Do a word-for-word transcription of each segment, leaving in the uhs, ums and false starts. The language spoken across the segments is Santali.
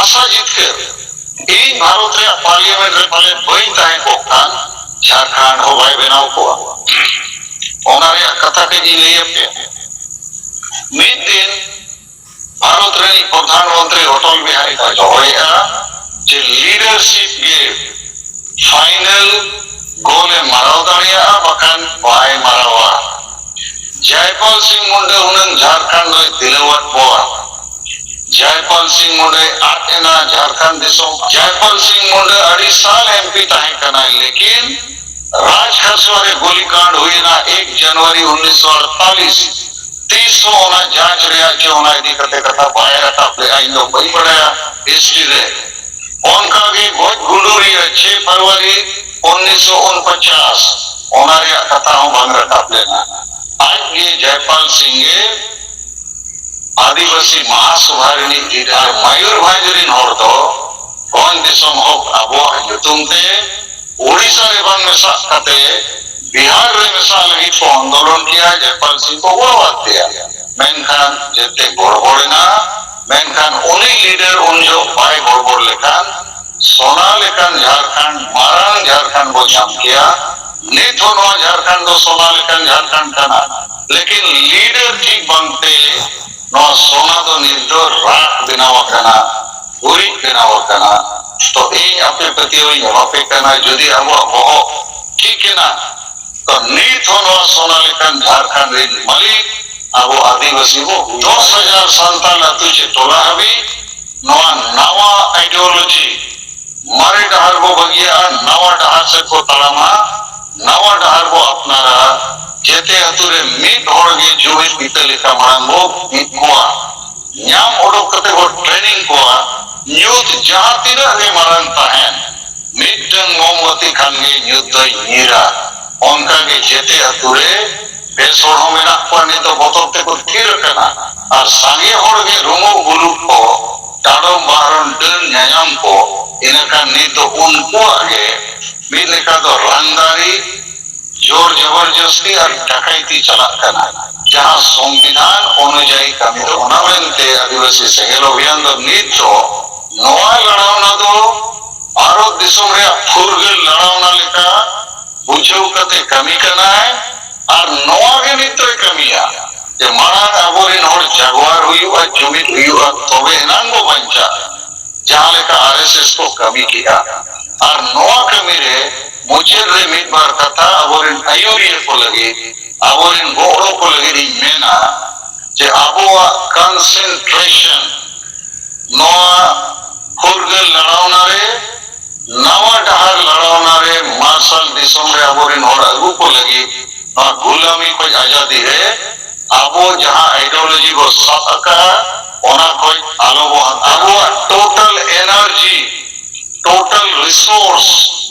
ᱵᱷᱟᱥᱟ ᱡᱤᱛᱠᱟᱹᱨ, ᱤᱧ ᱵᱷᱟᱨᱚᱛ ᱨᱮᱭᱟᱜ ᱯᱟᱨᱞᱤᱭᱟᱢᱮᱱᱴ ᱨᱮ ᱯᱟᱞᱮᱫ ᱵᱟᱹᱧ ᱛᱟᱦᱮᱸ ᱠᱚᱜ ᱠᱷᱟᱱ ᱡᱷᱟᱲᱠᱷᱚᱸᱰ ᱦᱚᱸ ᱵᱟᱭ ᱵᱮᱱᱟᱣ ᱠᱚᱜᱼᱟ᱾ ᱚᱱᱟ ᱨᱮᱭᱟᱜ ᱠᱟᱛᱷᱟ ᱠᱟᱹᱡ ᱤᱧ ᱞᱟᱹᱭ ᱟᱯᱮᱭᱟ᱾ ᱢᱤᱫ ᱫᱤᱱ ᱵᱷᱟᱨᱚᱛ ᱨᱤᱱᱤᱡ ᱯᱨᱚᱫᱷᱟᱱ ᱢᱚᱱᱛᱨᱤ ᱚᱴᱚᱞ ᱵᱤᱦᱟᱨᱤ ᱠᱚ ᱫᱚᱦᱚᱭᱮᱫᱼᱟ ᱡᱮ ᱞᱤᱰᱟᱨᱥᱤᱯ ᱜᱮ ᱯᱷᱟᱭᱱᱟᱞ ᱜᱳᱞ ᱮ ᱢᱟᱨᱟᱣ ᱫᱟᱲᱮᱭᱟᱜᱼᱟ, ᱵᱟᱠᱷᱟᱱ ᱵᱟᱭ ᱢᱟᱨᱟᱣᱟ᱾ ᱡᱟᱭᱯᱟᱞ ᱥᱤᱝ ᱢᱩᱱᱰᱟ ᱦᱩᱱᱟᱹᱝ ᱡᱷᱟᱲᱠᱷᱚᱸᱰ ᱫᱚᱭ ᱫᱤᱞᱟᱹᱣᱟᱫ ᱵᱚᱣᱟ᱾ ᱡᱟᱭᱯᱟᱞ ᱥᱤᱝ ᱢᱩᱱᱰᱟᱭ ᱟᱫ ᱮᱱᱟ ᱡᱷᱟᱲᱠᱷᱚᱸᱰ ᱫᱤᱥᱚᱢ᱾ ᱡᱟᱭᱯᱟᱞ ᱥᱤᱝ ᱢᱩᱱᱰᱟ ᱟᱹᱰᱤ ᱥᱟᱞ ᱮᱢᱯᱤ ᱛᱟᱦᱮᱸ ᱠᱟᱱᱟᱭ, ᱞᱮᱠᱤᱱ ᱨᱟᱡᱽ ᱠᱷᱟᱥᱣᱟ ᱨᱮ ᱜᱩᱞᱤ ᱠᱟᱸᱰ ᱦᱩᱭ ᱮᱱᱟ ᱮᱠ ᱡᱟᱱᱩᱣᱟᱨᱤ ᱩᱱᱤᱥᱥᱚ ᱟᱴᱛᱟᱞᱤᱥ᱾ ᱛᱤᱥ ᱦᱚᱸ ᱚᱱᱟ ᱡᱟᱸᱪ ᱨᱮᱭᱟᱜ ᱪᱮ ᱚᱱᱟ ᱤᱫᱤ ᱠᱟᱛᱮ ᱠᱟᱛᱷᱟ ᱵᱟᱭ ᱨᱟᱠᱟᱵ ᱞᱮᱫᱼᱟ, ᱤᱧ ᱫᱚ ᱵᱟᱹᱧ ᱵᱟᱲᱟᱭᱟ ᱦᱤᱥᱴᱨᱤ ᱨᱮ᱾ ᱚᱱᱠᱟ ᱜᱮ ᱜᱚᱡ ᱜᱩᱰᱩᱨᱤᱭᱟᱹ ᱪᱷᱮ ᱯᱷᱮᱵᱽᱨᱩᱣᱟᱨᱤ ᱩᱱᱤᱥᱥᱚ ᱩᱱᱯᱚᱪᱟᱥ, ᱚᱱᱟ ᱨᱮᱭᱟᱜ ᱠᱟᱛᱷᱟ ᱦᱚᱸ ᱵᱟᱝ ᱨᱟᱠᱟᱵ ᱞᱮᱱᱟ᱾ ᱟᱡ ᱜᱮ ᱡᱟᱭᱯᱟᱞ ᱥᱤᱝ ᱜᱮ ᱟᱹᱫᱤᱵᱟᱹᱥᱤ ᱢᱟᱦᱟᱥᱚᱵᱷᱟ ᱨᱤᱱᱤᱡ ᱞᱤᱰᱟᱨ ᱢᱚᱭᱩᱨᱵᱷᱚᱸᱡᱽ ᱨᱤᱱ ᱦᱚᱲ ᱫᱚ ᱵᱷᱚᱸᱡᱽ ᱫᱤᱥᱚᱢ ᱦᱚᱠ ᱟᱵᱚᱣᱟᱜ ᱧᱩᱛᱩᱢ ᱛᱮ ᱳᱰᱤᱥᱟ ᱨᱮ ᱵᱟᱝ ᱢᱮᱥᱟᱜ ᱠᱟᱛᱮ ᱵᱤᱦᱟᱨ ᱨᱮ ᱢᱮᱥᱟᱜ ᱞᱟᱹᱜᱤᱫ ᱠᱚ ᱟᱱᱫᱳᱞᱚᱱ ᱠᱮᱜᱼᱟ᱾ ᱡᱟᱭᱯᱟᱞ ᱥᱤᱝ ᱠᱚ ᱜᱚᱲᱚᱣᱟᱫ ᱫᱮᱭᱟ, ᱢᱮᱱᱠᱷᱟᱱ ᱡᱮᱛᱮ ᱜᱚᱲᱵᱚᱲ ᱮᱱᱟ᱾ ᱢᱮᱱᱠᱷᱟᱱ ᱩᱱᱤ ᱞᱤᱰᱟᱨ ᱩᱱ ᱡᱚᱦᱚᱜ ᱵᱟᱭ ᱜᱚᱲᱵᱚᱲ ᱞᱮᱠᱷᱟᱱ ᱥᱚᱱᱟ ᱞᱮᱠᱟᱱ ᱡᱷᱟᱲᱠᱷᱚᱸᱰ, ᱢᱟᱨᱟᱝ ᱡᱷᱟᱲᱠᱷᱚᱸᱰ ᱵᱚ ᱧᱟᱢ ᱠᱮᱭᱟ᱾ ᱱᱤᱛ ᱦᱚᱸ ᱱᱚᱣᱟ ᱡᱷᱟᱲᱠᱷᱚᱸᱰ ᱫᱚ ᱥᱚᱱᱟ ᱞᱮᱠᱟᱱ ᱡᱷᱟᱲᱠᱷᱚᱸᱰ ᱠᱟᱱᱟ, ᱞᱮᱠᱤᱱ ᱞᱤᱰᱟᱨ ᱴᱷᱤᱠ ᱵᱟᱝᱛᱮ ᱱᱚᱣᱟ ᱥᱚᱱᱟ ᱫᱚ ᱱᱤᱛ ᱫᱚ ᱨᱟᱠ ᱵᱮᱱᱟᱣ ᱟᱠᱟᱱᱟ, ᱜᱩᱨᱤᱡ ᱵᱮᱱᱟᱣ ᱟᱠᱟᱱᱟ᱾ ᱛᱚ ᱤᱧ ᱟᱯᱮ ᱯᱟᱹᱛᱭᱟᱹᱣ ᱤᱧ ᱮᱢᱟ ᱯᱮ ᱠᱟᱱᱟ, ᱡᱩᱫᱤ ᱟᱵᱚᱣᱟᱜ ᱵᱚᱦᱚᱜ ᱴᱷᱤᱠ ᱮᱱᱟ, ᱛᱚ ᱱᱤᱛ ᱦᱚᱸ ᱱᱚᱣᱟ ᱥᱚᱱᱟ ᱞᱮᱠᱟᱱ ᱡᱷᱟᱲᱠᱷᱚᱸᱰ ᱨᱤᱱ ᱢᱟᱹᱞᱤᱠ ᱟᱵᱚ ᱟᱹᱫᱤᱵᱟᱹᱥᱤ ᱵᱚ ᱫᱚᱥ ᱦᱟᱡᱟᱨ ᱥᱟᱱᱛᱟᱲ ᱟᱹᱛᱩ ᱪᱮ ᱴᱚᱞᱟ ᱦᱟᱹᱵᱤᱡ ᱱᱚᱣᱟ ᱱᱟᱣᱟ ᱟᱭᱰᱤᱭᱳᱞᱚᱡᱤ, ᱢᱟᱨᱮ ᱰᱟᱦᱟᱨ ᱵᱚ ᱵᱟᱹᱜᱤᱭᱟᱜᱼᱟ, ᱱᱟᱣᱟ ᱰᱟᱦᱟᱨ ᱥᱮᱫ ᱵᱚ ᱛᱟᱲᱟᱢᱟ, ᱱᱟᱣᱟ ᱰᱟᱦᱟᱨ ᱵᱚ ᱟᱯᱱᱟᱨᱟ᱾ ᱡᱮᱛᱮ ᱟᱹᱛᱩ ᱨᱮ ᱢᱤᱫ ᱦᱚᱲ ᱜᱮ ᱡᱩᱢᱤᱫ ᱤᱛᱟᱹ ᱞᱮᱠᱟ ᱢᱟᱲᱟᱝ ᱵᱚ ᱢᱤᱫ ᱠᱚᱣᱟ᱾ ᱧᱟᱢ ᱚᱰᱚᱠ ᱠᱟᱛᱮ ᱵᱚ ᱴᱨᱮᱱᱤᱝ ᱠᱚᱣᱟ᱾ ᱧᱩᱛ ᱡᱟᱦᱟᱸ ᱛᱤᱱᱟᱹᱜ ᱜᱮ ᱢᱟᱨᱟᱝ ᱛᱟᱦᱮᱱ, ᱢᱤᱫᱴᱟᱝ ᱢᱳᱢᱵᱟᱛᱤ ᱠᱷᱟᱱ ᱜᱮ ᱧᱩᱛ ᱫᱚᱭ ᱧᱤᱨᱟ᱾ ᱚᱱᱠᱟ ᱜᱮ ᱡᱮᱛᱮ ᱟᱹᱛᱩ ᱨᱮ ᱵᱮᱥ ᱦᱚᱲ ᱦᱚᱸ ᱢᱮᱱᱟᱜ ᱠᱚᱣᱟ, ᱱᱤᱛ ᱫᱚ ᱵᱚᱛᱚᱨ ᱛᱮᱠᱚ ᱛᱷᱤᱨ ᱟᱠᱟᱱᱟ᱾ ᱟᱨ ᱥᱟᱸᱜᱮ ᱦᱚᱲ ᱜᱮ ᱨᱩᱢᱩᱜ ᱵᱩᱞᱩᱜ ᱠᱚ, ᱰᱟᱰᱚᱢ ᱵᱟᱦᱨᱚᱱ ᱰᱟᱹᱱ ᱧᱟᱧᱟᱢ ᱠᱚ, ᱤᱱᱟᱹᱠᱷᱟᱱ ᱱᱤᱛ ᱫᱚ ᱩᱱᱠᱩᱣᱟᱜ ᱜᱮ ᱢᱤᱫ ᱞᱮᱠᱟ ᱫᱚ ᱨᱟᱝᱫᱟᱨᱤ, ᱡᱳᱨ ᱡᱚᱵᱚᱨᱡᱚᱥᱛᱤ ᱟᱨ ᱰᱟᱠᱟᱭᱛᱤ ᱪᱟᱞᱟᱜ ᱠᱟᱱᱟ᱾ ᱡᱟᱦᱟᱸ ᱥᱚᱝᱵᱤᱫᱷᱟᱱ ᱚᱱᱩᱡᱟᱭᱤ ᱠᱟᱹᱢᱤ ᱫᱚ ᱚᱱᱟ ᱢᱮᱱᱛᱮ ᱟᱹᱫᱤᱵᱟᱹᱥᱤ ᱥᱮᱸᱜᱮᱞ ᱚᱵᱷᱤᱭᱟᱱ ᱫᱚ ᱱᱤᱛ ᱫᱚ ᱱᱚᱣᱟ ᱞᱟᱲᱟᱣᱱᱟ ᱫᱚ ᱵᱷᱟᱨᱚᱛ ᱫᱤᱥᱚᱢ ᱨᱮᱭᱟᱜ ᱯᱷᱩᱨᱜᱟᱹᱞ ᱞᱟᱲᱟᱣᱱᱟ ᱞᱮᱠᱟ ᱵᱩᱡᱷᱟᱹᱣ ᱠᱟᱛᱮ ᱠᱟᱹᱢᱤ ᱠᱟᱱᱟᱭ᱾ ᱟᱨ ᱱᱚᱣᱟ ᱜᱮ ᱱᱤᱛ ᱫᱚᱭ ᱠᱟᱹᱢᱤᱭᱟ ᱡᱮ ᱢᱟᱲᱟᱝ ᱟᱵᱚᱨᱮᱱ ᱦᱚᱲ ᱡᱟᱜᱣᱟᱨ ᱦᱩᱭᱩᱜᱼᱟ, ᱡᱩᱢᱤᱫ ᱦᱩᱭᱩᱜᱼᱟ, ᱛᱚᱵᱮ ᱮᱱᱟᱝ ᱵᱚ ᱵᱟᱧᱪᱟᱜᱼᱟ, ᱡᱟᱦᱟᱸ ᱞᱮᱠᱟ ᱟᱨ ᱮᱥ ᱮᱥ ᱠᱚ ᱠᱟᱹᱢᱤ ᱠᱮᱜᱼᱟ᱾ ᱟᱨ ᱱᱚᱣᱟ ᱠᱟᱹᱢᱤ ᱨᱮ ᱢᱩᱪᱟᱹᱫ ᱨᱮ ᱢᱤᱫ ᱵᱟᱨ ᱠᱟᱛᱷᱟ ᱟᱵᱚᱨᱮᱱ ᱟᱹᱭᱩᱨᱤᱭᱟᱹ ᱠᱚ ᱞᱟᱹᱜᱤᱫ, ᱟᱵᱚᱨᱮᱱ ᱜᱚᱲᱚ ᱠᱚ ᱞᱟᱹᱜᱤᱫ ᱤᱧ ᱢᱮᱱᱟ ᱡᱮ ᱟᱵᱚᱣᱟᱜ ᱠᱚᱱᱥᱮᱱᱴᱨᱮᱥᱚᱱ ᱱᱚᱣᱟ ᱯᱷᱩᱨᱜᱟᱹᱞ ᱞᱟᱲᱟᱣᱱᱟ ᱨᱮ, ᱱᱟᱣᱟ ᱰᱟᱦᱟᱨ ᱞᱟᱲᱟᱣᱱᱟ ᱨᱮ, ᱢᱟᱨᱥᱟᱞ ᱫᱤᱥᱚᱢ ᱨᱮ ᱟᱵᱚᱨᱮᱱ ᱦᱚᱲ ᱟᱹᱜᱩ ᱠᱚ ᱞᱟᱹᱜᱤᱫ, ᱱᱚᱣᱟ ᱜᱩᱞᱟᱢᱤ ᱠᱷᱚᱱ ᱟᱡᱟᱫᱤ ᱨᱮ ᱟᱵᱚ ᱡᱟᱦᱟᱸ ᱟᱭᱰᱤᱭᱳᱞᱚᱡᱤ ᱵᱚ ᱥᱟᱵ ᱟᱠᱟᱫᱼᱟ, ᱚᱱᱟ ᱠᱷᱚᱱ ᱟᱞᱚ ᱵᱚ ᱦᱟᱱᱛᱮ᱾ ᱟᱵᱚᱣᱟᱜ total energy, total resources,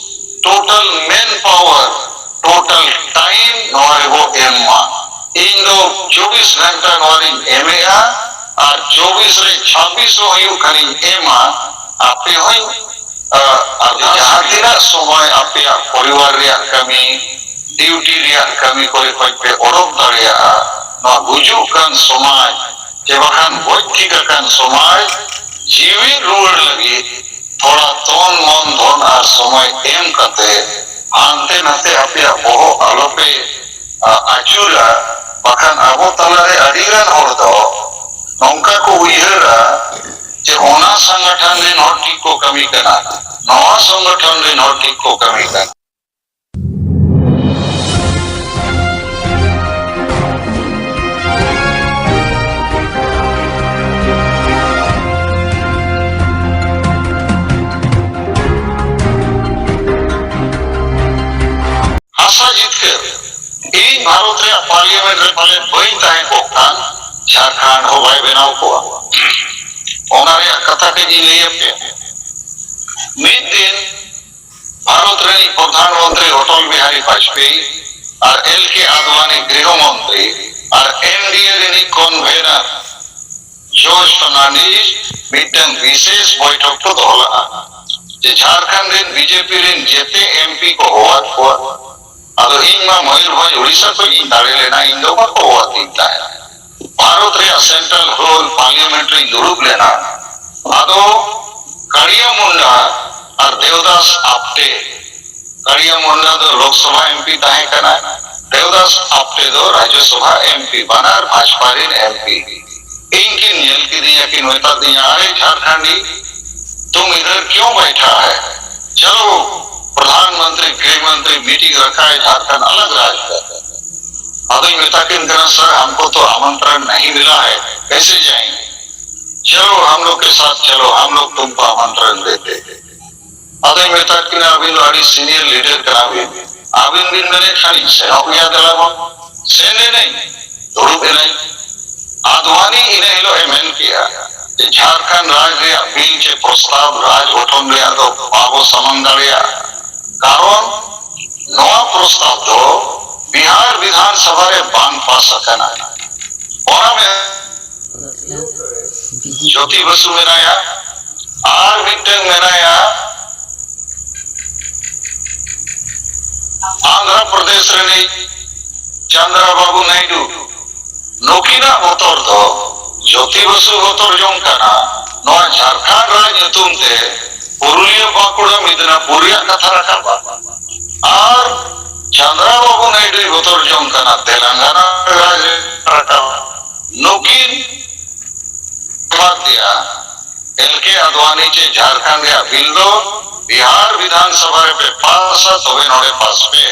total manpower, total time ᱱᱚᱣᱟ ᱨᱮᱵᱚ ᱮᱢ ᱢᱟ᱾ ᱤᱧ ᱫᱚ ᱪᱚᱵᱵᱤᱥ ᱜᱷᱚᱱᱴᱟ ᱱᱚᱣᱟ ᱨᱤᱧ ᱮᱢᱮᱜᱼᱟ, ᱟᱨ ᱪᱚᱵᱵᱤᱥ ᱨᱮ ᱪᱷᱟᱵᱵᱤᱥ ᱦᱚᱸ ᱦᱩᱭᱩᱜ ᱠᱷᱟᱱᱤᱧ ᱮᱢᱟ᱾ ᱟᱯᱮ ᱦᱚᱸᱧ, ᱟ, ᱟᱨ ᱡᱟᱦᱟᱸ ᱛᱤᱱᱟᱹᱜ ᱥᱚᱢᱚᱭ ᱟᱯᱮᱭᱟᱜ ᱯᱚᱨᱤᱵᱟᱨ ᱨᱮᱭᱟᱜ ᱠᱟᱹᱢᱤ, ᱰᱤᱭᱩᱴᱤ ᱨᱮᱭᱟᱜ ᱠᱟᱹᱢᱤ ᱠᱚᱨᱮ ᱠᱷᱚᱱ ᱯᱮ ᱚᱰᱚᱠ ᱫᱟᱲᱮᱭᱟᱜᱼᱟ, ᱱᱚᱣᱟ ᱜᱩᱡᱩᱜ ᱠᱟᱱ ᱥᱚᱢᱟᱡᱽ ᱪᱮ ᱵᱟᱠᱷᱟᱱ ᱜᱚᱡ ᱴᱷᱤᱠ ᱟᱠᱟᱱ ᱥᱚᱢᱟᱡᱽ ᱡᱤᱣᱤᱫ ᱨᱩᱣᱟᱹᱲ ᱞᱟᱹᱜᱤᱫ ᱛᱷᱚᱲᱟ ᱛᱚᱱ ᱢᱚᱱ ᱫᱷᱚᱱ ᱟᱨ ᱥᱚᱢᱚᱭ ᱮᱢ ᱠᱟᱛᱮ ᱦᱟᱱᱛᱮ ᱱᱟᱛᱮ ᱟᱯᱮᱭᱟᱜ ᱵᱚᱦᱚᱜ ᱟᱞᱚᱯᱮ, ᱟ, ᱟᱹᱪᱩᱨᱟ᱾ ᱵᱟᱠᱷᱟᱱ ᱟᱵᱚ ᱛᱟᱞᱟᱨᱮ ᱟᱹᱰᱤ ᱜᱟᱱ ᱦᱚᱲ ᱫᱚ ᱱᱚᱝᱠᱟ ᱠᱚ ᱩᱭᱦᱟᱹᱨᱟ ᱡᱮ ᱚᱱᱟ ᱥᱚᱝᱜᱚᱴᱷᱚᱱ ᱨᱮᱱ ᱦᱚᱲ ᱴᱷᱤᱠ ᱠᱚ ᱠᱟᱹᱢᱤ ᱠᱟᱱᱟ, ᱱᱚᱣᱟ ᱥᱚᱝᱜᱚᱴᱷᱚᱱ ᱨᱮᱱ ᱦᱚᱲ ᱴᱷᱤᱠ ᱠᱚ ᱠᱟᱹᱢᱤ ᱠᱟᱱᱟ᱾ ᱦᱟᱥᱟ ᱡᱤᱛᱠᱟᱹᱨ, ᱤᱧ ᱵᱷᱟᱨᱚᱛ ᱨᱮᱭᱟᱜ ᱯᱟᱨᱞᱤᱭᱟᱢᱮᱱᱴ ᱨᱮ ᱯᱟᱞᱮᱱ ᱵᱟᱹᱧ ᱛᱟᱦᱮᱸ ᱠᱚᱜ ᱠᱷᱟᱱ ᱡᱷᱟᱲᱠᱷᱚᱸᱰ ᱦᱚᱸ ᱵᱟᱭ ᱵᱮᱱᱟᱣ ᱠᱚᱜᱼᱟ᱾ ᱚᱱᱟ ᱨᱮᱭᱟᱜ ᱠᱟᱛᱷᱟ ᱠᱟᱹᱡ ᱤᱧ ᱞᱟᱹᱭ ᱟᱯᱮᱭᱟ᱾ ᱢᱤᱫ ᱫᱤᱱ ᱵᱷᱟᱨᱚᱛ ᱨᱮᱱᱤᱡ ᱯᱨᱚᱫᱷᱟᱱ ᱢᱚᱱᱛᱨᱤ ᱚᱴᱚᱞ ᱵᱤᱦᱟᱨᱤ ᱵᱟᱡᱽᱯᱮᱭᱤ ᱟᱨ ᱮᱞ ᱠᱮ ᱟᱫᱣᱟᱱᱤ ᱜᱨᱤᱦᱚ ᱢᱚᱱᱛᱨᱤ ᱟᱨ ᱮᱱ ᱰᱤ ᱮ ᱨᱤᱱᱤᱡ ᱠᱚᱱᱵᱷᱮᱱᱟᱨ ᱡᱚᱨᱡᱽ ᱯᱷᱟᱨᱱᱟᱱᱰᱤᱡ ᱢᱤᱫᱴᱟᱝ ᱵᱤᱥᱮᱥ ᱵᱚᱭᱴᱷᱚᱠ ᱠᱚ ᱫᱚᱦᱚ ᱞᱮᱫᱼᱟ, ᱡᱮ ᱡᱷᱟᱲᱠᱷᱚᱸᱰ ᱨᱮᱱ ᱵᱤᱡᱮᱯᱤ ᱨᱮᱱ ᱡᱮᱛᱮ ᱮᱢ ᱯᱤ ᱠᱚ ᱦᱚᱦᱚᱣᱟᱫ ᱠᱚᱣᱟ᱾ ᱟᱫᱚ ᱤᱧ ᱢᱟ ᱢᱚᱭᱩᱨᱵᱷᱚᱸᱡᱽ ᱩᱲᱤᱥᱥᱟ ᱠᱷᱚᱱ ᱤᱧ ᱫᱟᱲᱮ ᱞᱮᱱᱟ, ᱤᱧ ᱫᱚ ᱵᱟᱠᱚ ᱦᱚᱦᱚᱣᱟᱫᱤᱧ ᱛᱟᱦᱮᱸᱫ᱾ ᱵᱷᱟᱨᱚᱛ ᱨᱮᱭᱟᱜ ᱥᱮᱱᱴᱨᱟᱞ ᱦᱚᱞ ᱯᱟᱨᱞᱤᱭᱟᱢᱮᱱᱴ ᱨᱤᱧ ᱫᱩᱲᱩᱵ ᱞᱮᱱᱟ᱾ ᱟᱫᱚ ᱫᱮᱣᱫᱟᱥ ᱟᱯᱴᱮ, ᱠᱟᱲᱤᱭᱟ ᱢᱩᱱᱰᱟ ᱫᱚ ᱞᱳᱠᱥᱚᱵᱷᱟ ᱮᱢᱯᱤ ᱛᱟᱦᱮᱸ ᱠᱟᱱᱟ, ᱫᱮᱣᱫᱟᱥ ᱟᱯᱴᱮ ᱫᱚ ᱨᱟᱡᱽᱡᱚᱥᱚᱵᱷᱟ ᱮᱢᱯᱤ, ᱵᱟᱱᱟᱨ ᱵᱷᱟᱡᱽᱯᱟ ᱨᱮᱱ ᱮᱢᱯᱤ᱾ ᱤᱧ ᱠᱤᱱ ᱧᱮᱞ ᱠᱤᱫᱤᱧᱟ, ᱠᱤᱱ ᱢᱮᱛᱟ ᱫᱤᱧᱟ, "ᱟᱨᱮ ᱡᱷᱟᱨᱠᱷᱚᱸᱰᱤ, ᱛᱩᱢ ᱤᱫᱷᱟᱨ ᱠᱭᱚᱸ ᱵᱟᱭᱴᱷᱟ ᱦᱟᱭ? ᱪᱚᱞᱚ, ᱯᱨᱚᱫᱷᱟᱱ ᱢᱚᱱᱛᱨᱤ, ᱜᱨᱤᱦ ᱢᱚᱱᱛᱨᱤ ᱢᱤᱴᱤᱝ ᱨᱟᱠᱷᱟ ᱦᱟᱭ, ᱡᱷᱟᱨᱠᱷᱚᱸᱰ ᱟᱞᱟᱜᱽ ᱨᱟᱡᱽ ᱦᱟᱭ᱾" ᱟᱫᱚᱧ ᱢᱮᱛᱟ ᱠᱤᱱ ᱠᱟᱱᱟ, "ᱥᱟᱨ, ᱦᱟᱢᱠᱳ ᱛᱚ ᱟᱢᱚᱱᱛᱨᱚᱱ ᱱᱟᱦᱤ ᱢᱤᱞᱟ ᱦᱟᱭ, ᱠᱮᱥᱮ ᱡᱟᱭᱮᱸᱜᱮ? ᱪᱚᱞᱚ, ᱦᱟᱢ ᱞᱳᱜ ᱠᱮ ᱥᱟᱛᱷ ᱪᱚᱞᱚ, ᱦᱟᱢ ᱞᱳᱜ ᱛᱩᱢᱠᱳ ᱟᱢᱚᱱᱛᱨᱚᱱ ᱫᱮᱛᱮ ᱦᱮᱸ᱾" ᱟᱫᱚᱧ ᱢᱮᱛᱟᱫ ᱠᱤᱱᱟ, "ᱟᱹᱵᱤᱱ ᱫᱚ ᱟᱹᱰᱤ ᱥᱤᱱᱤᱭᱚᱨ ᱞᱤᱰᱟᱨ ᱠᱟᱱᱟ ᱵᱤᱱ, ᱟᱹᱵᱤᱱ ᱵᱤᱱ ᱢᱮᱱᱮᱫ ᱠᱷᱟᱱ ᱤᱧ ᱥᱮᱱᱚᱜ ᱜᱮᱭᱟ, ᱫᱮᱞᱟ ᱵᱚᱱ ᱥᱮᱱ ᱮᱱᱟᱹᱧ, ᱫᱩᱲᱩᱵ ᱮᱱᱟᱹᱧ᱾" ᱟᱫᱣᱟᱱᱤ ᱤᱱᱟᱹ ᱦᱤᱞᱳᱜ ᱮ ᱢᱮᱱ ᱠᱮᱜᱼᱟ ᱡᱮ ᱡᱷᱟᱲᱠᱷᱚᱸᱰ ᱨᱟᱡᱽ ᱨᱮᱭᱟᱜ ᱵᱤᱞ ᱪᱮ ᱯᱨᱚᱥᱛᱟᱵ ᱨᱟᱡᱽ ᱜᱚᱴᱷᱚᱱ ᱨᱮᱭᱟᱜ ᱫᱚ ᱵᱟᱵᱚ ᱥᱟᱢᱟᱝ ᱫᱟᱲᱮᱭᱟᱜᱼᱟ, ᱠᱟᱨᱚᱱ ᱱᱚᱣᱟ ᱯᱨᱚᱥᱛᱟᱵ ᱫᱚ ᱵᱤᱦᱟᱨ ᱵᱤᱫᱷᱟᱱ ᱥᱚᱵᱷᱟ ᱨᱮ ᱵᱟᱝ ᱯᱟᱥ ᱟᱠᱟᱱᱟ᱾ ᱚᱱᱟ ᱢᱮ-, ᱡᱳᱛᱤ ᱵᱚᱥᱩ ᱢᱮᱱᱟᱭᱟ, ᱟᱨ ᱢᱤᱫᱴᱟᱝ ᱢᱮᱱᱟᱭᱟ ᱟᱱᱫᱷᱨᱟ ᱯᱨᱚᱫᱮᱥ ᱨᱤᱱᱤᱡ ᱪᱚᱱᱫᱨᱟ ᱵᱟᱵᱩ ᱱᱟᱭᱰᱩ᱾ ᱱᱩᱠᱤᱱᱟᱜ ᱵᱚᱛᱚᱨ ᱫᱚ, ᱡᱳᱛᱤ ᱵᱚᱥᱩ ᱵᱚᱛᱚᱨ ᱡᱚᱝ ᱠᱟᱱᱟ ᱱᱚᱣᱟ ᱡᱷᱟᱲᱠᱷᱚᱸᱰ ᱨᱟᱡᱽ ᱧᱩᱛᱩᱢ ᱛᱮ ᱯᱩᱨᱩᱞᱤᱭᱟᱹ, ᱵᱟᱸᱠᱩᱲᱟ, ᱢᱤᱫᱱᱟᱯᱩᱨ ᱨᱮᱭᱟᱜ ᱠᱟᱛᱷᱟ ᱨᱟᱠᱟᱵᱟ, ᱟᱨ ᱪᱚᱱᱫᱨᱟ ᱵᱟᱵᱩ ᱱᱟᱭᱰᱩᱭ ᱵᱚᱛᱚᱨ ᱡᱚᱝ ᱠᱟᱱᱟ ᱛᱮᱞᱮᱝᱜᱟᱱᱟ ᱨᱟᱡᱽ ᱨᱟᱠᱟᱵᱟ᱾ ᱱᱩᱠᱤᱱ ᱵᱟᱫ ᱫᱤᱭᱟ ᱮᱞ ᱠᱮ ᱟᱫᱣᱟᱱᱤ ᱪᱮ ᱡᱷᱟᱲᱠᱷᱚᱸᱰ ᱨᱮᱭᱟᱜ ᱵᱤᱞ ᱫᱚ ᱵᱤᱦᱟᱨ ᱵᱤᱫᱷᱟᱱ ᱥᱚᱵᱷᱟ ᱨᱮᱯᱮ ᱯᱟᱥᱟ, ᱛᱚᱵᱮ ᱱᱚᱰᱮ ᱯᱟᱥ ᱯᱮ᱾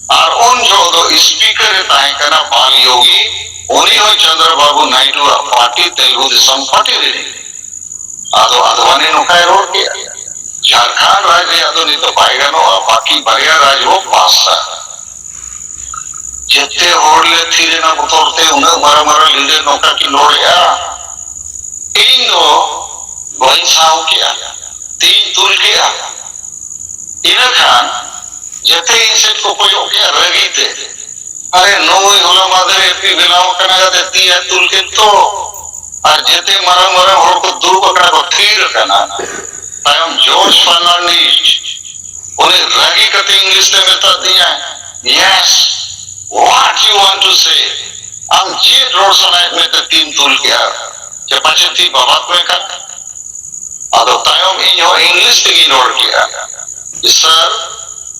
ᱟᱨ ᱩᱱ ᱡᱚᱦᱚᱜ ᱫᱚ ᱥᱯᱤᱠᱟᱨ ᱮ ᱛᱟᱦᱮᱸ ᱠᱟᱱᱟ ᱵᱟᱞ ᱭᱳᱜᱤ, ᱩᱱᱤ ᱦᱚᱸ ᱪᱚᱱᱫᱨᱚ ᱵᱟᱵᱩ ᱱᱟᱭᱰᱩᱣᱟᱜ ᱯᱟᱨᱴᱤ, ᱛᱮᱞᱮᱜᱩ ᱫᱮᱥᱚᱢ ᱯᱟᱨᱴᱤ ᱨᱤᱱᱤᱡ᱾ ᱟᱫᱚ ᱟᱫᱣᱟᱱᱤ ᱱᱚᱝᱠᱟᱭ ᱨᱚᱲ ᱠᱮᱜᱼᱟ, ᱡᱷᱟᱲᱠᱷᱚᱸᱰ ᱨᱟᱡᱽ ᱨᱮᱭᱟᱜ ᱫᱚ ᱱᱤᱛ ᱫᱚ ᱵᱟᱭ ᱜᱟᱱᱚᱜᱼᱟ, ᱵᱟᱹᱠᱤ ᱵᱟᱨᱭᱟ ᱨᱟᱡᱽ ᱵᱚ ᱯᱟᱥᱟ᱾ ᱡᱮᱛᱮ ᱦᱚᱲ ᱞᱮ ᱛᱷᱤᱨ ᱮᱱᱟ ᱵᱚᱛᱚᱨ ᱛᱮ, ᱩᱱᱟᱹᱜ ᱢᱟᱨᱟᱝ ᱢᱟᱨᱟᱝ ᱞᱤᱰᱟᱨ ᱱᱚᱝᱠᱟ ᱠᱤᱱ ᱨᱚᱲᱮᱜᱼᱟ᱾ ᱤᱧ ᱫᱚ ᱵᱟᱹᱧ ᱥᱟᱦᱟᱣ ᱠᱮᱜᱼᱟ, ᱛᱤᱧ ᱛᱩᱞ ᱠᱮᱜᱼᱟ᱾ ᱤᱱᱟᱹ ᱠᱷᱟᱱ ᱡᱮᱛᱮ ᱤᱧ ᱥᱮᱫ ᱠᱚ ᱠᱚᱭᱚᱜ ᱠᱮᱜᱼᱟ ᱨᱟᱹᱜᱤ ᱛᱮ, "ᱟᱨᱮ, ᱱᱩᱭ ᱦᱚᱞᱟ ᱢᱟᱫᱷᱮᱨ ᱮᱢᱯᱤ ᱵᱮᱱᱟᱣ ᱠᱟᱱᱟ, ᱡᱟᱛᱮ ᱛᱤ ᱮ ᱛᱩᱞ ᱠᱮᱫ ᱛᱚ, ᱟᱨ ᱡᱮᱛᱮ ᱢᱟᱨᱟᱝ ᱢᱟᱨᱟᱝ ᱦᱚᱲ ᱠᱚ ᱫᱩᱲᱩᱵ ᱟᱠᱟᱱᱟ ᱠᱚ, ᱛᱷᱤᱨ ᱟᱠᱟᱱᱟ᱾" ᱛᱟᱭᱚᱢ ᱡᱚᱨᱡᱽ ᱯᱷᱟᱨᱱᱟᱱᱰᱤᱥ ᱩᱱᱤ ᱨᱟᱹᱜᱤ ᱠᱟᱛᱮ ᱤᱝᱞᱤᱥ ᱛᱮ ᱢᱮᱛᱟᱫ ᱫᱤᱧᱟᱭ, "Yes, what you want to say? ᱟᱢ ᱪᱮᱫ ᱨᱚᱲ ᱥᱟᱱᱟᱭᱮᱫ ᱢᱮᱛᱮ ᱛᱤᱢ ᱛᱩᱞ ᱠᱮᱜᱼᱟ? ᱪᱮ ᱯᱟᱪᱮ ᱛᱤ ᱵᱟᱵᱟᱫ ᱢᱮ ᱠᱟᱱ?" ᱟᱫᱚ ᱛᱟᱭᱚᱢ ᱤᱧ ᱦᱚᱸ ᱤᱝᱞᱤᱥ ᱛᱮᱜᱤᱧ ᱨᱚᱲ ᱠᱮᱜᱼᱟ᱾ Sir,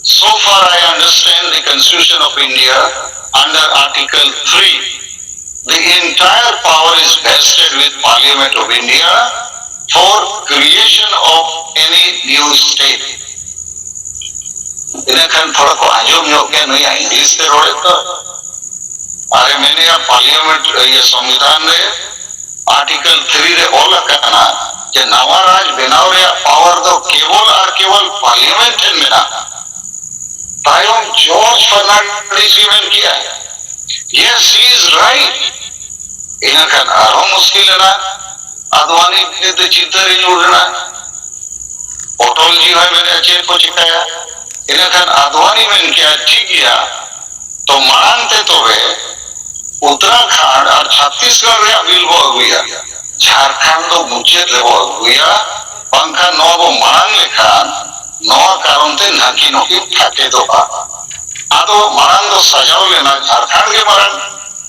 so far I understand the Constitution of India under Article three, the entire power is vested with Parliament of India for creation of any new state. ᱤᱱᱟᱹ ᱠᱷᱟᱱ ᱛᱷᱚᱲᱟ ᱠᱚ ᱟᱸᱡᱚᱢ ᱧᱚᱜ ᱜᱮᱭᱟ, ᱱᱩᱭᱟᱜ ᱤᱝᱞᱤᱥ ᱛᱮ ᱨᱚᱲᱮᱫ ᱫᱚ᱾ ᱟᱨᱮ ᱢᱮᱱᱮᱜᱼᱟ, ᱯᱟᱨᱞᱤᱭᱟᱢᱮᱱᱴ, ᱤᱭᱟᱹ, ᱥᱚᱝᱵᱤᱫᱷᱟᱱ ᱨᱮ ᱟᱨᱴᱤᱠᱮᱞ ᱛᱷᱨᱤ ᱨᱮ ᱚᱞ ᱟᱠᱟᱱᱟ ᱡᱮ ᱱᱟᱣᱟ ᱨᱟᱡᱽ ᱵᱮᱱᱟᱣ ᱨᱮᱭᱟᱜ ᱯᱟᱣᱟᱨ ᱫᱚ ᱠᱮᱵᱚᱞ ᱟᱨ ᱠᱮᱵᱚᱞ ᱯᱟᱨᱞᱤᱭᱟᱢᱮᱱᱴ ᱴᱷᱮᱱ ᱢᱮᱱᱟᱜᱼᱟ᱾ ᱛᱟᱭᱚᱢ ᱡᱚᱨᱡᱽ ᱯᱷᱟᱨᱱᱟᱱᱰᱤᱥ ᱜᱮ ᱢᱮᱱ ᱠᱮᱜᱼᱟ, "Yes, he is right." ᱤᱱᱟᱹ ᱠᱷᱟᱱ ᱟᱨᱦᱚᱸ ᱢᱩᱥᱠᱤᱞ ᱮᱱᱟ᱾ ᱟᱫᱣᱟᱱᱤ ᱱᱤᱛ ᱫᱚ ᱪᱤᱱᱛᱟᱹ ᱨᱮ ᱧᱩᱨ ᱮᱱᱟ᱾ ᱚᱴᱚᱞ ᱡᱤ ᱦᱚᱸᱭ ᱢᱮᱱᱮᱫᱼᱟ, "ᱪᱮᱫ ᱠᱚ ᱪᱤᱠᱟᱹᱭᱟ?" ᱤᱱᱟᱹ ᱠᱷᱟᱱ ᱟᱫᱣᱟᱱᱤ ᱢᱮᱱ ᱠᱮᱜᱼᱟ, "ᱴᱷᱤᱠ ᱜᱮᱭᱟ, ᱛᱚ ᱢᱟᱲᱟᱝ ᱛᱮ ᱛᱚᱵᱮ ᱩᱛᱛᱚᱨᱟᱠᱷᱟᱱᱰ ᱟᱨ ᱪᱷᱟᱛᱤᱥᱜᱚᱲ ᱨᱮᱭᱟᱜ ᱵᱤᱞ ᱵᱚ ᱟᱹᱜᱩᱭᱟ, ᱡᱷᱟᱲᱠᱷᱚᱸᱰ ᱫᱚ ᱢᱩᱪᱟᱹᱫ ᱨᱮᱵᱚ ᱟᱹᱜᱩᱭᱟ, ᱵᱟᱝᱠᱷᱟᱱ ᱱᱚᱣᱟ ᱵᱚ ᱢᱟᱲᱟᱝ ᱞᱮᱠᱷᱟᱱ ᱱᱚᱣᱟ ᱠᱟᱨᱚᱱ ᱛᱮ ᱱᱟᱹᱠᱤᱱ ᱦᱚᱸᱠᱤᱱ ᱛᱷᱟᱠᱮᱫᱚᱜᱼᱟ᱾" ᱟᱫᱚ ᱢᱟᱲᱟᱝ ᱫᱚ ᱥᱟᱡᱟᱣ ᱞᱮᱱᱟ ᱡᱷᱟᱲᱠᱷᱚᱸᱰ ᱜᱮ ᱢᱟᱲᱟᱝ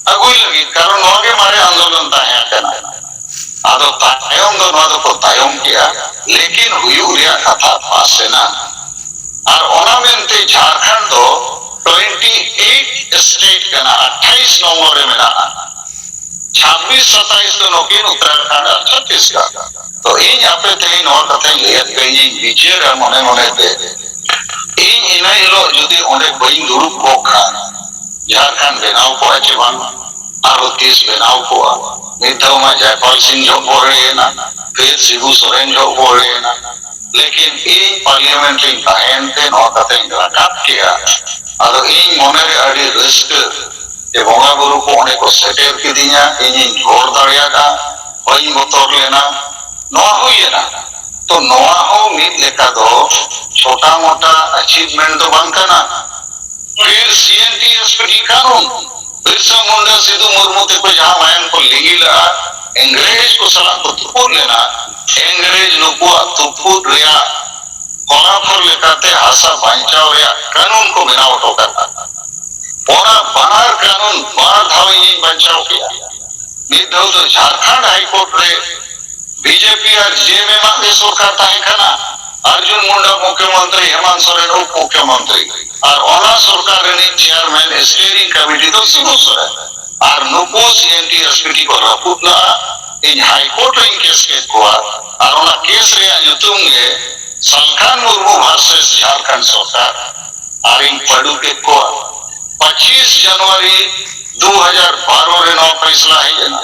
ᱟᱹᱜᱩᱭ ᱞᱟᱹᱜᱤᱫ, ᱠᱟᱨᱚᱱ ᱱᱚᱣᱟ ᱜᱮ ᱢᱟᱨᱮ ᱟᱱᱫᱳᱞᱚᱱ ᱛᱟᱦᱮᱸ ᱠᱟᱱᱟ᱾ ᱟᱫᱚ ᱛᱟᱭᱚᱢ ᱫᱚ ᱱᱚᱣᱟ ᱫᱚᱠᱚ ᱛᱟᱭᱚᱢ ᱠᱮᱜᱼᱟ, ᱞᱮᱠᱤᱱ ᱦᱩᱭᱩᱜ ᱨᱮᱭᱟᱜ ᱠᱟᱛᱷᱟ ᱯᱟᱥ ᱮᱱᱟ᱾ ᱟᱨ ᱚᱱᱟ ᱢᱮᱱᱛᱮ ᱡᱷᱟᱲᱠᱷᱚᱸᱰ ᱫᱚ ᱴᱩᱭᱮᱱᱴᱤ ᱮᱭᱤᱴ ᱥᱴᱮᱴ ᱠᱟᱱᱟ, ᱟᱴᱷᱟᱭᱤᱥ ᱱᱚᱢᱵᱚᱨ ᱨᱮ ᱢᱮᱱᱟᱜᱼᱟ᱾ ᱪᱷᱟᱵᱵᱤᱥ ᱥᱟᱛᱟᱭᱤᱥ ᱫᱚ ᱱᱩᱠᱤᱱ ᱩᱛᱛᱚᱨᱟᱠᱷᱚᱸᱰ ᱟᱨ ᱪᱷᱚᱛᱤᱥᱜᱚᱲ᱾ ᱛᱚ ᱤᱧ ᱟᱯᱮ ᱛᱮᱦᱮᱧ ᱱᱚᱣᱟ ᱠᱟᱛᱷᱟᱧ ᱞᱟᱹᱭᱟᱫ ᱯᱮ, ᱤᱧᱤᱧ ᱵᱤᱪᱟᱹᱨᱟ ᱢᱚᱱᱮ ᱢᱚᱱᱮ ᱛᱮ, ᱤᱧ ᱤᱱᱟᱹ ᱦᱤᱞᱳᱜ ᱡᱩᱫᱤ ᱚᱸᱰᱮ ᱵᱟᱹᱧ ᱫᱩᱲᱩᱵ ᱠᱚᱜ ᱠᱷᱟᱱ ᱡᱷᱟᱲᱠᱷᱚᱸᱰ ᱵᱮᱱᱟᱣ ᱠᱚᱜᱼᱟ ᱪᱮ ᱵᱟᱝ? ᱟᱨᱦᱚᱸ ᱛᱤᱥ ᱵᱮᱱᱟᱣ ᱠᱚᱜᱼᱟ? ᱢᱤᱫ ᱫᱷᱟᱣ ᱢᱟ ᱡᱟᱭᱯᱟᱞ ᱥᱤᱝ ᱡᱚᱦᱚᱜ ᱵᱚ ᱮᱲᱮᱭᱮᱱᱟ, ᱯᱷᱤᱨ ᱥᱤᱵᱩ ᱥᱚᱨᱮᱱ ᱡᱚᱦᱚᱜ ᱵᱚ ᱮᱲᱮᱭᱮᱱᱟ᱾ ᱞᱮᱠᱤᱱ ᱤᱧ ᱯᱟᱨᱞᱤᱭᱟᱢᱮᱱᱴ ᱨᱤᱧ ᱛᱟᱦᱮᱸᱭᱮᱱ ᱛᱮ ᱱᱚᱣᱟ ᱠᱟᱛᱷᱟᱧ ᱨᱟᱠᱟᱵ ᱠᱮᱜᱼᱟ᱾ ᱟᱫᱚ ᱤᱧ ᱢᱚᱱᱮᱨᱮ ᱟᱹᱰᱤ ᱨᱟᱹᱥᱠᱟᱹ ᱡᱮ ᱵᱚᱸᱜᱟ ᱵᱩᱨᱩ ᱠᱚ ᱚᱸᱰᱮ ᱠᱚ ᱥᱮᱴᱮᱨ ᱠᱤᱫᱤᱧᱟ, ᱤᱧᱤᱧ ᱨᱚᱲ ᱫᱟᱲᱮᱭᱟᱫᱟ, ᱵᱟᱹᱧ ᱵᱚᱛᱚᱨ ᱞᱮᱱᱟ, ᱱᱚᱣᱟ ᱦᱩᱭᱮᱱᱟ᱾ ᱛᱚ ᱱᱚᱣᱟ ᱦᱚᱸ ᱢᱤᱫ ᱞᱮᱠᱟ ᱫᱚ ᱪᱷᱳᱴᱟ ᱢᱳᱴᱟ ᱟᱪᱤᱵᱷᱢᱮᱱᱴ ᱫᱚ ᱵᱟᱝ ᱠᱟᱱᱟ᱾ ᱯᱷᱤᱨ ᱥᱤ N T S P T ᱠᱟᱹᱱᱩᱱ, ᱵᱤᱨᱥᱟ ᱢᱩᱱᱰᱟ, ᱥᱤᱫᱩ ᱢᱩᱨᱢᱩ ᱛᱮᱠᱚ ᱡᱟᱦᱟᱸ ᱢᱟᱭᱟᱝ ᱠᱚ ᱞᱤᱸᱜᱤ ᱞᱟᱜᱼᱟ, ᱤᱝᱨᱮᱡᱽ ᱠᱚ ᱥᱟᱞᱟᱜ ᱠᱚ ᱛᱩᱯᱩᱫ ᱞᱮᱱᱟ, ᱤᱝᱨᱮᱡᱽ ᱱᱩᱠᱩᱣᱟᱜ ᱛᱩᱯᱩᱫ ᱨᱮᱭᱟᱜ ᱯᱷᱚᱞᱟᱯᱷᱚᱞ ᱞᱮᱠᱟᱛᱮ ᱦᱟᱥᱟ ᱵᱟᱧᱪᱟᱣ ᱨᱮᱭᱟᱜ ᱠᱟᱹᱱᱩᱱ ᱠᱚ ᱵᱮᱱᱟᱣ ᱦᱚᱴᱚ ᱠᱟᱫᱟ᱾ ᱚᱱᱟ ᱵᱟᱱᱟᱨ ᱠᱟᱹᱱᱩᱱ ᱵᱟᱨ ᱫᱷᱟᱣ ᱤᱧᱤᱧ ᱵᱟᱧᱪᱟᱣ ᱠᱮᱜᱼᱟ᱾ ᱢᱤᱫ ᱫᱷᱟᱣ ᱫᱚ ᱡᱷᱟᱲᱠᱷᱚᱸᱰ ᱦᱟᱭ ᱠᱳᱨᱴ ᱨᱮ ᱵᱤᱡᱮᱯᱤ ᱟᱨ ᱡᱮᱮᱢ ᱮᱢᱟᱜ ᱜᱮ ᱥᱚᱨᱠᱟᱨ ᱛᱟᱦᱮᱸ ᱠᱟᱱᱟ᱾ ᱚᱨᱡᱩᱱ ᱢᱩᱱᱰᱟ ᱢᱩᱠᱷᱭᱚᱢᱚᱱᱛᱨᱤ, ᱦᱮᱢᱟᱱᱛ ᱥᱚᱨᱮᱱ ᱩᱯ ᱢᱩᱠᱷᱭᱚᱢᱚᱱᱛᱨᱤ, ᱟᱨ ᱚᱱᱟ ᱥᱚᱨᱠᱟᱨ ᱨᱤᱱᱤᱡ ᱪᱮᱭᱟᱨᱢᱮᱱ ᱥᱴᱤᱭᱟᱨᱤᱝ ᱠᱚᱢᱤᱴᱤ ᱫᱚ ᱥᱤᱵᱩ ᱥᱚᱨᱮᱱ᱾ ᱟᱨ ᱱᱩᱠᱩ ᱥᱤ N T S P T ᱠᱚ ᱨᱟᱹᱯᱩᱫ ᱞᱟᱜᱼᱟ᱾ ᱤᱧ ᱦᱟᱭ ᱠᱳᱨᱴ ᱨᱤᱧ ᱠᱮᱥ ᱠᱮᱫ ᱠᱚᱣᱟ, ᱟᱨ ᱚᱱᱟ ᱠᱮᱥ ᱨᱮᱭᱟᱜ ᱧᱩᱛᱩᱢ ᱜᱮ ᱥᱟᱞᱠᱷᱟᱱ ᱢᱩᱨᱢᱩ ᱵᱷᱟᱨᱥᱮᱥ ᱡᱷᱟᱲᱠᱷᱚᱸᱰ ᱥᱚᱨᱠᱟᱨ᱾ ᱟᱨᱤᱧ ᱯᱟᱹᱰᱩ ᱠᱮᱫ ᱠᱚᱣᱟ᱾ ᱯᱚᱸᱪᱤᱥ ᱡᱟᱱᱩᱣᱟᱨᱤ ᱫᱩ ᱦᱟᱡᱟᱨ ᱵᱟᱨᱚ ᱨᱮ ᱱᱚᱣᱟ ᱯᱷᱟᱭᱥᱞᱟ ᱦᱮᱡ ᱮᱱᱟ᱾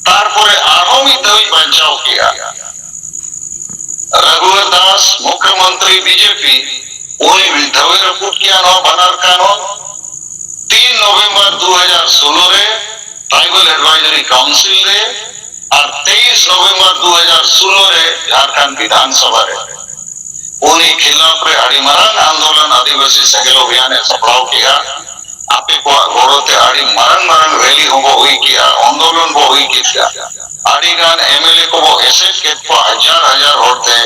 ᱛᱟᱨᱯᱚᱨᱮ ᱟᱨᱦᱚᱸ ᱢᱤᱫ ᱫᱷᱟᱣ ᱤᱧ ᱵᱟᱧᱪᱟᱣ ᱠᱮᱜᱼᱟ᱾ ᱨᱟᱜᱷᱩᱣᱟᱨ ᱫᱟᱥ, ᱢᱩᱠᱷᱭᱚᱢᱚᱱᱛᱨᱤ ᱵᱤᱡᱮᱯᱤ, ᱩᱱᱤ ᱢᱤᱫ ᱫᱷᱟᱣᱮ ᱨᱟᱹᱯᱩᱫ ᱠᱮᱜᱼᱟ ᱱᱚᱣᱟ ᱵᱟᱱᱟᱨ ᱠᱟᱱᱩᱱ᱾ ᱛᱤᱱ ᱱᱚᱵᱷᱮᱢᱵᱚᱨ ᱫᱩ ᱦᱟᱡᱟᱨ ᱥᱳᱞᱳ ᱨᱮ ᱴᱨᱟᱭᱵᱟᱞ ᱮᱰᱵᱟᱭᱡᱟᱨᱤ ᱠᱟᱣᱩᱱᱥᱤᱞ ᱨᱮ, ᱟᱨ ᱛᱮᱭᱤᱥ ᱱᱚᱵᱷᱮᱢᱵᱚᱨ ᱫᱩ ᱦᱟᱡᱟᱨ ᱥᱳᱞᱳ ᱨᱮ ᱡᱷᱟᱲᱠᱷᱚᱸᱰ ᱵᱤᱫᱷᱟᱱ ᱥᱚᱵᱷᱟ ᱨᱮ᱾ ᱩᱱᱤ ᱠᱷᱤᱞᱟᱯ ᱨᱮ ᱟᱹᱰᱤ ᱢᱟᱨᱟᱝ ᱟᱱᱫᱳᱞᱚᱱ ᱟᱹᱫᱤᱵᱟᱹᱥᱤ ᱥᱮᱸᱜᱮᱞ ᱚᱵᱷᱤᱭᱟᱱ ᱮ ᱥᱟᱯᱲᱟᱣ ᱠᱮᱜᱼᱟ᱾ ᱟᱯᱮ ᱠᱚᱣᱟᱜ ᱜᱚᱲᱚ ᱛᱮ ᱟᱹᱰᱤ ᱢᱟᱨᱟᱝ ᱢᱟᱨᱟᱝ ᱨᱮᱞᱤ ᱦᱚᱸᱵᱚ ᱦᱩᱭ ᱠᱮᱜᱼᱟ, ᱟᱱᱫᱳᱞᱚᱱ ᱵᱚ ᱦᱩᱭ ᱠᱮᱫᱟ᱾ ᱟᱹᱰᱤ ᱜᱟᱱ ᱮᱢ ᱮᱞ ᱮ ᱠᱚᱵᱚ ᱮᱥᱮᱫ ᱠᱮᱫ ᱠᱚᱣᱟ ᱦᱟᱡᱟᱨ ᱦᱟᱡᱟᱨ ᱦᱚᱲ ᱛᱮ᱾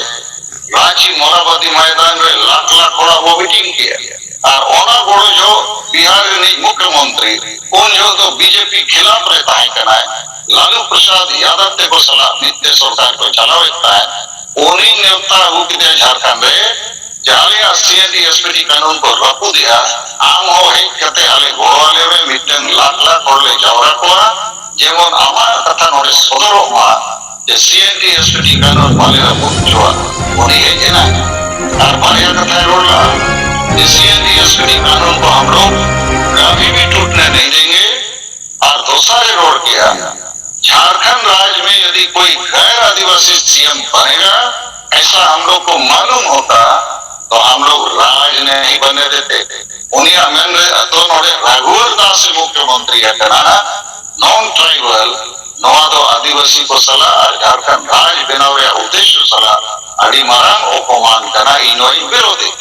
ᱨᱟᱸᱪᱤ ᱢᱚᱨᱟᱵᱟᱫᱤ ᱢᱚᱭᱫᱟᱱ ᱨᱮ ᱞᱟᱠᱷ ᱞᱟᱠᱷ ᱦᱚᱲᱟᱜ ᱵᱚ ᱢᱤᱴᱤᱝ ᱠᱮᱜᱼᱟ᱾ ᱟᱨ ᱚᱱᱟ ᱜᱚᱲᱚ ᱡᱚᱦᱚᱜ ᱵᱤᱦᱟᱨ ᱨᱤᱱᱤᱡ ᱢᱩᱠᱷᱭᱚᱢᱚᱱᱛᱨᱤ, ᱩᱱ ᱡᱚᱦᱚᱜ ᱫᱚ ᱵᱤᱡᱮᱯᱤ ᱠᱷᱤᱞᱟᱯ ᱨᱮ ᱛᱟᱦᱮᱸ ᱠᱟᱱᱟᱭ, ᱞᱟᱞᱩ ᱯᱨᱚᱥᱟᱫᱽ ᱭᱟᱫᱚᱵ ᱛᱮᱠᱚ ᱥᱟᱞᱟᱜ ᱢᱤᱫ ᱛᱮ ᱥᱚᱨᱠᱟᱨ ᱠᱚ ᱪᱟᱞᱟᱣᱮᱫ ᱛᱟᱦᱮᱸᱫ, ᱩᱱᱤ ᱱᱮᱣᱛᱟ ᱟᱹᱜᱩ ᱠᱮᱫᱮᱭᱟ ᱡᱷᱟᱲᱠᱷᱚᱸᱰ ᱨᱮ᱾ ᱡᱮ ᱟᱞᱮᱭᱟᱜ ᱥᱤ N T S P T ᱠᱟᱹᱱᱩᱱ ᱠᱚ ᱨᱟᱹᱯᱩᱫᱮᱜᱼᱟ, ᱟᱢ ᱦᱚᱸ ᱦᱮᱡ ᱠᱟᱛᱮ ᱟᱞᱮ ᱜᱚᱲᱚ ᱟᱞᱮ ᱢᱮ, ᱢᱤᱫᱴᱟᱝ ᱞᱟᱠᱷ ᱞᱟᱠᱷ ᱦᱚᱲ ᱞᱮ ᱡᱟᱣᱨᱟ ᱠᱚᱣᱟ, ᱡᱮᱢᱚᱱ ᱟᱢᱟᱜ ᱠᱟᱛᱷᱟ ᱱᱚᱰᱮ ᱥᱚᱫᱚᱨᱚᱜ ᱢᱟ ᱡᱮ ᱥᱤ N T S P T ᱠᱟᱹᱱᱩᱱ ᱵᱟᱞᱮ ᱨᱟᱹᱯᱩᱫ ᱦᱚᱪᱚᱣᱟᱜ᱾ ᱩᱱᱤ ᱦᱮᱡ ᱮᱱᱟᱭ ᱟᱨ ᱵᱟᱨᱭᱟ ᱠᱟᱛᱷᱟᱭ ᱨᱚᱲ ᱞᱟᱜᱼᱟ ᱡᱮ ᱥᱤ N T S P T ᱠᱟᱹᱱᱩᱱ ᱠᱚ ᱦᱟᱢ ᱞᱳᱜ ᱠᱟᱵᱷᱤ ᱵᱷᱤ ᱴᱩᱴᱱᱮ ᱱᱟᱦᱤ ᱫᱮᱝᱜᱮ, ᱟᱨ ᱫᱚᱥᱟᱨ ᱮ ᱨᱚᱲ ᱠᱮᱜᱼᱟ, झारखंड राज्य में यदि कोई गैर आदिवासी सी एम बनेगा, ऐसा हम लोग को मालूम होता, तो हम लोग राज नहीं बनने देते। ᱩᱱᱤᱭᱟᱜ ᱢᱮᱱ ᱨᱮ ᱫᱚ ᱱᱚᱰᱮ ᱨᱟᱜᱷᱩᱣᱟᱨ ᱫᱟᱥ ᱮ ᱢᱩᱠᱷᱭᱚᱢᱚᱱᱛᱨᱤ ᱟᱠᱟᱱᱟ, ᱱᱚᱱ ᱴᱨᱟᱭᱵᱟᱞ, ᱱᱚᱣᱟ ᱫᱚ ᱟᱹᱫᱤᱵᱟᱹᱥᱤ ᱠᱚ ᱥᱟᱞᱟᱜ ᱟᱨ ᱡᱷᱟᱲᱠᱷᱚᱸᱰ ᱨᱟᱡᱽ ᱵᱮᱱᱟᱣ ᱨᱮᱭᱟᱜ ᱩᱫᱽᱫᱮᱥᱥᱚ ᱥᱟᱞᱟᱜ ᱟᱹᱰᱤ ᱢᱟᱨᱟᱝ ᱚᱯᱚᱢᱟᱱ ᱠᱟᱱᱟ᱾ ᱤᱧ ᱱᱚᱣᱟᱧ ᱵᱤᱨᱳᱫᱷ ᱮᱫ᱾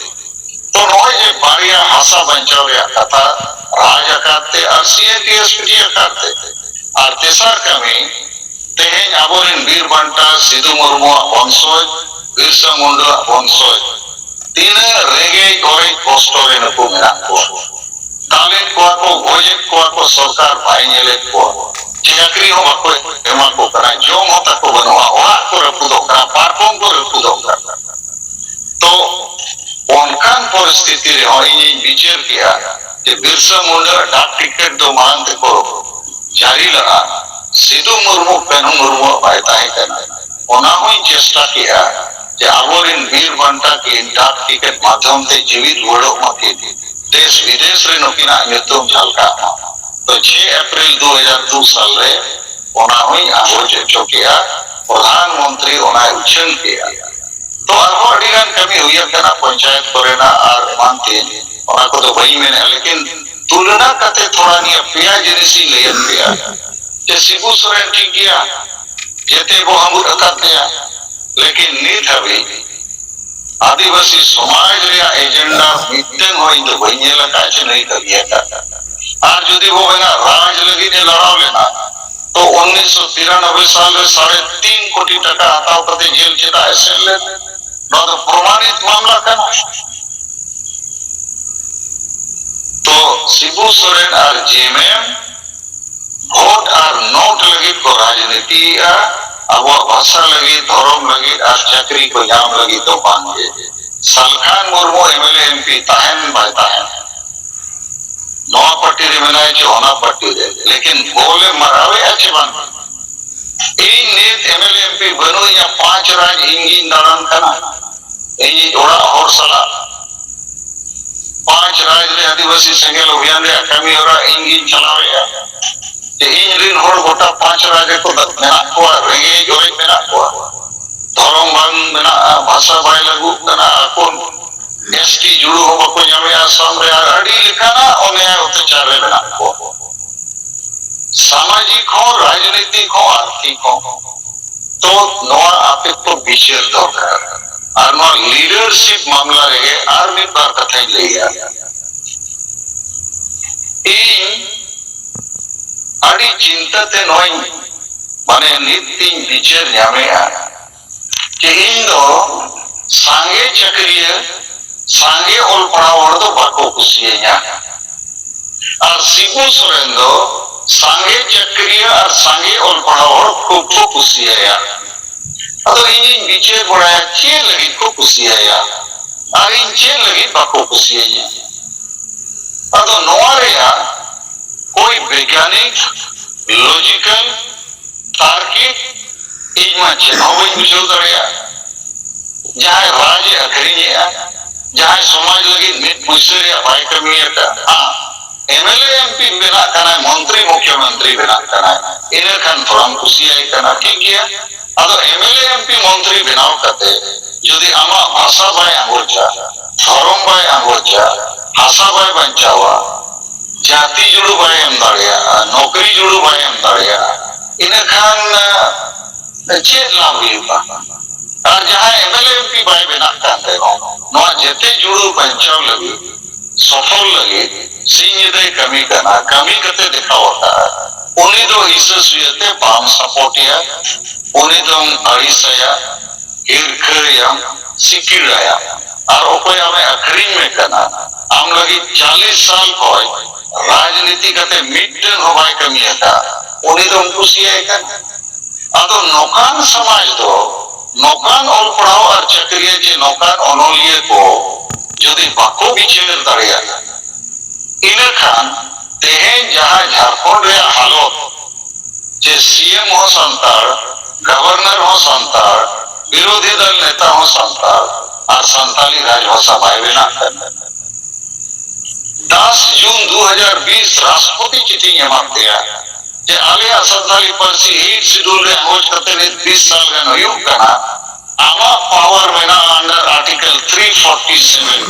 ᱛᱚ ᱱᱚᱜᱼᱚᱭ ᱡᱮ ᱵᱟᱨᱭᱟ ᱦᱟᱥᱟ ᱵᱟᱧᱪᱟᱣ ᱨᱮᱭᱟᱜ ᱠᱟᱛᱷᱟ, ᱨᱟᱡᱽ ᱟᱠᱟᱛ ᱛᱮ ᱟᱨ C N T S P T ᱟᱠᱟᱛ ᱛᱮ, ᱟᱨ ᱛᱮᱥᱟᱨ ᱠᱟᱹᱢᱤ, ᱛᱮᱦᱮᱧ ᱟᱵᱚᱨᱮᱱ ᱵᱤᱨ ᱵᱟᱱᱴᱟ ᱥᱤᱫᱩ ᱢᱩᱨᱢᱩᱣᱟᱜ ᱵᱚᱝᱥᱚᱡᱽ, ᱵᱤᱨᱥᱟ ᱢᱩᱱᱰᱟᱣᱟᱜ ᱵᱚᱝᱥᱚᱡᱽ, ᱛᱤᱱᱟᱹᱜ ᱨᱮᱸᱜᱮᱡ ᱚᱨᱮᱡ ᱠᱚᱥᱴᱚ ᱨᱮ ᱱᱩᱠᱩ ᱢᱮᱱᱟᱜ ᱠᱚᱣᱟ᱾ ᱫᱟᱞᱮᱫ ᱠᱚᱣᱟ ᱠᱚ, ᱜᱚᱡᱮᱫ ᱠᱚᱣᱟ ᱠᱚ, ᱥᱚᱨᱠᱟᱨ ᱵᱟᱭ ᱧᱮᱞᱮᱫ ᱠᱚᱣᱟ᱾ ᱪᱟᱹᱠᱨᱤ ᱦᱚᱸ ᱵᱟᱠᱚ ᱮᱢᱟ ᱠᱚ ᱠᱟᱱᱟ, ᱡᱚᱢ ᱦᱚᱸ ᱛᱟᱠᱚ ᱵᱟᱹᱱᱩᱜᱼᱟ, ᱚᱲᱟᱜ ᱠᱚ ᱨᱟᱹᱯᱩᱫᱚᱜ ᱠᱟᱱᱟ, ᱯᱟᱨᱠᱚᱢ ᱠᱚ ᱨᱟᱹᱯᱩᱫᱚᱜ ᱠᱟᱱᱟ᱾ ᱛᱚ ᱚᱱᱠᱟᱱ ᱯᱚᱨᱤᱥᱛᱷᱤᱛᱤ ᱨᱮᱦᱚᱸ ᱤᱧᱤᱧ ᱵᱤᱪᱟᱹᱨ ᱠᱮᱜᱼᱟ ᱡᱮ ᱵᱤᱨᱥᱟ ᱢᱩᱱᱰᱟ ᱰᱟᱠ ᱴᱤᱠᱤᱴ ᱫᱚ ᱢᱟᱲᱟᱝ ᱛᱮᱠᱚ ᱡᱟᱹᱨᱤ ᱞᱟᱜᱼᱟ, ᱥᱤᱫᱩ ᱢᱩᱨᱢᱩ ᱠᱟᱹᱱᱦᱩ ᱢᱩᱨᱢᱩᱣᱟᱜ ᱵᱟᱭ ᱛᱟᱦᱮᱸ ᱠᱟᱱᱟ᱾ ᱚᱱᱟ ᱦᱚᱸᱧ ᱪᱮᱥᱴᱟ ᱠᱮᱜᱼᱟ ᱡᱮ ᱟᱵᱚᱨᱮᱱ ᱵᱤᱨ ᱵᱟᱱᱴᱟ ᱠᱤᱱ ᱰᱟᱠ ᱴᱤᱠᱤᱴ ᱢᱟᱫᱽᱫᱷᱚᱢ ᱛᱮ ᱡᱤᱣᱤᱫ ᱨᱩᱣᱟᱹᱲᱚᱜ ᱢᱟᱠᱤᱱ, ᱫᱮᱥ ᱵᱤᱫᱮᱥ ᱨᱮ ᱱᱩᱠᱤᱱᱟᱜ ᱧᱩᱛᱩᱢ ᱡᱷᱟᱞᱠᱟᱜ ᱢᱟ᱾ ᱛᱚ ᱪᱷᱮᱭ ᱮᱯᱨᱤᱞ ᱫᱩ ᱦᱟᱡᱟᱨ ᱫᱩ ᱥᱟᱞ ᱨᱮ ᱚᱱᱟ ᱦᱚᱸᱧ ᱟᱸᱜᱚᱪ ᱦᱚᱪᱚ ᱠᱮᱜᱼᱟ, ᱯᱨᱚᱫᱷᱟᱱ ᱢᱚᱱᱛᱨᱤ ᱚᱱᱟᱭ ᱩᱪᱷᱟᱹᱱ ᱠᱮᱜᱼᱟ᱾ ᱛᱚ ᱟᱨᱦᱚᱸ ᱟᱹᱰᱤ ᱜᱟᱱ ᱠᱟᱹᱢᱤ ᱦᱩᱭ ᱟᱠᱟᱱᱟ, ᱯᱚᱧᱪᱟᱭᱮᱛ ᱠᱚᱨᱮᱱᱟᱜ ᱟᱨ ᱮᱢᱟᱱ ᱛᱮ, ᱚᱱᱟ ᱠᱚᱫᱚ ᱵᱟᱹᱧ ᱢᱮᱱᱮᱫᱼᱟ, ᱞᱮᱠᱤᱱ ᱛᱩᱞᱚᱱᱟ ᱠᱟᱛᱮ ᱛᱷᱚᱲᱟ ᱱᱤᱭᱟᱹ ᱯᱮᱭᱟ ᱡᱤᱱᱤᱥ ᱤᱧ ᱞᱟᱹᱭᱟᱫ ᱯᱮᱭᱟ ᱡᱮ ᱥᱤᱵᱩ ᱥᱚᱨᱮᱱ ᱴᱷᱤᱠ ᱜᱮᱭᱟ, ᱡᱮᱛᱮ ᱵᱚ ᱦᱟᱹᱢᱩᱫ ᱟᱠᱟᱫ ᱛᱟᱭᱟ, ᱞᱮᱠᱤᱱ ᱱᱤᱛ ᱦᱟᱹᱵᱤᱡ ᱟᱹᱫᱤᱵᱟᱹᱥᱤ ᱥᱚᱢᱟᱡᱽ ᱨᱮᱭᱟᱜ ᱮᱡᱮᱱᱰᱟ ᱢᱤᱫᱴᱟᱝ ᱦᱚᱸ ᱤᱧ ᱫᱚ ᱵᱟᱹᱧ ᱧᱮᱞ ᱟᱠᱟᱫ ᱪᱮ ᱱᱩᱭ ᱠᱟᱹᱢᱤ ᱟᱠᱟᱫ᱾ ᱟᱨ ᱡᱩᱫᱤ ᱵᱚ ᱢᱮᱱᱟ ᱨᱟᱡᱽ ᱞᱟᱹᱜᱤᱫ ᱮ ᱞᱟᱲᱟᱣ ᱞᱮᱱᱟ, ᱛᱚ ᱩᱱᱤᱥᱥᱚ ᱛᱤᱨᱟᱱᱚᱵᱵᱳᱭ ᱥᱟᱞ ᱨᱮ ᱥᱟᱲᱮ ᱛᱤᱱ ᱠᱳᱴᱤ ᱴᱟᱠᱟ ᱦᱟᱛᱟᱣ ᱠᱟᱛᱮ ᱡᱮᱞ ᱪᱮᱫᱟᱜ ᱮ ᱥᱮᱱ ᱞᱮᱱᱟ? ᱱᱚᱣᱟ ᱫᱚ ᱯᱨᱚᱢᱟᱱᱤᱛ ᱢᱟᱢᱞᱟ ᱠᱟᱱᱟ᱾ ᱛᱚ ᱥᱤᱵᱩ ᱥᱚᱨᱮᱱ ᱟᱨ ᱡᱮ ᱮᱢ ᱮᱢ ᱵᱷᱳᱴ ᱟᱨ ᱱᱳᱴ ᱞᱟᱹᱜᱤᱫ ᱠᱚ ᱨᱟᱡᱽᱱᱤᱛᱤᱭᱮᱫᱼᱟ, ᱟᱵᱚᱣᱟᱜ ᱵᱷᱟᱥᱟ ᱞᱟᱹᱜᱤᱫ, ᱫᱷᱚᱨᱚᱢ ᱞᱟᱹᱜᱤᱫ ᱟᱨ ᱪᱟᱹᱠᱨᱤ ᱠᱚ ᱧᱟᱢ ᱞᱟᱹᱜᱤᱫ ᱫᱚ ᱵᱟᱝ ᱜᱮ᱾ ᱥᱟᱞᱠᱷᱟᱱ ᱢᱩᱨᱢᱩ M L A M P ᱛᱟᱦᱮᱱ ᱵᱟᱭ ᱛᱟᱦᱮᱱ, ᱱᱚᱣᱟ ᱯᱟᱨᱴᱤ ᱨᱮ ᱢᱮᱱᱟᱭ ᱪᱮ ᱚᱱᱟ ᱯᱟᱨᱴᱤ ᱨᱮ, ᱞᱮᱠᱤᱱ ᱵᱚᱞ ᱮ ᱢᱟᱨᱟᱣᱮᱫᱼᱟ ᱪᱮ ᱵᱟᱝ? ᱤᱧ ᱱᱤᱛ ᱮᱢ ᱮᱞ ᱮ ᱮᱢ ᱯᱤ ᱵᱟᱹᱱᱩᱜ ᱤᱧᱟ, ᱯᱟᱸᱪ ᱨᱟᱡᱽ ᱤᱧ ᱜᱤᱧ ᱫᱟᱬᱟᱱ ᱠᱟᱱᱟ, ᱤᱧᱤᱡ ᱚᱲᱟᱜ ᱦᱚᱲ ᱥᱟᱞᱟᱜ ᱯᱟᱸᱪ ᱨᱟᱡᱽ ᱨᱮ ᱟᱹᱫᱤᱵᱟᱹᱥᱤ ᱥᱮᱸᱜᱮᱞ ᱚᱵᱷᱤᱭᱟᱱ ᱨᱮᱭᱟᱜ ᱠᱟᱹᱢᱤ ᱦᱚᱨᱟ ᱤᱧ ᱜᱤᱧ ᱪᱟᱞᱟᱣᱮᱫᱼᱟ᱾ ᱡᱮ ᱤᱧ ᱨᱤᱱ ᱦᱚᱲ ᱜᱚᱴᱟ ᱯᱟᱸᱪ ᱨᱟᱡᱽ ᱨᱮᱠᱚ ᱢᱮᱱᱟᱜ ᱠᱚᱣᱟ, ᱨᱮᱸᱜᱮᱡ ᱚᱨᱮᱡ ᱢᱮᱱᱟᱜ ᱠᱚᱣᱟ, ᱫᱷᱚᱨᱚᱢ ᱵᱟᱝ ᱢᱮᱱᱟᱜᱼᱟ, ᱵᱷᱟᱥᱟ ᱵᱟᱭ ᱞᱟᱹᱜᱩᱜ ᱠᱟᱱᱟ, ᱟᱠᱚ ᱮᱥ ᱴᱤ ᱡᱩᱲᱩ ᱦᱚᱸ ᱵᱟᱠᱚ ᱧᱟᱢᱮᱫᱼᱟ, ᱟᱥᱟᱢ ᱨᱮ ᱟᱨ ᱟᱹᱰᱤ ᱞᱮᱠᱟᱱᱟᱜ ᱚᱱᱭᱟᱭ ᱚᱛᱛᱟᱪᱟᱨ ᱨᱮ ᱢᱮᱱᱟᱜ ᱠᱚᱣᱟ᱾ ᱥᱟᱢᱟᱡᱤᱠ ᱦᱚᱸ, ᱨᱟᱡᱽᱱᱤᱛᱤᱠ ᱦᱚᱸ, ᱟᱨᱛᱷᱤᱠ ᱦᱚᱸ᱾ ᱛᱚ ᱱᱚᱣᱟ ᱟᱯᱮ ᱠᱚ ᱵᱤᱪᱟᱹᱨ ᱫᱚᱨᱠᱟᱨ᱾ ᱟᱨ ᱱᱚᱣᱟ ᱞᱤᱰᱟᱨᱥᱤᱯ ᱢᱟᱢᱞᱟ ᱨᱮᱜᱮ ᱟᱨ ᱢᱤᱫ ᱵᱟᱨ ᱠᱟᱛᱷᱟᱧ ᱞᱟᱹᱭᱟ᱾ ᱤᱧ ᱟᱹᱰᱤ ᱪᱤᱱᱛᱟᱹ ᱛᱮ ᱱᱚᱣᱟᱧ, ᱢᱟᱱᱮ, ᱱᱤᱛ ᱤᱧ ᱵᱤᱪᱟᱹᱨ ᱧᱟᱢᱮᱜᱼᱟ ᱡᱮ ᱤᱧ ᱫᱚ ᱥᱟᱸᱜᱮ ᱪᱟᱹᱠᱨᱤᱭᱟᱹ, ᱥᱟᱸᱜᱮ ᱚᱞ ᱯᱟᱲᱦᱟᱣ ᱦᱚᱲ ᱫᱚ ᱵᱟᱠᱚ ᱠᱩᱥᱤᱭᱟᱹᱧᱟ᱾ ᱟᱨ ᱥᱤᱵᱩ ᱥᱚᱨᱮᱱ ᱫᱚ ᱥᱟᱸᱜᱮ ᱪᱟᱹᱠᱨᱤᱭᱟᱹ ᱟᱨ ᱥᱟᱸᱜᱮ ᱚᱞ ᱯᱟᱲᱦᱟᱣ ᱦᱚᱲ ᱠᱷᱩᱵ ᱠᱚ ᱠᱩᱥᱤᱭᱟᱭᱟ᱾ ᱟᱫᱚ ᱤᱧᱤᱧ ᱵᱤᱪᱟᱹᱨ ᱵᱟᱲᱟᱭᱟ ᱪᱮᱫ ᱞᱟᱹᱜᱤᱫ ᱠᱚ ᱠᱩᱥᱤᱭᱟᱭᱟ ᱟᱨ ᱤᱧ ᱪᱮᱫ ᱞᱟᱹᱜᱤᱫ ᱵᱟᱠᱚ ᱠᱩᱥᱤᱭᱟᱹᱧᱟ᱾ ᱟᱫᱚ ᱱᱚᱣᱟ ᱨᱮᱭᱟᱜ ᱠᱳᱭ ᱵᱳᱭᱜᱟᱱᱤᱠ, ᱞᱚᱡᱤᱠᱟᱞ, ᱛᱟᱨᱠᱤᱠ ᱤᱧ ᱢᱟ ᱪᱮᱫ ᱦᱚᱸ ᱵᱟᱹᱧ ᱵᱩᱡᱷᱟᱹᱣ ᱫᱟᱲᱮᱭᱟᱜᱼᱟ᱾ ᱡᱟᱦᱟᱸᱭ ᱨᱟᱡᱽ ᱮ ᱟᱹᱠᱷᱨᱤᱧᱮᱜᱼᱟ, ᱡᱟᱦᱟᱸᱭ ᱥᱚᱢᱟᱡᱽ ᱞᱟᱹᱜᱤᱫ ᱢᱤᱫ ᱯᱩᱭᱥᱟᱹ ᱨᱮᱭᱟᱜ ᱵᱟᱭ ᱠᱟᱹᱢᱤ ᱟᱠᱟᱫ, ᱦᱮᱸ, ᱮᱢ ᱮᱞ ᱮ ᱮᱢ ᱯᱤ ᱵᱮᱱᱟᱜ ᱠᱟᱱᱟᱭ, ᱢᱚᱱᱛᱨᱤ ᱢᱩᱠᱷᱭᱚᱢᱚᱱᱛᱨᱤ ᱵᱮᱱᱟᱜ ᱠᱟᱱᱟᱭ, ᱤᱱᱟᱹ ᱠᱷᱟᱱ ᱛᱷᱚᱲᱟᱢ ᱠᱩᱥᱤᱭᱟᱭ ᱠᱟᱱᱟ, ᱴᱷᱤᱠ ᱜᱮᱭᱟ᱾ ᱟᱫᱚ ᱮᱢ ᱮᱞ ᱮ ᱮᱢ ᱯᱤ ᱢᱚᱱᱛᱨᱤ ᱵᱮᱱᱟᱣ ᱠᱟᱛᱮ ᱡᱩᱫᱤ ᱟᱢᱟᱜ ᱵᱷᱟᱥᱟ ᱵᱟᱭ ᱟᱸᱜᱚᱪᱟ, ᱫᱷᱚᱨᱚᱢ ᱵᱟᱭ ᱟᱸᱜᱚᱪᱟ, ᱦᱟᱥᱟ ᱵᱟᱭ ᱵᱟᱧᱪᱟᱣᱟ, ᱡᱟᱹᱛᱤ ᱡᱩᱲᱩ ᱵᱟᱭ ᱮᱢ ᱫᱟᱲᱮᱭᱟᱜᱼᱟ, ᱱᱚᱠᱨᱤ ᱡᱩᱲᱩ ᱵᱟᱭ ᱮᱢ ᱫᱟᱲᱮᱭᱟᱜᱼᱟ, ᱤᱱᱟᱹ ᱠᱷᱟᱱ, ᱮ, ᱪᱮᱫ ᱞᱟᱵᱷ ᱦᱩᱭᱩᱜᱼᱟ? ᱟᱨ ᱡᱟᱦᱟᱸᱭ ᱮᱢ ᱮᱞ ᱮ ᱮᱢ ᱯᱤ ᱵᱟᱭ ᱵᱮᱱᱟᱜ ᱠᱟᱱ ᱨᱮᱦᱚᱸ, ᱱᱚᱣᱟ ᱡᱮᱛᱮ ᱡᱩᱲᱩ ᱵᱟᱧᱪᱟᱣ ᱞᱟᱹᱜᱤᱫ, ᱥᱚᱯᱷᱚᱞ ᱞᱟᱹᱜᱤᱫ ᱥᱤᱧ ᱧᱤᱫᱟᱹᱭ ᱠᱟᱹᱢᱤ ᱠᱟᱱᱟ, ᱠᱟᱹᱢᱤ ᱠᱟᱛᱮ ᱫᱮᱠᱷᱟᱣ ᱟᱠᱟᱫᱼᱟ᱾ ᱩᱱᱤ ᱫᱚ ᱦᱤᱥᱟᱹ ᱥᱩᱭᱟᱹ ᱛᱮ ᱵᱟᱢ ᱥᱟᱯᱳᱨᱴ ᱮᱭᱟ, ᱩᱱᱤ ᱫᱚᱢ ᱟᱹᱲᱤᱥ ᱟᱭᱟ, ᱦᱤᱨᱠᱷᱟᱹᱭᱟᱢ, ᱥᱤᱠᱤᱲ ᱟᱭᱟᱢ᱾ ᱟᱨ ᱚᱠᱚᱭ ᱟᱢᱮ ᱟᱹᱠᱷᱨᱤᱧ ᱢᱮ ᱠᱟᱱᱟ, ᱟᱢ ᱞᱟᱹᱜᱤᱫ ᱪᱟᱞᱤᱥ ᱥᱟᱞ ᱠᱷᱚᱱ ᱨᱟᱡᱽᱱᱤᱛᱤ ᱠᱟᱛᱮ ᱢᱤᱫᱴᱟᱹᱝ ᱦᱚᱸ ᱵᱟᱭ ᱠᱟᱹᱢᱤ ᱟᱠᱟᱫ, ᱩᱱᱤ ᱫᱚᱢ ᱠᱩᱥᱤᱭᱟᱭ ᱠᱟᱱᱟ᱾ ᱟᱫᱚ ᱱᱚᱝᱠᱟᱱ ᱥᱚᱢᱟᱡᱽ ᱫᱚ, ᱱᱚᱝᱠᱟᱱ ᱚᱞ ᱯᱟᱲᱦᱟᱣ ᱟᱨ ᱪᱟᱹᱠᱨᱤᱭᱟᱹ ᱪᱮ ᱱᱚᱝᱠᱟᱱ ᱚᱱᱚᱞᱤᱭᱟᱹ ᱠᱚ ᱡᱩᱫᱤ ᱵᱟᱠᱚ ᱵᱤᱪᱟᱹᱨ ᱫᱟᱲᱮᱭᱟᱜᱼᱟ, ᱤᱱᱟᱹ ᱠᱷᱟᱱ ᱛᱮᱦᱮᱧ ᱡᱟᱦᱟᱸ ᱡᱷᱟᱲᱠᱷᱚᱸᱰ ᱨᱮᱭᱟᱜ ᱦᱟᱞᱚᱛ, ᱡᱮ ᱥᱤ ᱮᱢ ᱦᱚᱸ ᱥᱟᱱᱛᱟᱲ, ᱜᱚᱵᱷᱚᱨᱱᱚᱨ ᱦᱚᱸ ᱥᱟᱱᱛᱟᱲ, ᱵᱤᱨᱳᱫᱷᱤ ᱫᱚᱞ ᱱᱮᱛᱟ ᱦᱚᱸ ᱥᱟᱱᱛᱟᱲ, ᱟᱨ ᱥᱟᱱᱛᱟᱞᱤ ᱨᱟᱡᱽ ᱵᱷᱟᱥᱟ ᱵᱟᱭ ᱵᱮᱱᱟᱜ ᱠᱟᱱᱟ᱾ ᱫᱟᱥ ᱡᱩᱱ ᱫᱩ ᱦᱟᱡᱟᱨ ᱵᱤᱥ ᱨᱟᱥᱴᱨᱚᱯᱚᱛᱤ ᱪᱤᱴᱷᱤᱧ ᱮᱢᱟᱫ ᱯᱮᱭᱟ ᱡᱮ ᱟᱞᱮᱭᱟᱜ ᱥᱟᱱᱛᱟᱞᱤ ᱯᱟᱹᱨᱥᱤ ᱮᱭᱤᱴ ᱥᱤᱰᱩᱞ ᱨᱮ ᱟᱸᱜᱚᱪ ᱠᱟᱛᱮ ᱱᱤᱛ ᱵᱤᱥ ᱥᱟᱞ ᱜᱟᱱ ᱦᱩᱭᱩᱜ ᱠᱟᱱᱟ, ᱟᱢᱟᱜ ᱯᱟᱣᱟᱨ ᱢᱮᱱᱟᱜᱼᱟ under article three forty seven,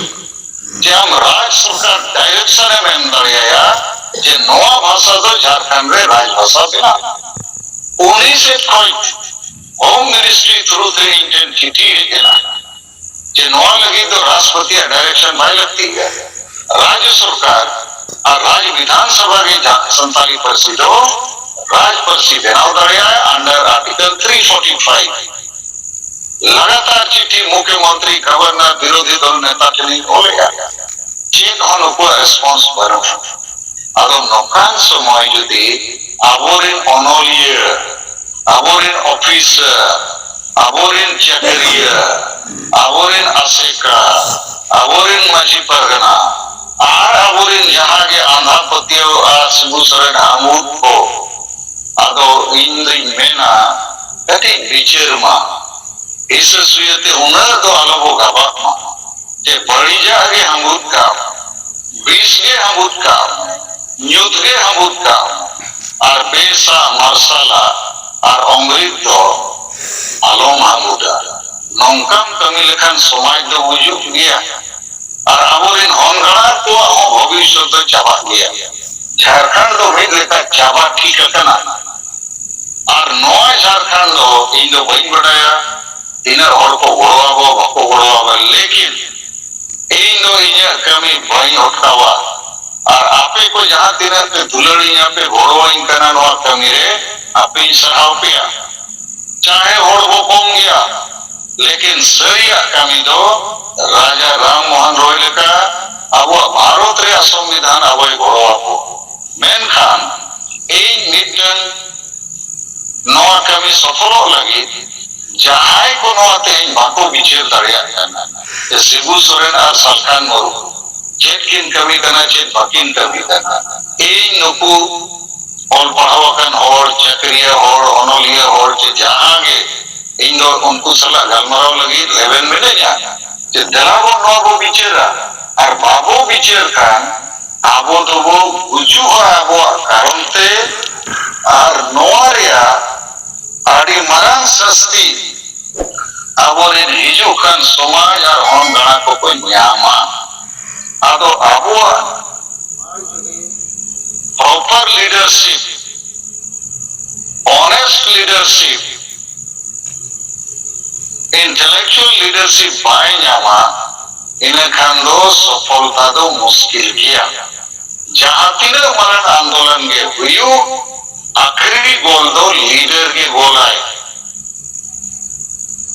ᱡᱮ ᱟᱢ ᱨᱟᱡᱽ ᱥᱚᱨᱠᱟᱨ ᱰᱟᱭᱨᱮᱠᱥᱚᱱ ᱮᱢ ᱮᱢ ᱫᱟᱲᱮᱭᱟᱭᱟ ᱡᱮ ᱱᱚᱣᱟ ᱵᱷᱟᱥᱟ ᱫᱚ ᱡᱷᱟᱲᱠᱷᱚᱸᱰ ᱨᱮ ᱨᱟᱡᱽ ᱵᱷᱟᱥᱟ ᱵᱮᱱᱟᱜ᱾ ᱩᱱᱤ ᱥᱮᱫ ᱠᱷᱚᱱ ᱦᱳᱢ ᱢᱤᱱᱤᱥᱴᱨᱤ ᱛᱷᱨᱩ ᱛᱮ ᱤᱧ ᱴᱷᱮᱱ ᱪᱤᱴᱷᱤ ᱦᱮᱡ ᱮᱱᱟ ᱡᱮ ᱱᱚᱣᱟ ᱞᱟᱹᱜᱤᱫ ᱫᱚ ᱨᱟᱥᱴᱨᱚᱯᱚᱛᱤᱭᱟᱜ ᱰᱟᱭᱨᱮᱠᱥᱚᱱ ᱵᱟᱭ ᱞᱟᱹᱠᱛᱤ ᱜᱮᱭᱟ᱾ ᱨᱟᱡᱽ ᱥᱚᱨᱠᱟᱨ ᱟᱨ ᱨᱟᱡᱽ ᱵᱤᱫᱷᱟᱱ ᱥᱚᱵᱷᱟ ᱜᱮ ᱡᱟᱦᱟᱸ ᱥᱟᱱᱛᱟᱞᱤ ᱯᱟᱹᱨᱥᱤ ᱫᱚ ᱨᱟᱡᱽ ᱯᱟᱹᱨᱥᱤ ᱵᱮᱱᱟᱣ ᱫᱟᱲᱮᱭᱟᱜᱼᱟ under article three forty five᱾ ᱞᱟᱜᱟᱛᱟᱨ ᱪᱤᱴᱷᱤ ᱢᱩᱠᱷᱭᱚᱢᱚᱱᱛᱨᱤ, ᱜᱚᱵᱷᱚᱨᱱᱚᱨ, ᱵᱤᱨᱳᱫᱷᱤ ᱫᱚᱞ ᱱᱮᱛᱟ ᱴᱷᱮᱱᱤᱧ ᱚᱞᱮᱜᱼᱟ, ᱪᱮᱫ ᱦᱚᱸ ᱱᱩᱠᱩᱣᱟᱜ ᱨᱮᱥᱯᱚᱱᱥ ᱵᱟᱹᱱᱩᱜᱼᱟ᱾ ᱟᱫᱚ ᱱᱚᱝᱠᱟᱱ ᱥᱚᱢᱚᱭ ᱡᱩᱫᱤ ᱟᱵᱚᱨᱮᱱ ᱚᱱᱚᱞᱤᱭᱟᱹ, ᱟᱵᱚᱨᱮᱱ ᱚᱯᱷᱤᱥᱟᱨ, ᱟᱵᱚᱨᱮᱱ ᱪᱟᱹᱠᱨᱤᱭᱟᱹ, ᱟᱵᱚᱨᱮᱱ ᱟᱥᱮᱠᱟ, ᱟᱵᱚᱨᱮᱱ ᱢᱟᱹᱡᱷᱤ ᱯᱟᱨᱜᱟᱱᱟ ᱟᱨ ᱟᱵᱚᱨᱮᱱ ᱡᱟᱦᱟᱸ ᱜᱮ ᱟᱸᱫᱷᱟ ᱯᱟᱹᱛᱭᱟᱹᱣ ᱟᱨ ᱥᱤᱵᱩ ᱥᱚᱨᱮᱱ ᱟᱢᱩᱫ ᱠᱚ, ᱟᱫᱚ ᱤᱧ ᱫᱩᱧ ᱢᱮᱱᱟ, ᱠᱟᱹᱴᱤᱡ ᱵᱤᱪᱟᱹᱨ ᱢᱟ᱾ ᱦᱤᱥᱟᱹ ᱥᱩᱭᱟᱹ ᱛᱮ ᱩᱱᱟᱹᱜ ᱫᱚ ᱟᱞᱚ ᱵᱚ ᱜᱟᱵᱟᱜ ᱢᱟ ᱡᱮ ᱵᱟᱹᱲᱤᱡᱟᱜ ᱜᱮ ᱦᱟᱸᱜᱩᱫ ᱠᱟᱜ ᱢᱮ, ᱵᱤᱥ ᱜᱮ ᱦᱟᱸᱜᱩᱫ ᱠᱟᱜ ᱢᱮ, ᱧᱩᱛ ᱜᱮ ᱦᱟᱸᱜᱩᱫ ᱠᱟᱜ ᱢᱮ, ᱟᱨ ᱵᱮᱥᱟᱜ, ᱢᱟᱨᱥᱟᱞᱟᱜ ᱟᱨ ᱚᱢᱨᱤᱛ ᱫᱚ ᱟᱞᱚᱢ ᱦᱟᱸᱜᱩᱫᱟ᱾ ᱱᱚᱝᱠᱟᱢ ᱠᱟᱹᱢᱤ ᱞᱮᱠᱷᱟᱱ ᱥᱚᱢᱟᱡᱽ ᱫᱚ ᱜᱩᱡᱩᱜ ᱜᱮᱭᱟ ᱟᱨ ᱟᱵᱚᱨᱮᱱ ᱦᱚᱱ ᱜᱟᱬᱟ ᱠᱚᱣᱟᱜ ᱦᱚᱸ ᱵᱷᱚᱵᱤᱥᱥᱚᱛ ᱫᱚ ᱪᱟᱵᱟᱜ ᱜᱮᱭᱟ᱾ ᱡᱷᱟᱲᱠᱷᱚᱸᱰ ᱫᱚ ᱢᱤᱫ ᱞᱮᱠᱟ ᱪᱟᱵᱟ ᱴᱷᱤᱠ ᱟᱠᱟᱱᱟ᱾ ᱟᱨ ᱱᱚᱣᱟ ᱡᱷᱟᱲᱠᱷᱚᱸᱰ ᱫᱚ ᱤᱧ ᱫᱚ ᱵᱟᱹᱧ ᱵᱟᱰᱟᱭᱟ ᱛᱤᱱᱟᱹᱜ ᱦᱚᱲ ᱠᱚ ᱜᱚᱲᱚ ᱟᱵᱚ, ᱵᱟᱠᱚ ᱜᱚᱲᱚ ᱟᱵᱚ, ᱞᱮᱠᱤᱱ ᱤᱧ ᱫᱚ ᱤᱧᱟᱹᱜ ᱠᱟᱹᱢᱤ ᱵᱟᱹᱧ ᱚᱴᱠᱟᱣᱟ᱾ ᱟᱨ ᱟᱯᱮ ᱠᱚ ᱡᱟᱦᱟᱸ ᱛᱤᱱᱟᱹᱜ ᱯᱮ ᱫᱩᱞᱟᱹᱲᱤᱧᱟ, ᱯᱮ ᱜᱚᱲᱚᱣᱟᱹᱧ ᱠᱟᱱᱟ ᱱᱚᱣᱟ ᱠᱟᱹᱢᱤ ᱨᱮ, ᱟᱯᱮᱧ ᱥᱟᱨᱦᱟᱣ ᱯᱮᱭᱟ᱾ ᱪᱟᱦᱮ ᱦᱚᱲ ᱵᱚ ᱠᱚᱢ ᱜᱮᱭᱟ, ᱞᱮᱠᱤᱱ ᱥᱟᱹᱨᱤᱭᱟᱜ ᱠᱟᱹᱢᱤ ᱫᱚ ᱨᱟᱡᱟ ᱨᱟᱢ ᱢᱳᱦᱚᱱ ᱨᱚᱭ ᱞᱮᱠᱟ ᱟᱵᱚᱣᱟᱜ ᱵᱷᱟᱨᱚᱛ ᱨᱮᱭᱟᱜ ᱥᱚᱝᱵᱤᱫᱷᱟᱱ ᱟᱵᱚᱭ ᱜᱚᱲᱚ ᱟᱵᱚ᱾ ᱢᱮᱱᱠᱷᱟᱱ ᱤᱧ ᱢᱤᱫᱴᱟᱝ ᱱᱚᱣᱟ ᱠᱟᱹᱢᱤ ᱥᱚᱯᱷᱚᱞᱚᱜ ᱞᱟᱹᱜᱤᱫ ᱡᱟᱦᱟᱸᱭ ᱠᱚ ᱱᱚᱣᱟ ᱛᱮᱦᱮᱧ ᱵᱟᱠᱚ ᱵᱤᱪᱟᱹᱨ ᱫᱟᱲᱮᱭᱟᱜ ᱠᱟᱱᱟ ᱡᱮ ᱥᱤᱵᱩ ᱥᱚᱨᱮᱱ ᱟᱨ ᱥᱟᱞᱠᱷᱟᱱ ᱢᱩᱨᱢᱩ ᱪᱮᱫ ᱠᱤᱱ ᱠᱟᱹᱢᱤ ᱠᱟᱱᱟ, ᱪᱮᱫ ᱵᱟᱹᱠᱤᱱ ᱠᱟᱹᱢᱤ ᱠᱟᱱᱟ, ᱤᱧ ᱱᱩᱠᱩ ᱚᱞ ᱯᱟᱲᱦᱟᱣ ᱟᱠᱟᱱ ᱦᱚᱲ, ᱪᱟᱹᱠᱨᱤᱭᱟᱹ ᱦᱚᱲ, ᱚᱱᱚᱞᱤᱭᱟᱹ ᱦᱚᱲ, ᱪᱮ ᱡᱟᱦᱟᱸ ᱜᱮ, ᱤᱧ ᱫᱚ ᱩᱱᱠᱩ ᱥᱟᱞᱟᱜ ᱜᱟᱞᱢᱟᱨᱟᱣ ᱞᱟᱹᱜᱤᱫ ᱨᱮᱵᱮᱱ ᱢᱤᱱᱟᱹᱧᱟ᱾ ᱡᱮ ᱫᱮᱞᱟ ᱵᱚᱱ ᱱᱚᱣᱟ ᱵᱚ ᱵᱤᱪᱟᱹᱨᱟ, ᱟᱨ ᱵᱟᱵᱚ ᱵᱤᱪᱟᱹᱨ ᱠᱷᱟᱱ ᱟᱵᱚ ᱫᱚᱵᱚ ᱜᱩᱡᱩᱜᱼᱟ ᱟᱵᱚᱣᱟᱜ ᱠᱟᱨᱚᱱ ᱛᱮ, ᱟᱨ ᱱᱚᱣᱟ ᱨᱮᱭᱟᱜ ᱟᱹᱰᱤ ᱢᱟᱨᱟᱝ ᱥᱟᱹᱥᱛᱤ ᱟᱵᱚᱨᱮᱱ ᱦᱤᱡᱩᱜ ᱠᱟᱱ ᱥᱚᱢᱟᱡᱽ ᱟᱨ ᱦᱚᱱ ᱜᱟᱬᱟ ᱠᱚᱠᱚ ᱧᱟᱢᱟ᱾ ᱟᱫᱚ ᱟᱵᱚᱣᱟᱜ proper leadership, honest leadership, intellectual leadership ᱵᱟᱭ ᱧᱟᱢᱟ, ᱤᱱᱟᱹ ᱠᱷᱟᱱ ᱫᱚ ᱥᱚᱯᱷᱚᱞᱛᱟ ᱫᱚ ᱢᱩᱥᱠᱤᱞ ᱜᱮᱭᱟ᱾ ᱡᱟᱦᱟᱸ ᱛᱤᱱᱟᱹᱜ ᱢᱟᱨᱟᱝ ᱟᱱᱫᱳᱞᱚᱱ ᱜᱮ ᱦᱩᱭᱩᱜ, ᱟᱠᱷᱨᱤ ᱜᱳᱞ ᱫᱚ leader ᱜᱮ ᱜᱳᱞᱟᱭ᱾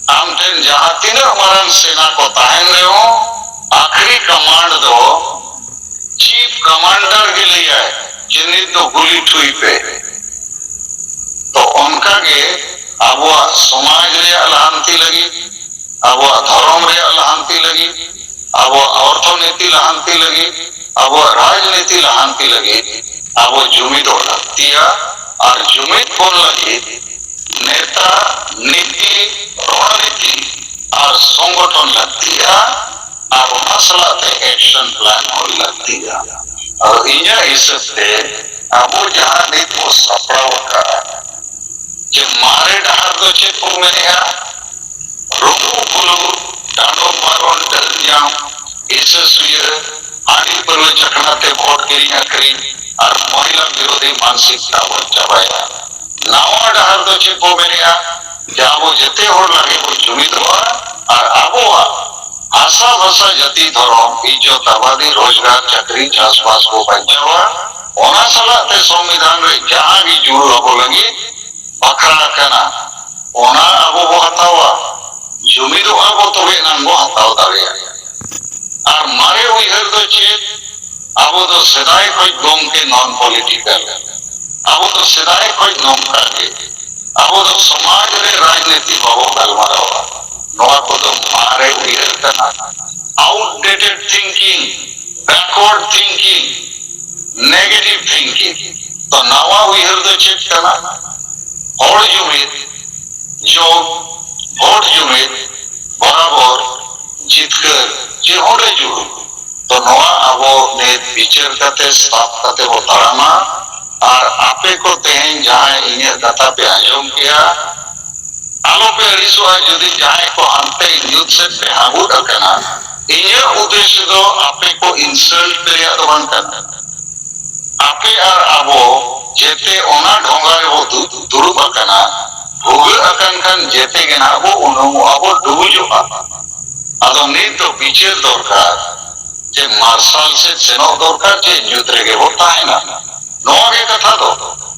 ᱟᱢ ᱴᱷᱮᱱ ᱡᱟᱦᱟᱸ ᱛᱤᱱᱟᱹᱜ ᱢᱟᱨᱟᱝ ᱥᱮᱱᱟ ᱠᱚ ᱛᱟᱦᱮᱱ ᱨᱮᱦᱚᱸ, ᱟᱠᱷᱨᱤ command ᱫᱚ ᱪᱤᱯ ᱠᱟᱢᱟᱱᱰᱟᱨ ᱜᱮ ᱞᱟᱹᱭᱟᱭ ᱡᱮ ᱱᱤᱛ ᱫᱚ ᱜᱩᱞᱤ ᱴᱷᱩᱭ ᱯᱮ᱾ ᱛᱚ ᱚᱱᱠᱟ ᱜᱮ ᱟᱵᱚᱣᱟᱜ ᱥᱚᱢᱟᱡᱽ ᱨᱮᱭᱟᱜ ᱞᱟᱦᱟᱱᱛᱤ ᱞᱟᱹᱜᱤᱫ, ᱟᱵᱚᱣᱟᱜ ᱫᱷᱚᱨᱚᱢ ᱨᱮᱭᱟᱜ ᱞᱟᱦᱟᱱᱛᱤ ᱞᱟᱹᱜᱤᱫ, ᱟᱵᱚᱣᱟᱜ ᱚᱨᱛᱷᱚᱱᱤᱛᱤ ᱞᱟᱦᱟᱱᱛᱤ ᱞᱟᱹᱜᱤᱫ, ᱟᱵᱚᱣᱟᱜ ᱨᱟᱡᱽᱱᱤᱛᱤ ᱞᱟᱦᱟᱱᱛᱤ ᱞᱟᱹᱜᱤᱫ ᱟᱵᱚ ᱡᱩᱢᱤᱫᱚᱜ ᱞᱟᱹᱠᱛᱤᱭᱟ᱾ ᱟᱨ ᱡᱩᱢᱤᱫ ᱵᱚᱱ ᱞᱟᱹᱜᱤᱫ ᱱᱮᱛᱟ, ᱱᱤᱛᱤ, ᱨᱚᱬᱱᱤᱛᱤ ᱟᱨ ᱥᱚᱝᱜᱚᱴᱷᱚᱱ ᱞᱟᱹᱠᱛᱤᱜᱼᱟ᱾ ᱟᱨ ᱚᱱᱟ ᱥᱟᱞᱟᱜ ᱛᱮ ᱮᱠᱥᱚᱱ ᱯᱞᱟᱱ ᱦᱩᱭ ᱞᱟᱹᱠᱛᱤᱜᱼᱟ᱾ ᱟᱫᱚ ᱤᱧᱟᱹᱜ ᱦᱤᱥᱟᱹᱵ ᱛᱮ ᱟᱵᱚ ᱡᱟᱦᱟᱸ ᱱᱤᱛ ᱵᱚ ᱥᱟᱯᱲᱟᱣ ᱟᱠᱟᱫᱼᱟ, ᱡᱮ ᱢᱟᱨᱮ ᱰᱟᱦᱟᱨ ᱫᱚ ᱪᱮᱫ ᱵᱚ ᱢᱮᱱᱮᱜᱼᱟ? ᱨᱩᱢᱩᱜ ᱵᱩᱞᱩᱜ, ᱰᱟᱸᱰᱚᱢ ᱯᱟᱨᱚᱢ, ᱰᱟᱹᱞ ᱧᱟᱢ, ᱦᱤᱥᱟᱹ ᱥᱩᱭᱟᱹ, ᱦᱟᱺᱰᱤ ᱯᱟᱹᱨᱣᱟᱹ ᱪᱟᱠᱷᱱᱟ ᱛᱮ ᱵᱷᱳᱴ ᱠᱤᱨᱤᱧ ᱟᱹᱠᱷᱨᱤᱧ ᱟᱨ ᱢᱚᱦᱤᱞᱟ ᱵᱤᱨᱳᱫᱷᱤ ᱢᱟᱱᱥᱤᱠᱛᱟ ᱵᱚᱱ ᱪᱟᱵᱟᱭᱟ᱾ ᱱᱟᱣᱟ ᱰᱟᱦᱟᱨ ᱫᱚ ᱪᱮᱫ ᱵᱚ ᱢᱮᱱᱮᱜᱼᱟ? ᱡᱮ ᱟᱵᱚ ᱡᱮᱛᱮ ᱦᱚᱲ ᱞᱟᱹᱜᱤᱫ ᱵᱚᱱ ᱡᱩᱢᱤᱫᱚᱜᱼᱟ ᱟᱨ ᱟᱵᱚᱣᱟᱜ ᱦᱟᱥᱟ ᱵᱷᱟᱥᱟ, ᱡᱟᱹᱛᱤ, ᱫᱷᱚᱨᱚᱢ, ᱤᱡᱽᱡᱚᱛ, ᱟᱵᱟᱫᱤ, ᱨᱳᱡᱽᱜᱟᱨ, ᱪᱟᱹᱠᱨᱤ, ᱪᱟᱥᱵᱟᱥ ᱵᱚ ᱵᱟᱧᱪᱟᱣᱟ᱾ ᱚᱱᱟ ᱥᱟᱞᱟᱜ ᱛᱮ ᱥᱚᱝᱵᱤᱫᱷᱟᱱ ᱨᱮ ᱡᱟᱦᱟᱸ ᱜᱮ ᱡᱩᱲᱩ ᱟᱵᱚ ᱞᱟᱹᱜᱤᱫ ᱵᱟᱠᱷᱨᱟ ᱟᱠᱟᱱᱟ, ᱚᱱᱟ ᱟᱵᱚ ᱵᱚ ᱦᱟᱛᱟᱣᱟ᱾ ᱡᱩᱢᱤᱫᱚᱜᱼᱟ ᱵᱚ, ᱛᱚᱵᱮ ᱮᱱᱟᱝ ᱵᱚ ᱦᱟᱛᱟᱣ ᱫᱟᱲᱮᱭᱟᱜᱼᱟ᱾ ᱟᱨ ᱢᱟᱨᱮ ᱩᱭᱦᱟᱹᱨ ᱫᱚ ᱪᱮᱫ? ᱟᱵᱚ ᱫᱚ ᱥᱮᱫᱟᱭ ᱠᱷᱚᱱ ᱜᱚᱢᱠᱮ non political, ᱟᱵᱚ ᱫᱚ ᱥᱮᱫᱟᱭ ᱠᱷᱚᱱ ᱱᱚᱝᱠᱟ ᱜᱮ, ᱟᱵᱚ ᱫᱚ ᱥᱚᱢᱟᱡᱽ ᱨᱮ ᱨᱟᱡᱽᱱᱤᱛᱤ ᱵᱟᱵᱚ ᱜᱟᱞᱢᱟᱨᱟᱣᱟ᱾ ᱱᱚᱣᱟ ᱠᱚᱫᱚ ᱢᱟᱨᱮ ᱩᱭᱦᱟᱹᱨ ᱠᱟᱱᱟ, outdated thinking, backward thinking, negative thinking᱾ ᱛᱚ ᱱᱟᱣᱟ ᱩᱭᱦᱟᱹᱨ ᱫᱚ ᱪᱮᱫ ᱠᱟᱱᱟ? ᱦᱚᱲ ᱡᱩᱢᱤᱫ, ᱡᱳᱜᱽ, ᱵᱷᱳᱴ ᱡᱩᱢᱤᱫ, ᱵᱚᱨᱟᱵᱚᱨ, ᱡᱤᱛᱠᱟᱹᱨ, ᱡᱮ ᱚᱸᱰᱮ ᱡᱩᱲᱩ᱾ ᱛᱚ ᱱᱚᱣᱟ ᱟᱵᱚ ᱱᱤᱛ ᱵᱤᱪᱟᱹᱨ ᱠᱟᱛᱮ, ᱥᱟᱵ ᱠᱟᱛᱮ ᱵᱚ ᱛᱟᱲᱟᱢᱟ᱾ ᱟᱨ ᱟᱯᱮ ᱠᱚ ᱛᱮᱦᱮᱧ ᱡᱟᱦᱟᱸᱭ ᱤᱧᱟᱹᱜ ᱠᱟᱛᱷᱟ ᱯᱮ ᱟᱸᱡᱚᱢ ᱠᱮᱜᱼᱟ, ᱟᱞᱚ ᱯᱮ ᱟᱹᱲᱤᱥᱚᱜᱼᱟ ᱡᱩᱫᱤ ᱡᱟᱦᱟᱸᱭ ᱠᱚ ᱦᱟᱱᱛᱮ ᱧᱩᱛ ᱥᱮᱫ ᱯᱮ ᱦᱟᱸᱜᱩᱫ ᱟᱠᱟᱱᱟ᱾ ᱤᱧᱟᱹᱜ ᱩᱫᱽᱫᱮᱥᱥᱚ ᱫᱚ ᱟᱯᱮ ᱠᱚ insult ᱨᱮᱭᱟᱜ ᱫᱚ ᱵᱟᱝ ᱠᱟᱱᱟ᱾ ᱟᱯᱮ ᱟᱨ ᱟᱵᱚ ᱡᱮᱛᱮ ᱚᱱᱟ ᱰᱷᱚᱸᱜᱟ ᱨᱮᱵᱚ ᱫᱩ-, ᱫᱩᱲᱩᱵ ᱟᱠᱟᱱᱟ, ᱵᱷᱩᱜᱟᱹᱜ ᱟᱠᱟᱱ ᱠᱷᱟᱱ ᱡᱮᱛᱮ ᱜᱮ ᱱᱟᱦᱟᱜ ᱵᱚ ᱩᱱᱩᱢᱚᱜᱼᱟ, ᱵᱚ ᱰᱩᱵᱩᱡᱚᱜᱼᱟ᱾ ᱟᱫᱚ ᱱᱤᱛ ᱫᱚ ᱵᱤᱪᱟᱹᱨ ᱫᱚᱨᱠᱟᱨ, ᱡᱮ ᱢᱟᱨᱥᱟᱞ ᱥᱮᱫ ᱥᱮᱱᱚᱜ ᱫᱚᱨᱠᱟᱨ, ᱪᱮ ᱧᱩᱛ ᱨᱮᱜᱮ ᱵᱚ ᱛᱟᱦᱮᱱᱟ, ᱱᱚᱣᱟ ᱜᱮ ᱠᱟᱛᱷᱟ ᱫᱚ᱾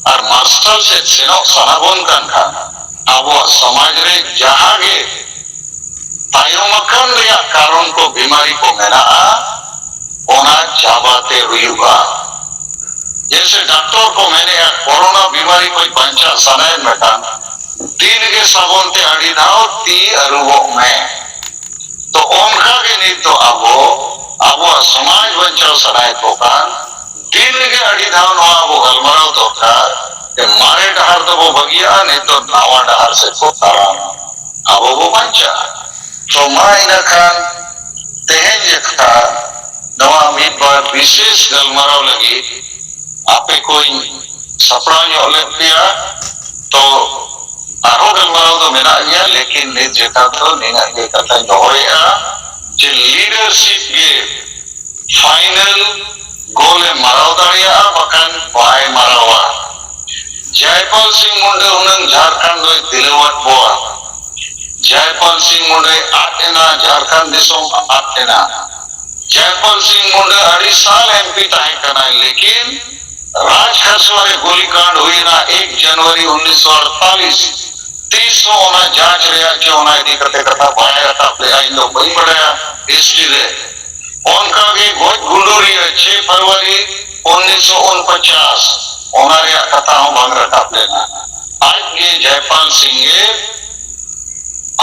ᱟᱨ ᱢᱟᱨᱥᱟᱞ ᱥᱮᱫ ᱥᱮᱱᱚᱜ ᱥᱟᱱᱟ ᱵᱚᱱ ᱠᱟᱱ ᱠᱷᱟᱱ, ᱟᱵᱚᱣᱟᱜ ᱥᱚᱢᱟᱡᱽ ᱨᱮ ᱡᱟᱦᱟᱸ ᱜᱮ ᱛᱟᱭᱚᱢ ᱟᱠᱟᱱ ᱨᱮᱭᱟᱜ ᱠᱟᱨᱚᱱ ᱠᱚ, ᱵᱤᱢᱟᱨᱤ ᱠᱚ ᱢᱮᱱᱟᱜᱼᱟ, ᱚᱱᱟ ᱪᱟᱵᱟᱛᱮ ᱦᱩᱭᱩᱜᱼᱟ᱾ ᱡᱮᱭᱥᱮ ᱰᱟᱠᱛᱚᱨ ᱠᱚ ᱢᱮᱱᱮᱜᱼᱟ, ᱠᱳᱨᱳᱱᱟ ᱵᱤᱢᱟᱨᱤ ᱠᱷᱚᱱ ᱵᱟᱧᱪᱟᱜ ᱥᱟᱱᱟᱭᱮᱫ ᱢᱮᱠᱷᱟᱱ ᱫᱤᱱ ᱜᱮ ᱥᱟᱵᱚᱱ ᱛᱮ ᱟᱹᱰᱤ ᱫᱷᱟᱣ ᱛᱤ ᱟᱹᱨᱩᱵᱚᱜ ᱢᱮ᱾ ᱛᱚ ᱚᱱᱠᱟ ᱜᱮ ᱱᱤᱛ ᱫᱚ ᱟᱵᱚ ᱟᱵᱚᱣᱟᱜ ᱥᱚᱢᱟᱡᱽ ᱵᱟᱧᱪᱟᱣ ᱥᱟᱱᱟᱭᱮᱫ ᱠᱚ ᱠᱷᱟᱱ ᱫᱤᱱ ᱨᱮᱜᱮ ᱟᱹᱰᱤ ᱫᱷᱟᱣ ᱱᱚᱣᱟ ᱟᱵᱚ ᱜᱟᱞᱢᱟᱨᱟᱣ ᱫᱚᱨᱠᱟᱨ ᱡᱮ ᱢᱟᱨᱮ ᱰᱟᱦᱟᱨ ᱫᱚᱵᱚ ᱵᱟᱹᱜᱤᱭᱟᱜᱼᱟ, ᱱᱤᱛ ᱫᱚ ᱱᱟᱣᱟ ᱰᱟᱦᱟᱨ ᱥᱮᱫ ᱵᱚ ᱛᱟᱲᱟᱢᱟ, ᱟᱵᱚ ᱵᱚ ᱵᱟᱧᱪᱟᱜᱼᱟ᱾ ᱛᱚ ᱢᱟ ᱤᱱᱟᱹ ᱠᱷᱟᱱ ᱛᱮᱦᱮᱧ ᱡᱮᱠᱷᱟ ᱱᱚᱣᱟ ᱢᱤᱫ ᱵᱟᱨ ᱵᱤᱥᱮᱥ ᱜᱟᱞᱢᱟᱨᱟᱣ ᱞᱟᱹᱜᱤᱫ ᱟᱯᱮ ᱠᱚᱧ ᱥᱟᱯᱲᱟᱣ ᱧᱚᱜ ᱞᱮᱫ ᱯᱮᱭᱟ᱾ ᱛᱚ ᱟᱨᱦᱚᱸ ᱜᱟᱞᱢᱟᱨᱟᱣ ᱫᱚ ᱢᱮᱱᱟᱜ ᱜᱮᱭᱟ, ᱞᱮᱠᱤᱱ ᱱᱤᱛ ᱡᱮᱠᱷᱟ ᱫᱚ ᱱᱤᱱᱟᱹᱜ ᱜᱮ ᱠᱟᱛᱷᱟᱧ ᱫᱚᱦᱚᱭᱮᱫᱼᱟ ᱡᱮ ᱞᱤᱰᱟᱨᱥᱤᱯ ᱜᱮ ᱯᱷᱟᱭᱱᱟᱞ ᱜᱳᱞ ᱮ ᱢᱟᱨᱟᱣ ᱫᱟᱲᱮᱭᱟᱜᱼᱟ, ᱵᱟᱠᱷᱟᱱ ᱵᱟᱭ ᱢᱟᱨᱟᱣᱟ᱾ ᱡᱟᱭᱯᱟᱞ ᱥᱤᱝ ᱢᱩᱱᱰᱟᱹ ᱦᱩᱱᱟᱹᱝ ᱡᱷᱟᱲᱠᱷᱚᱸᱰ ᱫᱚᱭ ᱫᱤᱞᱟᱹᱣᱟᱫ ᱵᱚᱣᱟ᱾ ᱡᱟᱭᱯᱟᱞ ᱥᱤᱝ ᱢᱩᱱᱰᱟᱹᱭ ᱟᱫ ᱮᱱᱟ, ᱡᱷᱟᱲᱠᱷᱚᱸᱰ ᱫᱤᱥᱚᱢ ᱟᱫ ᱮᱱᱟ᱾ ᱡᱟᱭᱯᱟᱞ ᱥᱤᱝ ᱢᱩᱱᱰᱟᱹ ᱟᱹᱰᱤ ᱥᱟᱞ ᱮᱢᱯᱤ ᱛᱟᱦᱮᱸ ᱠᱟᱱᱟᱭ, ᱞᱮᱠᱤᱱ ᱨᱟᱡᱽ ᱠᱷᱟᱥᱣᱟ ᱨᱮ ᱜᱩᱞᱤ ᱠᱟᱸᱰ ᱦᱩᱭᱱᱟ ᱮᱠ ᱡᱟᱱᱩᱣᱟᱨᱤ ᱩᱱᱤᱥᱥᱚ ᱟᱲᱛᱟᱞᱤᱥ᱾ ᱛᱤᱥ ᱦᱚᱸ ᱚᱱᱟ ᱡᱟᱸᱪ ᱨᱮᱭᱟᱜ ᱪᱮ ᱚᱱᱟ ᱤᱫᱤ ᱠᱟᱛᱮ ᱠᱟᱛᱷᱟ ᱵᱟᱭ ᱨᱟᱠᱟᱵ ᱞᱮᱜᱼᱟ, ᱤᱧ ᱫᱚ ᱵᱟᱹᱧ ᱵᱟᱲᱟᱭᱟ ᱦᱤᱥᱴᱨᱤ ᱨᱮ᱾ ᱚᱱᱠᱟ ᱜᱮ ᱜᱚᱡ ᱜᱩᱰᱩᱨᱤᱭᱟᱹ ᱪᱷᱮ ᱯᱷᱮᱵᱽᱨᱩᱣᱟᱨᱤ ᱩᱱᱤᱥᱥᱚ ᱩᱱᱯᱚᱪᱟᱥ, ᱚᱱᱟ ᱨᱮᱭᱟᱜ ᱠᱟᱛᱷᱟ ᱦᱚᱸ ᱵᱟᱝ ᱨᱟᱠᱟᱵ ᱞᱮᱱᱟ᱾ ᱟᱡ ᱜᱮ ᱡᱟᱭᱯᱟᱞ ᱥᱤᱝ ᱜᱮ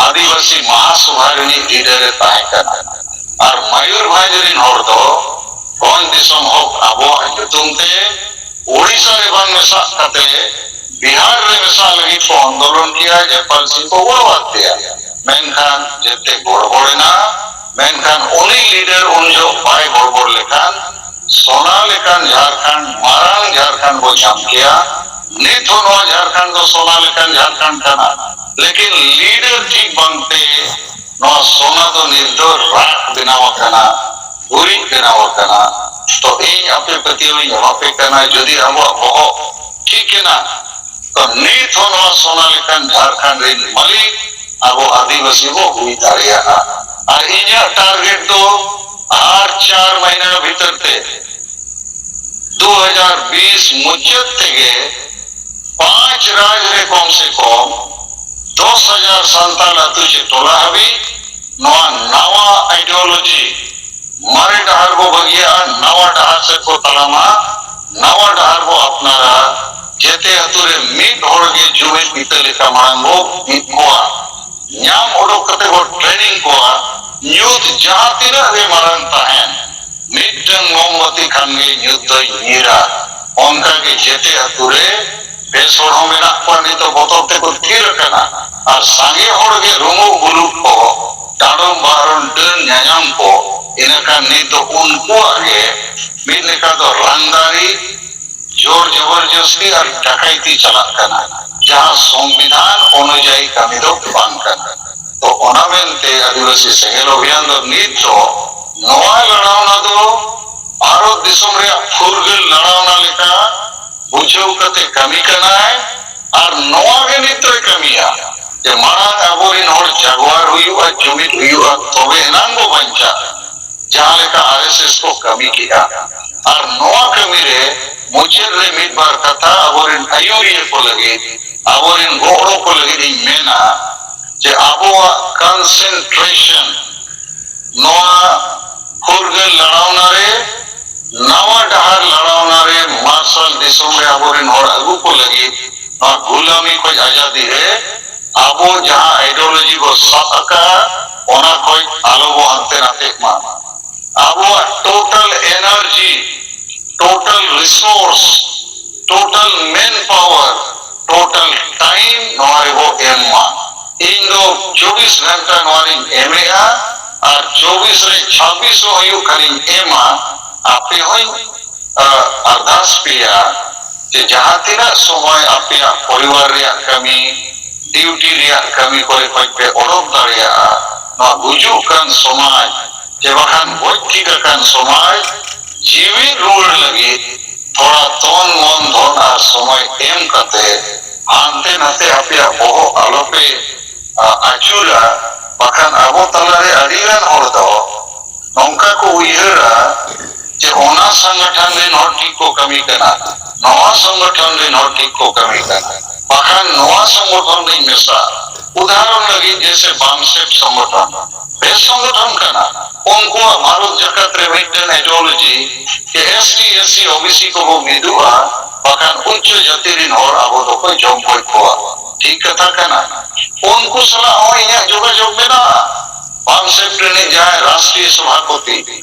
ᱟᱹᱫᱤᱵᱟᱹᱥᱤ ᱢᱟᱦᱟᱥᱚᱵᱷᱟ ᱨᱤᱱᱤᱡ ᱞᱤᱰᱟᱨ ᱮ ᱛᱟᱦᱮᱸ ᱠᱟᱱᱟ᱾ ᱟᱨ ᱢᱚᱭᱩᱨᱵᱷᱚᱸᱡᱽ ᱨᱤᱱ ᱦᱚᱲ ᱫᱚ ᱵᱷᱚᱸᱡᱽ ᱫᱤᱥᱚᱢ ᱦᱚᱠ ᱟᱵᱚᱣᱟᱜ ᱧᱩᱛᱩᱢ ᱛᱮ ᱳᱰᱤᱥᱟ ᱨᱮ ᱵᱟᱝ ᱢᱮᱥᱟᱜ ᱠᱟᱛᱮ ᱵᱤᱦᱟᱨ ᱨᱮ ᱢᱮᱥᱟᱜ ᱞᱟᱹᱜᱤᱫ ᱠᱚ ᱟᱱᱫᱳᱞᱚᱱ ᱠᱮᱜᱼᱟ, ᱡᱟᱭᱯᱟᱞ ᱥᱤᱝ ᱠᱚ ᱜᱚᱲᱚᱣᱟᱫ ᱯᱮᱭᱟ᱾ ᱢᱮᱱᱠᱷᱟᱱ ᱡᱮᱛᱮ ᱜᱚᱲᱵᱚᱲᱮᱱᱟ᱾ ᱢᱮᱱᱠᱷᱟᱱ ᱩᱱᱤ ᱞᱤᱰᱟᱨ ᱩᱱ ᱡᱚᱦᱚᱜ ᱵᱟᱭ ᱜᱚᱲᱵᱚᱲ ᱞᱮᱠᱷᱟᱱ ᱥᱚᱱᱟ ᱞᱮᱠᱟᱱ ᱡᱷᱟᱲᱠᱷᱚᱸᱰ, ᱢᱟᱨᱟᱝ ᱡᱷᱟᱲᱠᱷᱚᱸᱰ ᱵᱚ ᱧᱟᱢ ᱠᱮᱭᱟ᱾ ᱱᱤᱛ ᱦᱚᱸ ᱱᱚᱣᱟ ᱡᱷᱟᱲᱠᱷᱚᱸᱰ ᱫᱚ ᱥᱚᱱᱟ ᱞᱮᱠᱟᱱ ᱡᱷᱟᱲᱠᱷᱚᱸᱰ ᱠᱟᱱᱟ, ᱞᱮᱠᱤᱱ ᱞᱤᱰᱟᱨ ᱴᱷᱤᱠ ᱵᱟᱝᱛᱮ ᱱᱚᱣᱟ ᱥᱚᱱᱟ ᱫᱚ ᱱᱤᱛ ᱫᱚ ᱨᱟᱠ ᱵᱮᱱᱟᱣ ᱟᱠᱟᱱᱟ, ᱜᱩᱨᱤᱡ ᱵᱮᱱᱟᱣ ᱟᱠᱟᱱᱟ᱾ ᱛᱚ ᱤᱧ ᱟᱯᱮ ᱯᱟᱹᱛᱭᱟᱹᱣ ᱤᱧ ᱮᱢᱟ ᱯᱮ ᱠᱟᱱᱟ, ᱡᱩᱫᱤ ᱟᱵᱚᱣᱟᱜ ᱵᱚᱦᱚᱜ ᱴᱷᱤᱠ ᱮᱱᱟ, ᱛᱚ ᱱᱤᱛ ᱦᱚᱸ ᱱᱚᱣᱟ ᱥᱚᱱᱟ ᱞᱮᱠᱟᱱ ᱡᱷᱟᱲᱠᱷᱚᱸᱰ ᱨᱤᱱ ᱢᱟᱹᱞᱤᱠ ᱟᱵᱚ ᱟᱹᱫᱤᱵᱟᱹᱥᱤ ᱵᱚ ᱦᱩᱭ ᱫᱟᱲᱮᱭᱟᱜᱼᱟ᱾ ᱟᱨ ᱤᱧᱟᱹᱜ ᱴᱟᱨᱜᱮᱴ ᱫᱚ ᱟᱨ ᱪᱟᱨ ᱢᱟᱹᱦᱱᱟᱹ ᱵᱷᱤᱛᱟᱹᱨ ᱛᱮ ᱫᱩ ᱦᱟᱡᱟᱨ ᱵᱤᱥ ᱢᱩᱪᱟᱹᱫ ᱛᱮᱜᱮ ᱯᱟᱸᱪ ᱨᱟᱡᱽ ᱨᱮ ᱠᱚᱢ ᱥᱮ ᱠᱚᱢ ᱫᱚᱥ ᱦᱟᱡᱟᱨ ᱥᱟᱱᱛᱟᱲ ᱟᱹᱛᱩ ᱪᱮ ᱴᱚᱞᱟ ᱦᱟᱹᱵᱤᱡ ᱱᱚᱣᱟ ᱱᱟᱣᱟ ᱟᱭᱰᱤᱭᱳᱞᱚᱡᱤ, ᱢᱟᱨᱮ ᱰᱟᱦᱟᱨ ᱵᱚ ᱵᱟᱹᱜᱤᱭᱟ, ᱠᱚ ᱛᱟᱲᱟᱢᱟ, ᱱᱟᱣᱟ ᱰᱟᱦᱟᱨ ᱵᱚ ᱟᱯᱱᱟᱨᱟ᱾ ᱡᱮᱛᱮ ᱟᱹᱛᱩ ᱨᱮ ᱢᱤᱫ ᱦᱚᱲ ᱜᱮ ᱡᱩᱢᱤᱫ ᱤᱛᱟᱹ ᱞᱮᱠᱟ ᱢᱟᱲᱟᱝ ᱵᱚ ᱢᱤᱫ ᱠᱚᱣᱟ᱾ ᱧᱟᱢ ᱚᱰᱚᱠ ᱠᱟᱛᱮ ᱵᱚ ᱴᱨᱮᱱᱤᱝ ᱠᱚᱣᱟ, ᱧᱩᱛ ᱡᱟᱦᱟᱸ ᱛᱤᱱᱟᱹᱜ ᱜᱮ ᱢᱟᱨᱟᱝ ᱛᱟᱦᱮᱱ, ᱢᱤᱫᱴᱟᱝ ᱢᱳᱢᱵᱟᱛᱤ ᱠᱷᱟᱱ ᱜᱮ ᱧᱩᱛ ᱫᱚᱭ ᱧᱤᱨᱟ᱾ ᱚᱱᱠᱟ ᱜᱮ ᱡᱮᱛᱮ ᱟᱹᱛᱩ ᱨᱮ ᱵᱮᱥ ᱦᱚᱲ ᱦᱚᱸ ᱢᱮᱱᱟᱜ ᱠᱚᱣᱟ, ᱱᱤᱛ ᱫᱚ ᱵᱚᱛᱚᱨ ᱛᱮᱠᱚ ᱛᱷᱤᱨ ᱟᱠᱟᱱᱟ᱾ ᱟᱨ ᱥᱟᱸᱜᱮ ᱦᱚᱲ ᱜᱮ ᱨᱩᱢᱩᱜ ᱵᱩᱞᱩᱜ ᱠᱚ, ᱰᱟᱸᱰᱚᱢ ᱵᱟᱦᱨᱚᱢ ᱰᱟᱹᱱ ᱧᱟᱧᱟᱢ ᱠᱚ, ᱤᱱᱟᱹᱠᱷᱟᱱ ᱱᱤᱛ ᱫᱚ ᱩᱱᱠᱩᱣᱟᱜ ᱜᱮ ᱢᱤᱫ ᱞᱮᱠᱟ ᱫᱚ ᱨᱟᱝᱫᱟᱨᱤ, ᱡᱳᱨ ᱡᱚᱵᱚᱨᱡᱚᱥᱛᱤ ᱟᱨ ᱰᱟᱠᱟᱭᱛᱤ ᱪᱟᱞᱟᱜ ᱠᱟᱱᱟ, ᱡᱟᱦᱟᱸ ᱥᱚᱝᱵᱤᱫᱷᱟᱱ ᱚᱱᱩᱡᱟᱭᱤ ᱠᱟᱹᱢᱤ ᱫᱚ ᱵᱟᱝ ᱠᱟᱱᱟ᱾ ᱛᱚ ᱚᱱᱟ ᱢᱮᱱᱛᱮ ᱟᱹᱫᱤᱵᱟᱹᱥᱤ ᱥᱮᱸᱜᱮᱞ ᱚᱵᱷᱤᱭᱟᱱ ᱫᱚ ᱱᱤᱛ ᱫᱚ ᱱᱚᱣᱟ ᱞᱟᱲᱟᱣᱱᱟ ᱫᱚ ᱵᱷᱟᱨᱚᱛ ᱫᱤᱥᱚᱢ ᱨᱮᱭᱟᱜ ᱯᱷᱩᱨᱜᱟᱹᱞ ᱞᱟᱲᱟᱣᱱᱟ ᱞᱮᱠᱟ ᱵᱩᱡᱷᱟᱹᱣ ᱠᱟᱛᱮ ᱠᱟᱹᱢᱤ ᱠᱟᱱᱟᱭ᱾ ᱟᱨ ᱱᱚᱣᱟ ᱜᱮ ᱱᱤᱛ ᱫᱚᱭ ᱠᱟᱹᱢᱤᱭᱟ ᱡᱮ ᱢᱟᱲᱟᱝ ᱟᱵᱚᱨᱮᱱ ᱦᱚᱲ ᱡᱟᱜᱣᱟᱨ ᱦᱩᱭᱩᱜᱼᱟ, ᱡᱩᱢᱤᱫ ᱦᱩᱭᱩᱜᱼᱟ, ᱛᱚᱵᱮ ᱮᱱᱟᱝ ᱵᱚ ᱵᱟᱧᱪᱟᱜᱼᱟ᱾ ᱡᱟᱦᱟᱸ ᱞᱮᱠᱟ ᱟᱨ ᱮᱥ ᱮᱥ ᱠᱚ ᱠᱟᱹᱢᱤ ᱠᱮᱜᱼᱟ᱾ ᱟᱨ ᱱᱚᱣᱟ ᱠᱟᱹᱢᱤ ᱨᱮ ᱢᱩᱪᱟᱹᱫ ᱨᱮ ᱢᱤᱫ ᱵᱟᱨ ᱠᱟᱛᱷᱟ ᱟᱵᱚᱨᱮᱱ ᱟᱹᱭᱩᱨᱤᱭᱟᱹ ᱠᱚ ᱞᱟᱹᱜᱤᱫ, ᱟᱵᱚᱨᱮᱱ ᱜᱚᱲᱚ ᱠᱚ ᱞᱟᱹᱜᱤᱫ ᱤᱧ ᱢᱮᱱᱟ ᱡᱮ ᱟᱵᱚᱣᱟᱜ ᱠᱚᱱᱥᱮᱱᱴᱨᱮᱥᱚᱱ ᱱᱚᱣᱟ ᱯᱷᱩᱨᱜᱟᱹᱞ ᱞᱟᱲᱟᱣᱱᱟ ᱨᱮ, ᱱᱟᱣᱟ ᱰᱟᱦᱟᱨ ᱞᱟᱲᱟᱣᱱᱟ ᱨᱮ, ᱢᱟᱨᱥᱟᱞ ᱫᱤᱥᱚᱢ ᱨᱮ ᱟᱵᱚᱨᱮᱱ ᱦᱚᱲ ᱟᱹᱜᱩ ᱠᱚ ᱞᱟᱹᱜᱤᱫ ᱱᱚᱣᱟ ᱜᱩᱞᱟᱢᱤ ᱠᱷᱚᱱ ᱟᱡᱟᱫᱤ ᱨᱮ ᱟᱵᱚ ᱡᱟᱦᱟᱸ ᱟᱭᱰᱤᱭᱳᱞᱚᱡᱤ ᱵᱚ ᱥᱟᱵ ᱟᱠᱟᱫᱼᱟ, ᱚᱱᱟ ᱠᱷᱚᱱ ᱟᱞᱚ ᱵᱚ ᱦᱟᱱᱛᱮ ᱱᱟᱛᱮᱜ ᱢᱟ᱾ ᱟᱵᱚᱣᱟᱜ total energy, total resources, total manpower, total time ᱱᱚᱣᱟ ᱨᱮᱵᱚ ᱮᱢ ᱢᱟ᱾ ᱤᱧ ᱫᱚ ᱪᱚᱵᱵᱤᱥ ᱜᱷᱚᱱᱴᱟ ᱱᱚᱣᱟ ᱨᱤᱧ ᱮᱢᱮᱜᱼᱟ, ᱟᱨ ᱪᱚᱵᱵᱤᱥ ᱨᱮ ᱪᱷᱟᱵᱵᱤᱥ ᱦᱚᱸ ᱦᱩᱭᱩᱜ ᱠᱷᱟᱱᱤᱧ ᱮᱢᱟ᱾ ᱟᱯᱮ ᱦᱚᱸᱧ, ᱟ, ᱟᱨᱫᱟᱥ ᱯᱮᱭᱟ ᱡᱮ ᱡᱟᱦᱟᱸ ᱛᱤᱱᱟᱹᱜ ᱥᱚᱢᱚᱭ ᱟᱯᱮᱭᱟᱜ ᱯᱚᱨᱤᱵᱟᱨ ᱨᱮᱭᱟᱜ ᱠᱟᱹᱢᱤ, ᱰᱤᱭᱩᱴᱤ ᱨᱮᱭᱟᱜ ᱠᱟᱹᱢᱤ ᱠᱚᱨᱮ ᱠᱷᱚᱱ ᱯᱮ ᱚᱰᱚᱠ ᱫᱟᱲᱮᱭᱟᱜᱼᱟ, ᱱᱚᱣᱟ ᱜᱩᱡᱩᱜ ᱠᱟᱱ ᱥᱚᱢᱟᱡᱽ ᱪᱮ ᱵᱟᱠᱷᱟᱱ ᱜᱚᱡ ᱴᱷᱤᱠ ᱟᱠᱟᱱ ᱥᱚᱢᱟᱡᱽ ᱡᱤᱣᱤᱫ ᱨᱩᱣᱟᱹᱲ ᱞᱟᱹᱜᱤᱫ ᱛᱷᱚᱲᱟ ᱛᱚᱱ ᱢᱚᱱ ᱫᱷᱚᱱ ᱟᱨ ᱥᱚᱢᱚᱭ ᱮᱢ ᱠᱟᱛᱮ ᱦᱟᱱᱛᱮ ᱱᱟᱛᱮ ᱟᱯᱮᱭᱟᱜ ᱵᱚᱦᱚᱜ ᱟᱞᱚᱯᱮ, ᱟ, ᱟᱹᱪᱩᱨᱟ, ᱵᱟᱠᱷᱟᱱ ᱟᱵᱚ ᱛᱟᱞᱟᱨᱮ ᱟᱹᱰᱤ ᱜᱟᱱ ᱦᱚᱲ ᱫᱚ ᱱᱚᱝᱠᱟ ᱠᱚ ᱩᱭᱦᱟᱹᱨᱟ ᱡᱮ ᱚᱱᱟ ᱥᱚᱝᱜᱚᱴᱷᱚᱱ ᱨᱮᱱ ᱦᱚᱲ ᱴᱷᱤᱠ ᱠᱚ ᱠᱟᱹᱢᱤ ᱠᱟᱱᱟ, ᱱᱚᱣᱟ ᱥᱚᱝᱜᱚᱴᱷᱚᱱ ᱨᱮᱱ ᱦᱚᱲ ᱴᱷᱤᱠ ᱠᱚ ᱠᱟᱹᱢᱤ ᱠᱟᱱᱟ, ᱵᱟᱠᱷᱟᱱ ᱱᱚᱣᱟ ᱥᱚᱝᱜᱚᱴᱷᱚᱱ ᱨᱮᱧ ᱢᱮᱥᱟ᱾ ᱩᱫᱟᱦᱚᱨᱚᱱ ᱞᱟᱹᱜᱤᱫ ᱡᱮᱭᱥᱮ ᱵᱟᱢᱥᱮᱯ ᱥᱚᱝᱜᱚᱴᱷᱚᱱ, ᱵᱮᱥ ᱥᱚᱝᱜᱚᱴᱷᱚᱱ ᱠᱟᱱᱟ, ᱩᱱᱠᱩᱣᱟᱜ ᱵᱷᱟᱨᱚᱛ ᱡᱟᱠᱟᱛ ᱨᱮ ᱢᱤᱫᱴᱮᱱ ideology ᱡᱮ S T, S C, O B C ᱠᱚᱵᱚ ᱢᱤᱫᱚᱜᱼᱟ, ᱵᱟᱠᱷᱟᱱ ᱩᱪᱪᱚ ᱡᱟᱹᱛᱤ ᱨᱤᱱ ᱦᱚᱲ ᱟᱵᱚ ᱫᱚᱠᱚ ᱡᱚᱢ ᱜᱚᱡ ᱠᱚᱣᱟ᱾ ᱴᱷᱤᱠ ᱠᱟᱛᱷᱟ ᱠᱟᱱᱟ᱾ ᱩᱱᱠᱩ ᱥᱟᱞᱟᱜ ᱦᱚᱸ ᱤᱧᱟᱹᱜ ᱡᱳᱜᱟᱡᱳᱜᱽ ᱢᱮᱱᱟᱜᱼᱟ᱾ ᱵᱟᱢᱥᱮᱯ ᱨᱤᱱᱤᱡ ᱡᱟᱦᱟᱸᱭ ᱨᱟᱥᱴᱨᱤᱭᱚ ᱥᱚᱵᱷᱟᱯᱚᱛᱤ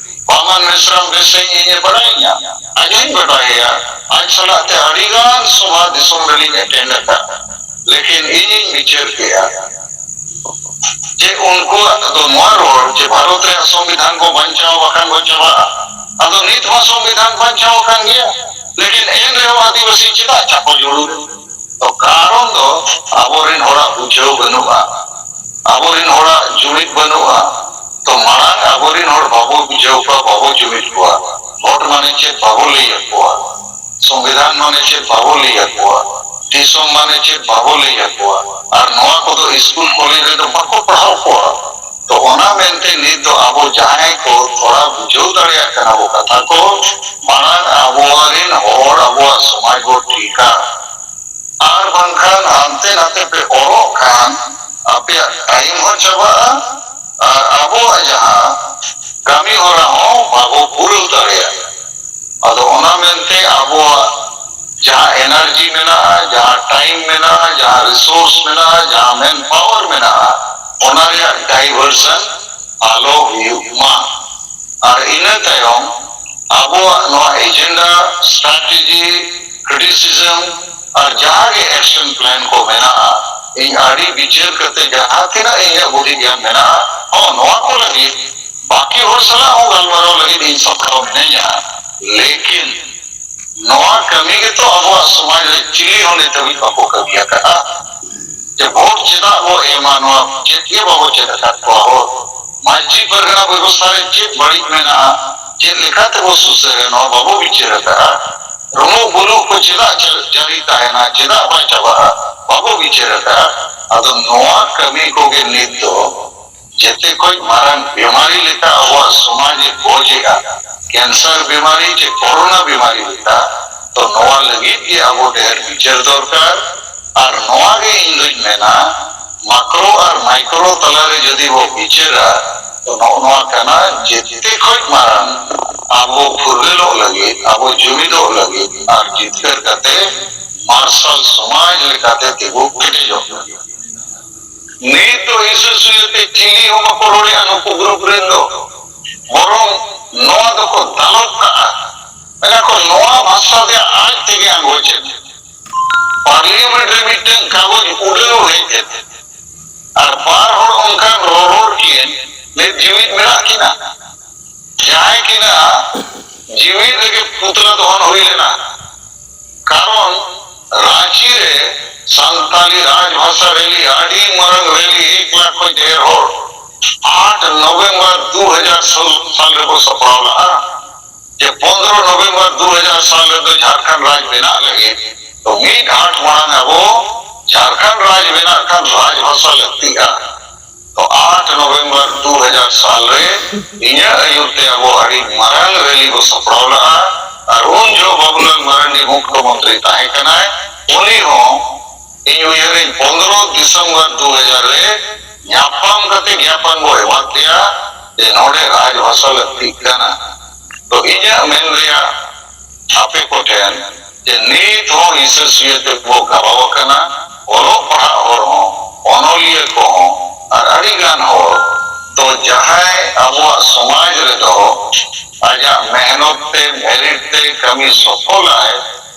ᱵᱟᱢᱟᱱ ᱢᱮᱥᱨᱟᱢ ᱵᱮᱥ ᱥᱟᱺᱦᱤᱡ ᱤᱧᱮ ᱵᱟᱲᱟᱭᱤᱧᱟ, ᱟᱡ ᱦᱚᱸᱧ ᱵᱟᱰᱟᱭᱮᱭᱟ᱾ ᱟᱡ ᱥᱟᱞᱟᱜ ᱛᱮ ᱟᱹᱰᱤᱜᱟᱱ ᱥᱚᱵᱷᱟ ᱫᱤᱥᱚᱢ ᱨᱮᱞᱤᱧ attend ᱟᱠᱟᱫ, ᱞᱮᱠᱤᱱ ᱤᱧᱤᱧ ᱵᱤᱪᱟᱹᱨ ᱠᱮᱜᱼᱟ ᱡᱮ ᱩᱱᱠᱩᱣᱟᱜ ᱫᱚ ᱱᱚᱣᱟ ᱨᱚᱲ ᱡᱮ ᱵᱷᱟᱨᱚᱛ ᱨᱮᱭᱟᱜ ᱥᱚᱝᱵᱤᱫᱷᱟᱱ ᱠᱚ ᱵᱟᱧᱪᱟᱣ ᱵᱟᱠᱷᱟᱱ ᱵᱚ ᱪᱟᱵᱟᱜᱼᱟ᱾ ᱟᱫᱚ ᱱᱤᱛ ᱦᱚᱸ ᱥᱚᱝᱵᱤᱫᱷᱟᱱ ᱵᱟᱧᱪᱟᱣ ᱟᱠᱟᱱ ᱜᱮᱭᱟ, ᱞᱮᱠᱤᱱ ᱮᱱ ᱨᱮᱦᱚᱸ ᱟᱹᱫᱤᱵᱟᱹᱥᱤ ᱪᱮᱫᱟᱜ ᱪᱟᱯᱚ ᱡᱩᱲᱩ? ᱛᱚ ᱠᱟᱨᱚᱱ ᱫᱚ ᱟᱵᱚᱨᱮᱱ ᱦᱚᱲᱟᱜ ᱵᱩᱡᱷᱟᱹᱣ ᱵᱟᱹᱱᱩᱜᱼᱟ, ᱟᱵᱚᱨᱮᱱ ᱦᱚᱲᱟᱜ ᱡᱩᱢᱤᱫ ᱵᱟᱹᱱᱩᱜᱼᱟ᱾ ᱛᱚ ᱢᱟᱲᱟᱝ ᱟᱵᱚᱨᱮᱱ ᱦᱚᱲ ᱵᱟᱵᱚ ᱵᱩᱡᱷᱟᱹᱣ ᱠᱚᱣᱟ, ᱵᱟᱵᱚ ᱡᱩᱢᱤᱫ ᱠᱚᱣᱟ, ᱵᱷᱳᱴ ᱢᱟᱱᱮ ᱪᱮᱫ ᱵᱟᱵᱚ ᱞᱟᱹᱭ ᱟᱠᱚᱣᱟ, ᱥᱚᱝᱵᱤᱫᱷᱟᱱ ᱢᱟᱱᱮ ᱪᱮᱫ ᱵᱟᱵᱚ ᱞᱟᱹᱭ ᱟᱠᱚᱣᱟ, ᱫᱤᱥᱚᱢ ᱢᱟᱱᱮ ᱪᱮᱫ ᱵᱟᱵᱚ ᱞᱟᱹᱭ ᱟᱠᱚᱣᱟ, ᱟᱨ ᱱᱚᱣᱟ ᱠᱚᱫᱚ ᱥᱠᱩᱞ ᱠᱚᱞᱮᱡᱽ ᱨᱮᱫᱚ ᱵᱟᱠᱚ ᱯᱟᱲᱦᱟᱣ ᱠᱚᱣᱟ᱾ ᱛᱚ ᱚᱱᱟ ᱢᱮᱱᱛᱮ ᱱᱤᱛ ᱫᱚ ᱟᱵᱚ ᱡᱟᱦᱟᱸᱭ ᱠᱚ ᱛᱷᱚᱲᱟ ᱵᱩᱡᱷᱟᱹᱣ ᱫᱟᱲᱮᱭᱟᱜ ᱠᱟᱱᱟ ᱵᱚ ᱠᱟᱛᱷᱟ ᱠᱚ, ᱢᱟᱲᱟᱝ ᱟᱵᱚᱨᱮᱱ ᱦᱚᱲ ᱟᱵᱚᱣᱟᱜ ᱥᱚᱢᱟᱡᱽ ᱵᱚ ᱴᱷᱤᱠᱟ᱾ ᱟᱨ ᱵᱟᱝᱠᱷᱟᱱ ᱦᱟᱱᱛᱮ ᱱᱟᱛᱮ ᱯᱮ ᱚᱨᱚᱜ ᱠᱷᱟᱱ ᱟᱯᱮᱭᱟᱜ time ᱦᱚᱸ ᱪᱟᱵᱟᱜᱼᱟ ᱟᱨ ᱟᱵᱚᱣᱟᱜ ᱡᱟᱦᱟᱸ ᱠᱟᱹᱢᱤ ᱦᱚᱨᱟ ᱦᱚᱸ ᱵᱟᱵᱚ ᱯᱩᱨᱟᱹᱣ ᱫᱟᱲᱮᱭᱟᱜᱼᱟ᱾ ᱟᱫᱚ ᱚᱱᱟ ᱢᱮᱱᱛᱮ ᱟᱵᱚᱣᱟᱜ ᱡᱟᱦᱟᱸ energy ᱢᱮᱱᱟᱜᱼᱟ, ᱡᱟᱦᱟᱸ time ᱢᱮᱱᱟᱜᱼᱟ, ᱡᱟᱦᱟᱸ resource ᱢᱮᱱᱟᱜᱼᱟ, ᱡᱟᱦᱟᱸ manpower ᱢᱮᱱᱟᱜᱼᱟ, ᱚᱱᱟ ᱨᱮᱭᱟᱜ diversion ᱟᱞᱚ ᱦᱩᱭᱩᱜ ᱢᱟ᱾ ᱟᱨ ᱤᱱᱟᱹ ᱛᱟᱭᱚᱢ ᱟᱵᱚᱣᱟᱜ ᱱᱚᱣᱟ agenda, strategy, criticism ᱟᱨ ᱡᱟᱦᱟᱸ ᱜᱮ action plan ᱠᱚ ᱢᱮᱱᱟᱜᱼᱟ, ᱤᱧ ᱟᱹᱰᱤ ᱵᱤᱪᱟᱹᱨ ᱠᱟᱛᱮ ᱡᱟᱦᱟᱸ ᱛᱤᱱᱟᱹᱜ ᱤᱧᱟᱹᱜ ᱵᱩᱫᱷᱤ ᱜᱮᱭᱟᱱ ᱢᱮᱱᱟᱜᱼᱟ, ᱦᱚᱸ, ᱱᱚᱣᱟ ᱠᱚ ᱞᱟᱹᱜᱤᱫ ᱵᱟᱹᱠᱤ ᱦᱚᱲ ᱥᱟᱞᱟᱜ ᱦᱚᱸ ᱜᱟᱞᱢᱟᱨᱟᱣ ᱞᱟᱹᱜᱤᱫ ᱤᱧ ᱥᱟᱯᱲᱟᱣ ᱢᱤᱱᱟᱹᱧᱟ᱾ ᱞᱮᱠᱤᱱ ᱱᱚᱣᱟ ᱠᱟᱹᱢᱤ ᱜᱮᱛᱚ ᱟᱵᱚᱣᱟᱜ ᱥᱚᱢᱟᱡᱽ ᱨᱮ ᱪᱤᱞᱤ ᱦᱚᱸ ᱱᱤᱛ ᱦᱟᱹᱵᱤᱡ ᱵᱟᱠᱚ ᱠᱟᱹᱢᱤ ᱟᱠᱟᱫᱼᱟ᱾ ᱡᱮ ᱵᱷᱳᱴ ᱪᱮᱫᱟᱜ ᱵᱚ ᱮᱢᱟ, ᱱᱚᱣᱟ ᱪᱮᱫ ᱜᱮ ᱵᱟᱵᱚ ᱪᱮᱫ ᱟᱠᱟᱫ ᱠᱚᱣᱟ᱾ ᱦᱚᱲ ᱢᱟᱹᱡᱷᱤ ᱯᱟᱨᱜᱟᱱᱟ ᱵᱮᱵᱚᱥᱛᱷᱟ ᱨᱮ ᱪᱮᱫ ᱵᱟᱹᱲᱤᱡ ᱢᱮᱱᱟᱜᱼᱟ, ᱪᱮᱫ ᱞᱮᱠᱟ ᱛᱮᱵᱚ ᱥᱩᱥᱟᱹᱨᱟ, ᱱᱚᱣᱟ ᱵᱟᱵᱚ ᱵᱤᱪᱟᱹᱨ ᱟᱠᱟᱫᱼᱟ᱾ ᱨᱩᱢᱩᱜ ᱵᱩᱞᱩᱜ ᱠᱚ ᱪᱮᱫᱟᱜ ᱡᱟ-, ᱡᱟᱹᱨᱤ ᱛᱟᱦᱮᱱᱟ, ᱪᱮᱫᱟᱜ ᱵᱟᱭ ᱪᱟᱵᱟᱜᱼᱟ, ᱵᱟᱵᱚ ᱵᱤᱪᱟᱹᱨ ᱟᱠᱟᱫᱼᱟ᱾ ᱟᱫᱚ ᱱᱚᱣᱟ ᱠᱟᱹᱢᱤ ᱠᱚᱜᱮ ᱱᱤᱛ ᱫᱚ ᱡᱮᱛᱮ ᱠᱷᱚᱱ ᱢᱟᱨᱟᱝ ᱵᱤᱢᱟᱨᱤ ᱞᱮᱠᱟ ᱟᱵᱚᱣᱟᱜ ᱥᱚᱢᱟᱡᱽ ᱮ ᱜᱚᱡ ᱮᱫᱼᱟ, cancer ᱵᱤᱢᱟᱨᱤ ᱪᱮ corona ᱵᱤᱢᱟᱨᱤ ᱞᱮᱠᱟ, ᱛᱚ ᱱᱚᱣᱟ ᱞᱟᱹᱜᱤᱫ ᱜᱮ ᱟᱵᱚ ᱰᱷᱮᱨ ᱵᱤᱪᱟᱹᱨ ᱫᱚᱨᱠᱟᱨ᱾ ᱟᱨ ᱱᱚᱣᱟ ᱜᱮ ᱤᱧ ᱫᱩᱧ ᱢᱮᱱᱟ, macro ᱟᱨ micro ᱛᱟᱞᱟᱨᱮ ᱡᱩᱫᱤ ᱵᱚ ᱵᱤᱪᱟᱹᱨᱟ, ᱛᱚ ᱱᱚᱜᱼᱚ ᱱᱚᱣᱟ ᱠᱟᱱᱟ ᱡᱮᱛᱮ ᱠᱷᱚᱱ ᱢᱟᱨᱟᱝ ᱟᱵᱚ ᱯᱷᱩᱨᱜᱟᱹᱞᱚᱜ ᱞᱟᱹᱜᱤᱫ, ᱟᱵᱚ ᱡᱩᱢᱤᱫᱚᱜ ᱞᱟᱹᱜᱤᱫ ᱟᱨ ᱡᱤᱛᱠᱟᱹᱨ ᱠᱟᱛᱮ ᱢᱟᱨᱥᱟᱞ ᱥᱚᱢᱟᱡᱽ ᱞᱮᱠᱟᱛᱮ ᱛᱤᱸᱜᱩ ᱠᱮᱴᱮᱡᱚᱜ ᱞᱟᱹᱜᱤᱫ᱾ ᱱᱤᱛ ᱫᱚ ᱦᱤᱥᱟᱹ ᱥᱩᱭᱟᱹ ᱛᱮ ᱪᱤᱞᱤ ᱦᱚᱸ ᱵᱟᱠᱚ ᱨᱚᱲᱮᱜᱼᱟ ᱱᱩᱠᱩ ᱜᱨᱩᱯ ᱨᱮᱱ ᱫᱚ, ᱵᱚᱨᱚᱝ ᱱᱚᱣᱟ ᱫᱚᱠᱚ ᱫᱟᱞᱚᱵ ᱠᱟᱜᱼᱟ᱾ ᱢᱮᱱᱟ ᱠᱚ ᱱᱚᱣᱟ ᱵᱷᱟᱥᱟ ᱨᱮᱭᱟᱜ ᱟᱡ ᱛᱮᱜᱮ ᱟᱸᱜᱚᱪ ᱮᱱ᱾ ᱯᱟᱨᱞᱤᱭᱟᱢᱮᱱᱴ ᱨᱮ ᱢᱤᱫᱴᱟᱝ ᱠᱟᱜᱚᱡᱽ ᱩᱰᱟᱹᱣ ᱦᱮᱡ ᱮᱱ᱾ ᱟᱨ ᱵᱟᱨ ᱦᱚᱲ ᱚᱱᱠᱟᱱ ᱨᱚᱨᱚᱲ ᱠᱤᱱ ᱱᱤᱛ ᱡᱤᱣᱤᱫ ᱢᱮᱱᱟᱜ ᱠᱤᱱᱟ, ᱡᱟᱦᱟᱸᱭ ᱠᱤᱱᱟ ᱡᱤᱣᱤᱫ ᱨᱮᱜᱮ ᱯᱩᱛᱞᱟ ᱫᱚᱦᱚᱱ ᱦᱩᱭ ᱞᱮᱱᱟ᱾ ᱠᱟᱨᱚᱱ ᱨᱟᱸᱪᱤ ᱨᱮ ᱥᱟᱱᱛᱟᱞᱤ ᱨᱟᱡᱽᱵᱷᱟᱥᱟ ᱨᱮᱞᱤ, ᱟᱹᱰᱤ ᱢᱟᱨᱟᱝ ᱨᱮᱞᱤ, ᱮᱠ ᱞᱟᱠᱷ ᱠᱷᱚᱱ ᱰᱷᱮᱨ ᱦᱚᱲ ᱟᱴ ᱱᱚᱵᱷᱮᱢᱵᱚᱨ ᱫᱩ ᱦᱟᱡᱟᱨ ᱥᱟᱞ ᱨᱮᱠᱚ ᱥᱟᱯᱲᱟᱣ ᱞᱮᱫᱼᱟ᱾ ᱡᱮ ᱯᱚᱱᱫᱽᱨᱚ ᱱᱚᱵᱷᱮᱢᱵᱚᱨ ᱫᱩ ᱦᱟᱡᱟᱨ ᱥᱟᱞ ᱨᱮᱫᱚ ᱡᱷᱟᱲᱠᱷᱚᱸᱰ ᱨᱟᱡᱽ ᱵᱮᱱᱟᱜ ᱞᱟᱹᱜᱤᱫ ᱛᱚ ᱢᱤᱫ ᱦᱟᱴ ᱢᱟᱲᱟᱝ ᱟᱵᱚ ᱡᱷᱟᱲᱠᱷᱚᱸᱰ ᱨᱟᱡᱽ ᱵᱮᱱᱟᱜ ᱠᱷᱟᱱ ᱨᱟᱡᱽᱵᱷᱟᱥᱟ ᱞᱟᱹᱠᱛᱤᱜᱼᱟ᱾ ᱛᱚ ᱟᱴ ᱱᱚᱵᱷᱮᱢᱵᱚᱨ ᱫᱩ ᱦᱟᱡᱟᱨ ᱥᱟᱞ ᱨᱮ ᱤᱧᱟᱹᱜ ᱟᱹᱭᱩᱨ ᱛᱮ ᱟᱵᱚ ᱟᱹᱰᱤ ᱢᱟᱨᱟᱝ ᱨᱮᱞᱤ ᱵᱚ ᱥᱟᱯᱲᱟᱣ ᱞᱮᱫᱼᱟ᱾ ᱟᱨ ᱩᱱ ᱡᱚᱦᱚᱜ ᱵᱟᱵᱩᱞᱟᱞ ᱢᱟᱨᱟᱱᱰᱤ ᱢᱩᱠᱷᱭᱚ ᱢᱚᱱᱛᱨᱤ ᱛᱟᱦᱮᱸ ᱠᱟᱱᱟᱭ, ᱩᱱᱤ ᱦᱚᱸ ᱤᱧ ᱩᱭᱦᱟᱹᱨᱟᱹᱧ ᱯᱚᱱᱫᱽᱨᱚ ᱰᱤᱥᱮᱢᱵᱚᱨ ᱫᱩ ᱦᱟᱡᱟᱨ ᱨᱮ ᱧᱟᱯᱟᱢ ᱠᱟᱛᱮ ᱜᱮᱭᱟᱯᱚᱱ ᱵᱚ ᱮᱢᱟᱫ ᱯᱮᱭᱟ ᱡᱮ ᱱᱚᱰᱮ ᱨᱟᱡᱽᱵᱷᱟᱥᱟ ᱞᱟᱹᱠᱛᱤᱜ ᱠᱟᱱᱟ᱾ ᱛᱚ ᱤᱧᱟᱹᱜ ᱢᱮᱱ ᱨᱮᱭᱟᱜ ᱟᱯᱮ ᱠᱚᱴᱷᱮᱱ ᱡᱮ ᱱᱤᱛ ᱦᱚᱸ ᱦᱤᱥᱟᱹ ᱥᱩᱭᱟᱹ ᱛᱮᱵᱚ ᱜᱟᱵᱟᱣ ᱟᱠᱟᱱᱟ, ᱚᱞᱚᱜ ᱯᱟᱲᱦᱟᱜ ᱦᱚᱲ ᱦᱚᱸ, ᱚᱱᱚᱞᱤᱭᱟᱹ ᱠᱚᱦᱚᱸ, ᱟᱨ ᱟᱹᱰᱤ ᱜᱟᱱ ᱦᱚᱲ ᱛᱚ ᱡᱟᱦᱟᱸᱭ ᱟᱵᱚᱣᱟᱜ ᱥᱚᱢᱟᱡᱽ ᱨᱮᱫᱚ ᱟᱡᱟᱜ ᱢᱮᱦᱱᱚᱛ ᱛᱮ, ᱢᱮᱨᱤᱴ ᱛᱮ ᱠᱟᱹᱢᱤ ᱥᱚᱯᱷᱚᱞᱟᱭ,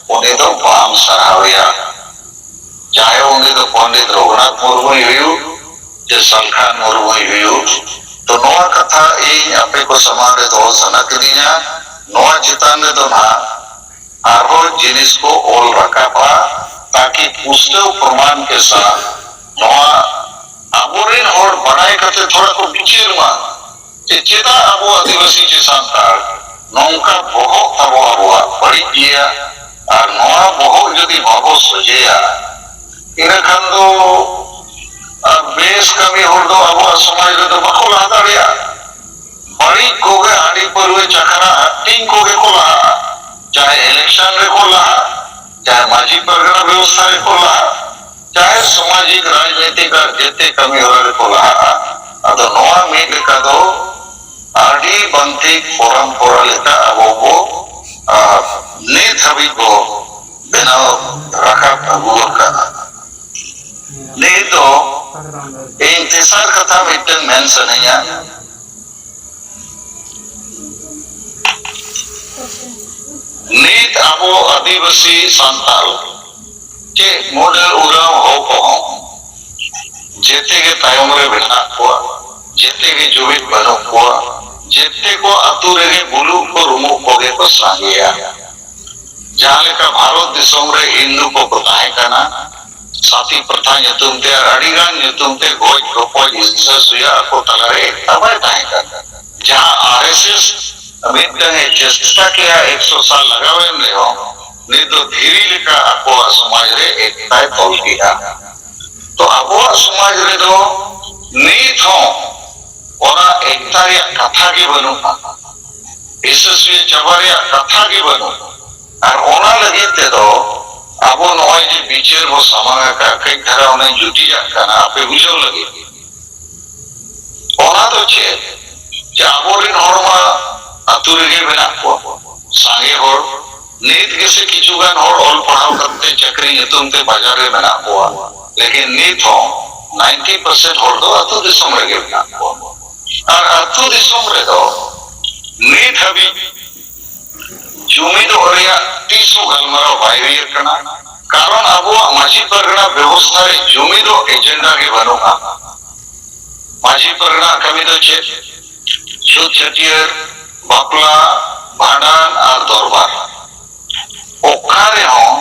ᱩᱱᱤ ᱫᱚ ᱵᱟᱢ ᱥᱟᱨᱦᱟᱣᱮᱭᱟ᱾ ᱡᱟᱦᱟᱸᱭ ᱩᱱᱤ ᱫᱚ ᱯᱚᱱᱰᱤᱛ ᱨᱚᱜᱷᱩᱱᱟᱛᱷ ᱢᱩᱨᱢᱩᱭ ᱦᱩᱭᱩᱜ, ᱪᱮ ᱥᱟᱞᱠᱷᱟᱱ ᱢᱩᱨᱢᱩᱭ ᱦᱩᱭᱩᱜ᱾ ᱛᱚ ᱱᱚᱣᱟ ᱠᱟᱛᱷᱟ ᱤᱧ ᱟᱯᱮ ᱠᱚ ᱥᱟᱢᱟᱝ ᱨᱮ ᱫᱚᱦᱚ ᱥᱟᱱᱟ ᱠᱤᱫᱤᱧᱟ᱾ ᱱᱚᱣᱟ ᱪᱮᱛᱟᱱ ᱨᱮᱫᱚ ᱱᱟᱦᱟᱜ ᱟᱨᱦᱚᱸ ᱡᱤᱱᱤᱥ ᱠᱚ ᱚᱞ ᱨᱟᱠᱟᱵᱼᱟ, ᱛᱟᱠᱤ ᱯᱩᱥᱴᱟᱹᱣ ᱯᱨᱚᱢᱟᱱ ᱠᱮ ᱥᱟᱛᱷ ᱱᱚᱣᱟ ᱟᱵᱚᱨᱮᱱ ᱦᱚᱲ ᱵᱟᱰᱟᱭ ᱠᱟᱛᱮ ᱛᱷᱚᱲᱟ ᱠᱚ ᱵᱤᱪᱟᱹᱨ ᱢᱟ᱾ ᱡᱮ ᱪᱮᱫᱟᱜ ᱟᱵᱚ ᱟᱹᱫᱤᱵᱟᱹᱥᱤ ᱪᱮ ᱥᱟᱱᱛᱟᱲ ᱱᱚᱝᱠᱟ ᱵᱚᱦᱚᱜ ᱛᱟᱵᱚ ᱟᱵᱚᱣᱟᱜ ᱵᱟᱹᱲᱤᱡ ᱜᱮᱭᱟ, ᱟᱨ ᱱᱚᱣᱟ ᱵᱚᱦᱚᱜ ᱡᱩᱫᱤ ᱵᱟᱵᱚ ᱥᱚᱡᱷᱮᱭᱟ, ᱤᱱᱟᱹ ᱠᱷᱟᱱ ᱫᱚ, ᱟᱨ ᱵᱮᱥ ᱠᱟᱹᱢᱤ ᱦᱚᱲ ᱫᱚ ᱟᱵᱚᱣᱟᱜ ᱥᱚᱢᱟᱡᱽ ᱨᱮᱫᱚ ᱵᱟᱠᱚ ᱞᱟᱦᱟ ᱫᱟᱲᱮᱭᱟᱜᱼᱟ᱾ ᱵᱟᱹᱲᱤᱡ ᱠᱚᱜᱮ, ᱦᱟᱺᱰᱤ ᱯᱟᱹᱨᱣᱟᱹ ᱪᱟᱠᱷᱱᱟ ᱦᱟᱹᱴᱤᱧ ᱠᱚᱜᱮ ᱠᱚ ᱞᱟᱦᱟᱜᱼᱟ᱾ ᱪᱟᱦᱮ ᱤᱞᱮᱠᱥᱚᱱ ᱨᱮᱠᱚ ᱞᱟᱦᱟᱜ, ᱪᱟᱦᱮ ᱢᱟᱹᱡᱷᱤ ᱯᱟᱨᱜᱟᱱᱟ ᱵᱮᱵᱚᱥᱛᱷᱟ ᱨᱮᱠᱚ ᱞᱟᱦᱟᱜ, ᱪᱟᱦᱮ ᱥᱟᱢᱟᱡᱤᱠ, ᱨᱟᱡᱽᱱᱤᱛᱤᱠ ᱟᱨ ᱡᱮᱛᱮ ᱠᱟᱹᱢᱤ ᱦᱚᱨᱟ ᱨᱮᱠᱚ ᱞᱟᱦᱟᱜᱼᱟ᱾ ᱟᱫᱚ ᱱᱚᱣᱟ ᱢᱤᱫ ᱞᱮᱠᱟ ᱫᱚ ᱟᱹᱰᱤ ᱵᱟᱝᱴᱷᱤᱠ ᱯᱚᱨᱚᱢᱯᱚᱨᱟ ᱞᱮᱠᱟ ᱟᱵᱚ ᱵᱚ, ᱟᱨ ᱱᱤᱛ ᱦᱟᱹᱵᱤᱡ ᱵᱚ ᱵᱮᱱᱟᱣ ᱨᱟᱠᱟᱵ ᱟᱹᱜᱩ ᱟᱠᱟᱫᱼᱟ᱾ ᱱᱤᱛ ᱫᱚ ᱤᱧ ᱛᱮᱥᱟᱨ ᱠᱟᱛᱷᱟ ᱢᱤᱫᱴᱟᱝ ᱢᱮᱱ ᱥᱟᱱᱟᱧᱟ᱾ ᱱᱤᱛ ᱟᱵᱚ ᱟᱹᱫᱤᱵᱟᱹᱥᱤ ᱥᱟᱱᱛᱟᱲ ᱪᱮᱫ ᱢᱚᱰᱮᱞ ᱩᱨᱟᱣ ᱦᱚᱲ ᱠᱚᱦᱚᱸ ᱡᱮᱛᱮ ᱜᱮ ᱛᱟᱭᱚᱢ ᱨᱮ ᱢᱮᱱᱟᱜ ᱠᱚᱣᱟ, ᱡᱮᱛᱮ ᱜᱮ ᱡᱩᱢᱤᱫ ᱵᱟᱹᱱᱩᱜ ᱠᱚᱣᱟ, ᱡᱮᱛᱮ ᱠᱚ ᱟᱹᱛᱩ ᱨᱮᱜᱮ ᱵᱩᱞᱩᱜ ᱠᱚ ᱨᱩᱢᱩᱜ ᱠᱚᱜᱮ ᱠᱚ ᱥᱟᱸᱜᱮᱭᱟ᱾ ᱡᱟᱦᱟᱸ ᱞᱮᱠᱟ ᱵᱷᱟᱨᱚᱛ ᱫᱤᱥᱚᱢ ᱨᱮ ᱦᱤᱱᱫᱩ ᱠᱚᱠᱚ ᱛᱟᱦᱮᱸ ᱠᱟᱱᱟ, ᱥᱟᱛᱤ ᱯᱨᱚᱛᱷᱟ ᱧᱩᱛᱩᱢ ᱛᱮ ᱟᱨ ᱟᱹᱰᱤ ᱜᱟᱱ ᱧᱩᱛᱩᱢ ᱛᱮ ᱜᱚᱡ ᱜᱚᱯᱚᱡ ᱦᱤᱝᱥᱟᱹ ᱥᱩᱭᱟ ᱟᱠᱚ ᱛᱟᱞᱟᱨᱮ ᱮᱠᱛᱟ ᱵᱟᱭ ᱛᱟᱦᱮᱸ ᱠᱟᱱᱟ᱾ ᱡᱟᱦᱟᱸ ᱟᱨ ᱮᱥ ᱮᱥ ᱢᱤᱫᱴᱟᱝ ᱮ ᱪᱮᱥᱴᱟ ᱠᱮᱜᱼᱟ, ᱮᱠᱥᱚ ᱥᱟᱞ ᱞᱟᱜᱟᱣᱮᱱ ᱨᱮᱦᱚᱸ ᱱᱤᱛ ᱫᱚ ᱫᱷᱤᱨᱤ ᱞᱮᱠᱟ ᱟᱠᱚᱣᱟᱜ ᱥᱚᱢᱟᱡᱽ ᱨᱮ ᱮᱠᱛᱟᱭ ᱛᱚᱞ ᱠᱮᱜᱼᱟ᱾ ᱛᱚ ᱟᱵᱚᱣᱟᱜ ᱥᱚᱢᱟᱡᱽ ᱨᱮᱫᱚ ᱱᱤᱛ ᱦᱚᱸ ᱚᱱᱟ ᱮᱠᱛᱟ ᱨᱮᱭᱟᱜ ᱠᱟᱛᱷᱟ ᱜᱮ ᱵᱟᱹᱱᱩᱜᱼᱟ, ᱦᱤᱥᱟᱹ ᱥᱩᱭᱟᱹ ᱪᱟᱵᱟ ᱨᱮᱭᱟᱜ ᱠᱟᱛᱷᱟ ᱜᱮ ᱵᱟᱹᱱᱩᱜᱼᱟ᱾ ᱟᱨ ᱚᱱᱟ ᱞᱟᱹᱜᱤᱫ ᱛᱮᱫᱚ ᱟᱵᱚ ᱱᱚᱜᱼᱚᱭ ᱡᱮ ᱵᱤᱪᱟᱹᱨ ᱵᱚ ᱥᱟᱢᱟᱝ ᱟᱠᱟᱫ, ᱠᱟᱹᱡ ᱫᱷᱟᱨᱟ ᱚᱱᱮ ᱡᱩᱴᱤᱡᱟᱜ ᱠᱟᱱᱟ ᱟᱯᱮ ᱵᱩᱡᱷᱟᱹᱣ ᱞᱟᱹᱜᱤᱫ᱾ ᱚᱱᱟ ᱫᱚ ᱪᱮᱫ? ᱡᱮ ᱟᱵᱚᱨᱮᱱ ᱦᱚᱲ ᱢᱟ ᱟᱹᱛᱩ ᱨᱮᱜᱮ ᱢᱮᱱᱟᱜ ᱠᱚᱣᱟ, ᱥᱟᱸᱜᱮ ᱦᱚᱲ᱾ ᱱᱤᱛ ᱜᱮᱥᱮ ᱠᱤᱪᱷᱩ ᱜᱟᱱ ᱦᱚᱲ ᱚᱞ ᱯᱟᱲᱦᱟᱣ ᱠᱟᱛᱮ ᱪᱟᱹᱠᱨᱤ ᱧᱩᱛᱩᱢ ᱛᱮ ᱵᱟᱡᱟᱨ ᱨᱮ ᱢᱮᱱᱟᱜ ᱠᱚᱣᱟ, ᱞᱮᱠᱤᱱ ᱱᱤᱛ ᱦᱚᱸ ᱱᱟᱭᱤᱱᱴᱤ ᱯᱟᱨᱥᱮᱱᱴ ᱦᱚᱲ ᱫᱚ ᱟᱹᱛᱩ ᱫᱤᱥᱚᱢ ᱨᱮᱜᱮ ᱢᱮᱱᱟᱜ ᱠᱚᱣᱟ᱾ ᱟᱨ ᱟᱹᱛᱩ ᱫᱤᱥᱚᱢ ᱨᱮᱫᱚ ᱱᱤᱛ ᱦᱟᱹᱵᱤᱡ ᱡᱩᱢᱤᱫᱚᱜ ᱨᱮᱭᱟᱜ ᱛᱤᱥ ᱦᱚᱸ ᱜᱟᱞᱢᱟᱨᱟᱣ ᱵᱟᱭ ᱦᱩᱭ ᱟᱠᱟᱱᱟ᱾ ᱠᱟᱨᱚᱱ ᱟᱵᱚᱣᱟᱜ ᱢᱟᱹᱡᱷᱤ ᱯᱟᱨᱜᱟᱱᱟ ᱵᱮᱵᱚᱥᱛᱷᱟ ᱨᱮ ᱡᱩᱢᱤᱫᱚᱜ ᱮᱡᱮᱱᱰᱟ ᱜᱮ ᱵᱟᱹᱱᱩᱜᱼᱟ᱾ ᱢᱟᱹᱡᱷᱤ ᱯᱟᱨᱜᱟᱱᱟ ᱠᱟᱹᱢᱤ ᱫᱚ ᱪᱮᱫ? ᱪᱷᱩᱛ ᱪᱷᱟᱹᱴᱭᱟᱹᱨ, ᱵᱟᱯᱞᱟ, ᱵᱷᱟᱸᱰᱟᱱ ᱟᱨ ᱫᱚᱨᱵᱟᱨ᱾ ᱚᱠᱟ ᱨᱮᱦᱚᱸ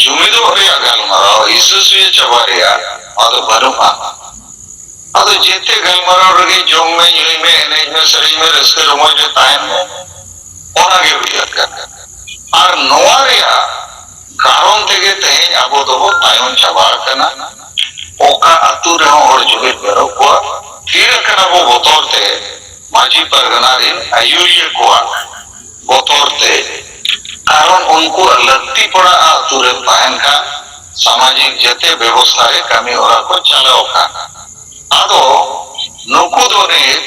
ᱡᱩᱢᱤᱫᱚᱜ ᱨᱮᱭᱟᱜ ᱜᱟᱞᱢᱟᱨᱟᱣ, ᱦᱤᱥᱟᱹ ᱥᱩᱭᱟᱹ ᱪᱟᱵᱟ ᱨᱮᱭᱟᱜ, ᱱᱚᱣᱟ ᱫᱚ ᱵᱟᱹᱱᱩᱜᱼᱟ᱾ ᱟᱫᱚ ᱡᱮᱛᱮ ᱜᱟᱞᱢᱟᱨᱟᱣ ᱨᱮᱜᱮ ᱡᱚᱢ ᱢᱮ, ᱧᱩᱭ ᱢᱮ, ᱮᱱᱮᱡ ᱢᱮ, ᱥᱮᱨᱮᱧ ᱢᱮ, ᱨᱟᱹᱥᱠᱟᱹ ᱨᱚᱢᱚᱡᱽ ᱨᱮ ᱛᱟᱦᱮᱱ ᱢᱮ, ᱚᱱᱟ ᱜᱮ ᱦᱩᱭᱩᱜ ᱠᱟᱱᱟ᱾ ᱟᱨ ᱱᱚᱣᱟ ᱨᱮᱭᱟᱜ ᱠᱟᱨᱚᱱ ᱛᱮᱜᱮ ᱛᱮᱦᱮᱧ ᱟᱵᱚ ᱫᱚᱵᱚ ᱛᱟᱭᱚᱢ ᱪᱟᱵᱟ ᱟᱠᱟᱱᱟ᱾ ᱚᱠᱟ ᱟᱹᱛᱩ ᱨᱮᱦᱚᱸ ᱦᱚᱲ ᱡᱩᱢᱤᱫ ᱵᱟᱹᱱᱩᱜ ᱠᱚᱣᱟ, ᱛᱷᱤᱨ ᱟᱠᱟᱱᱟ ᱵᱚ ᱵᱚᱛᱚᱨ ᱛᱮ ᱢᱟᱹᱡᱷᱤ ᱯᱟᱨᱜᱟᱱᱟ ᱨᱤᱱ ᱟᱹᱭᱩᱨᱤᱭᱟᱹ ᱠᱚᱣᱟᱜ ᱵᱚᱛᱚᱨ ᱛᱮ᱾ ᱠᱟᱨᱚᱱ ᱩᱱᱠᱩᱣᱟᱜ ᱞᱟᱹᱠᱛᱤ ᱯᱟᱲᱟᱜᱼᱟ ᱟᱹᱛᱩ ᱨᱮ ᱛᱟᱦᱮᱱ ᱠᱷᱟᱱ ᱥᱟᱢᱟᱡᱤᱠ ᱡᱮᱛᱮ ᱵᱮᱵᱚᱥᱛᱷᱟ ᱨᱮ ᱠᱟᱹᱢᱤ ᱦᱚᱨᱟ ᱠᱚ ᱪᱟᱞᱟᱣ ᱠᱟᱱ᱾ ᱟᱫᱚ ᱱᱩᱠᱩ ᱫᱚ ᱱᱤᱛ,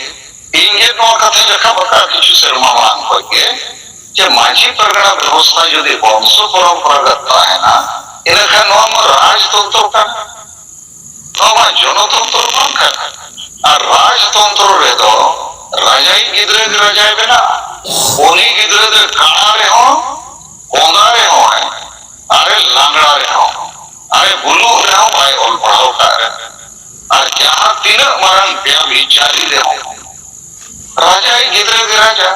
ᱤᱧ ᱜᱮ ᱱᱚᱣᱟ ᱠᱟᱛᱷᱟᱧ ᱨᱟᱠᱟᱵ ᱟᱠᱟᱫᱼᱟ ᱠᱤᱪᱷᱩ ᱥᱮᱨᱢᱟ ᱢᱟᱲᱟᱝ ᱠᱷᱚᱱ ᱜᱮ, ᱡᱮ ᱢᱟᱹᱡᱷᱤ ᱯᱟᱨᱜᱟᱱᱟ ᱵᱮᱵᱚᱥᱛᱷᱟ ᱡᱩᱫᱤ ᱵᱚᱝᱥᱚ ᱯᱚᱨᱚᱢᱯᱚᱨᱟᱜᱚᱛ ᱛᱟᱦᱮᱱᱟ, ᱤᱱᱟᱹᱠᱷᱟᱱ ᱱᱚᱣᱟ ᱢᱟ ᱨᱟᱡᱽᱛᱚᱱᱛᱨᱚ ᱠᱟᱱᱟ, ᱱᱚᱣᱟ ᱢᱟ ᱡᱚᱱᱚᱛᱚᱱᱛᱨᱚ ᱵᱟᱝ ᱠᱟᱱᱟ᱾ ᱟᱨ ᱨᱟᱡᱽᱛᱚᱱᱛᱨᱚ ᱨᱮᱫᱚ ᱨᱟᱡᱟᱭᱤᱡ ᱜᱤᱫᱽᱨᱟᱹ ᱜᱮ ᱨᱟᱡᱟᱭ ᱵᱮᱱᱟᱜᱼᱟ᱾ ᱩᱱᱤ ᱜᱤᱫᱽᱨᱟᱹ ᱫᱚ ᱠᱟᱬᱟ ᱨᱮᱦᱚᱸ, ᱠᱚᱸᱫᱟ ᱨᱮᱦᱚᱸ, ᱟᱨᱮ ᱞᱟᱝᱲᱟ ᱨᱮᱦᱚᱸ, ᱟᱨᱮ ᱵᱩᱞᱩᱜ ᱨᱮᱦᱚᱸ, ᱵᱟᱭ ᱚᱞ ᱯᱟᱲᱦᱟᱣ ᱠᱟᱜ ᱨᱮᱦᱚᱸ, ᱟᱨ ᱡᱟᱦᱟᱸ ᱛᱤᱱᱟᱹᱜ ᱢᱟᱨᱟᱝ ᱵᱮᱵᱤᱪᱟᱨᱤ ᱨᱮᱦᱚᱸ, ᱨᱟᱡᱟᱭᱤᱡ ᱜᱤᱫᱽᱨᱟᱹ ᱜᱮ ᱨᱟᱡᱟ᱾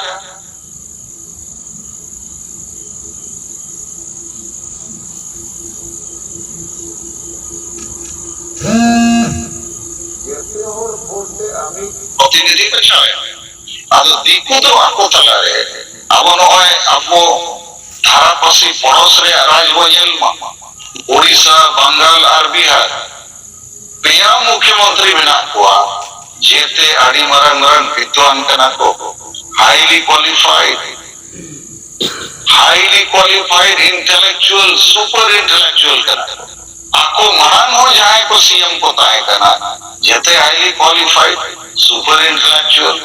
ᱡᱮᱛᱮ ᱦᱚᱲ ᱵᱷᱳᱴ ᱛᱮ ᱟᱢᱤᱡ ᱯᱨᱚᱛᱤᱱᱤᱫᱷᱤ ᱵᱟᱪᱷᱟᱣᱮᱢ᱾ ᱟᱫᱚ ᱫᱤᱠᱩ ᱫᱚ ᱟᱠᱚ ᱛᱟᱞᱟᱨᱮ, ᱟᱵᱚ ᱱᱚᱜᱼᱚᱭ ᱟᱵᱚ ᱫᱷᱟᱨᱟ ᱯᱟᱹᱥᱤ ᱯᱚᱲᱚᱥ ᱨᱮᱭᱟᱜ ᱨᱟᱡᱽ ᱵᱚ ᱧᱮᱞ ᱢᱟ, ᱳᱰᱤᱥᱟ, ᱵᱟᱝᱜᱟᱞ ᱟᱨ ᱵᱤᱦᱟᱨ, ᱯᱮᱭᱟ ᱢᱩᱠᱷᱭᱚᱢᱚᱱᱛᱨᱤ ᱢᱮᱱᱟᱜ ᱠᱚᱣᱟ, ᱡᱮᱛᱮ ᱟᱹᱰᱤ ᱢᱟᱨᱟᱝ ᱢᱟᱨᱟᱝ ᱵᱤᱫᱽᱣᱟᱱ ᱠᱟᱱᱟ ᱠᱚ, highly qualified, highly qualified, intellectual, super intellectual ᱠᱟᱱᱟ ᱠᱚ᱾ ᱟᱠᱚ ᱢᱟᱲᱟᱝ ᱦᱚᱸ ᱡᱟᱦᱟᱸᱭ ᱠᱚ ᱥᱤ ᱮᱢ ᱠᱚ ᱛᱟᱦᱮᱸ ᱠᱟᱱᱟ, ᱡᱮᱛᱮ highly qualified, super intellectual᱾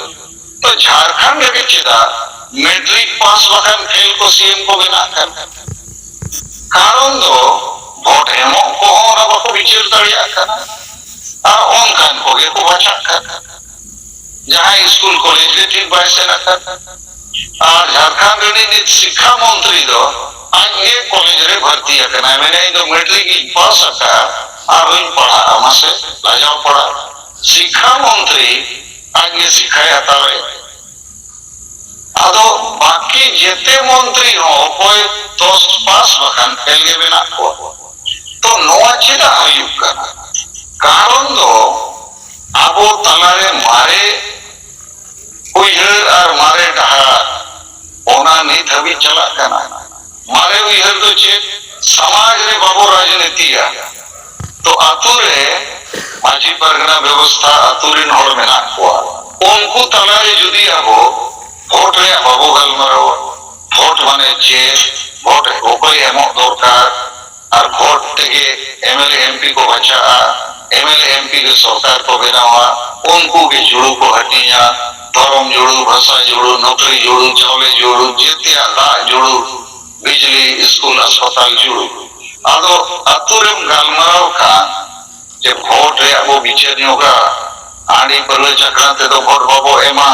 ᱛᱚ ᱡᱷᱟᱲᱠᱷᱚᱸᱰ ᱨᱮᱜᱮ ᱪᱮᱫᱟᱜ ᱢᱮᱴᱨᱤᱠ ᱯᱟᱥ ᱵᱟᱠᱷᱟᱱ ᱯᱷᱮᱞ ᱠᱚ ᱥᱤ ᱮᱢ ᱠᱚ ᱵᱮᱱᱟᱜ ᱠᱟᱱᱟ? ᱠᱟᱨᱚᱱ ᱫᱚ ᱵᱷᱳᱴ ᱮᱢᱚᱜ ᱠᱚᱦᱚᱸ ᱚᱱᱟ ᱵᱟᱠᱚ ᱵᱤᱪᱟᱹᱨ ᱫᱟᱲᱮᱭᱟᱜ ᱠᱟᱱᱟ᱾ ᱟᱨ ᱚᱱᱠᱟᱱ ᱠᱚᱜᱮ ᱠᱚ ᱵᱟᱪᱷᱟᱜ ᱠᱟᱱᱟ, ᱡᱟᱦᱟᱸᱭ ᱥᱠᱩᱞ ᱠᱚᱞᱮᱡᱽ ᱨᱮ ᱴᱷᱤᱠ ᱵᱟᱭ ᱥᱮᱱ ᱟᱠᱟᱱ᱾ ᱟᱨ ᱡᱷᱟᱲᱠᱷᱚᱸᱰ ᱨᱤᱱᱤᱡ ᱱᱤᱛ ᱥᱤᱠᱠᱷᱟ ᱢᱚᱱᱛᱨᱤ ᱫᱚ ᱟᱡ ᱜᱮ ᱠᱚᱞᱮᱡᱽ ᱨᱮ ᱵᱷᱚᱨᱛᱤ ᱟᱠᱟᱱᱟᱭ, ᱢᱮᱱᱮᱫ, "ᱤᱧ ᱫᱚ ᱢᱮᱴᱨᱤᱠ ᱤᱧ ᱯᱟᱥ ᱟᱠᱟᱫᱼᱟ, ᱟᱨ ᱦᱚᱸᱧ ᱯᱟᱲᱦᱟᱜᱼᱟ?" ᱢᱟᱥᱮ, ᱞᱟᱡᱟᱣ ᱯᱟᱲᱟ᱾ ᱥᱤᱠᱠᱷᱟ ᱢᱚᱱᱛᱨᱤ ᱟᱡ ᱜᱮ ᱥᱤᱠᱠᱷᱟᱭ ᱦᱟᱛᱟᱣᱮᱫ᱾ ᱟᱫᱚ ᱵᱟᱹᱠᱤ ᱡᱮᱛᱮ ᱢᱚᱱᱛᱨᱤ ᱦᱚᱸ ᱚᱠᱚᱭ ᱫᱚᱥ ᱯᱟᱥ ᱵᱟᱠᱷᱟᱱ ᱯᱷᱮᱞ ᱜᱮ ᱢᱮᱱᱟᱜ ᱠᱚᱣᱟ᱾ ᱛᱚ ᱱᱚᱣᱟ ᱪᱮᱫᱟᱜ ᱦᱩᱭᱩᱜ ᱠᱟᱱᱟ? ᱠᱟᱨᱚᱱ ᱫᱚ ᱟᱵᱚ ᱛᱟᱞᱟᱨᱮ ᱢᱟᱨᱮ ᱩᱭᱦᱟᱹᱨ ᱟᱨ ᱢᱟᱨᱮ ᱰᱟᱦᱟᱨ, ᱚᱱᱟ ᱱᱤᱛ ᱦᱟᱹᱵᱤᱡ ᱪᱟᱞᱟᱜ ᱠᱟᱱᱟ᱾ ᱢᱟᱨᱮ ᱩᱭᱦᱟᱹᱨ ᱫᱚ ᱪᱮᱫ? ᱥᱚᱢᱟᱡᱽ ᱨᱮ ᱵᱟᱵᱚ ᱨᱟᱡᱽᱱᱤᱛᱤᱭᱟ᱾ ᱛᱚ ᱟᱛᱳ ᱨᱮ ᱢᱟᱹᱡᱷᱤ ᱯᱟᱨᱜᱟᱱᱟ ᱵᱮᱵᱚᱥᱛᱷᱟ, ᱟᱛᱳ ᱨᱮᱱ ᱦᱚᱲ ᱢᱮᱱᱟᱜ ᱠᱚᱣᱟ, ᱩᱱᱠᱩ ᱛᱟᱞᱟᱨᱮ ᱡᱩᱫᱤ ᱟᱵᱚ ᱵᱷᱳᱴ ᱨᱮᱭᱟᱜ ᱵᱟᱵᱚ ᱜᱟᱞᱢᱟᱨᱟᱣᱟ, ᱵᱷᱳᱴ ᱢᱟᱱᱮ ᱪᱮᱫ, ᱵᱷᱳᱴ ᱚᱠᱚᱭ ᱮᱢᱚᱜ ᱫᱚᱨᱠᱟᱨ, ᱟᱨ ᱵᱷᱳᱴ ᱛᱮᱜᱮ ᱮᱢ ᱮᱞ ᱮ, ᱮᱢ ᱯᱤ ᱠᱚ ᱵᱟᱪᱷᱟᱜᱼᱟ, ᱮᱢ ᱮᱞ ᱮ ᱮᱢ ᱯᱤ ᱜᱮ ᱥᱚᱨᱠᱟᱨ ᱠᱚ ᱵᱮᱱᱟᱣᱟ, ᱩᱱᱠᱩ ᱜᱮ ᱡᱩᱲᱩ ᱠᱚ ᱦᱟᱹᱴᱤᱧᱟ, ᱫᱷᱚᱨᱚᱢ ᱡᱩᱲᱩ, ᱵᱷᱟᱥᱟ ᱡᱩᱲᱩ, ᱱᱚᱠᱨᱤ ᱡᱩᱲᱩ, ᱪᱟᱣᱞᱮ ᱡᱩᱲᱩ, ᱡᱮᱛᱮᱭᱟᱜ ᱫᱟᱜ ᱡᱩᱲᱩ, ᱵᱤᱡᱽᱞᱤ, ᱥᱠᱩᱞ, ᱦᱟᱥᱯᱟᱛᱟᱞ ᱡᱩᱲᱩ᱾ ᱟᱫᱚ ᱟᱹᱛᱩ ᱨᱮᱢ ᱜᱟᱞᱢᱟᱨᱟᱣ ᱠᱷᱟᱱ ᱡᱮ ᱵᱷᱳᱴ ᱨᱮᱭᱟᱜ ᱵᱚ ᱵᱤᱪᱟᱹᱨ ᱧᱚᱜᱟ, ᱦᱟᱺᱰᱤ ᱯᱟᱹᱨᱣᱟᱹ ᱪᱟᱠᱷᱱᱟ ᱛᱮᱫᱚ ᱵᱷᱳᱴ ᱵᱟᱵᱚ ᱮᱢᱟ,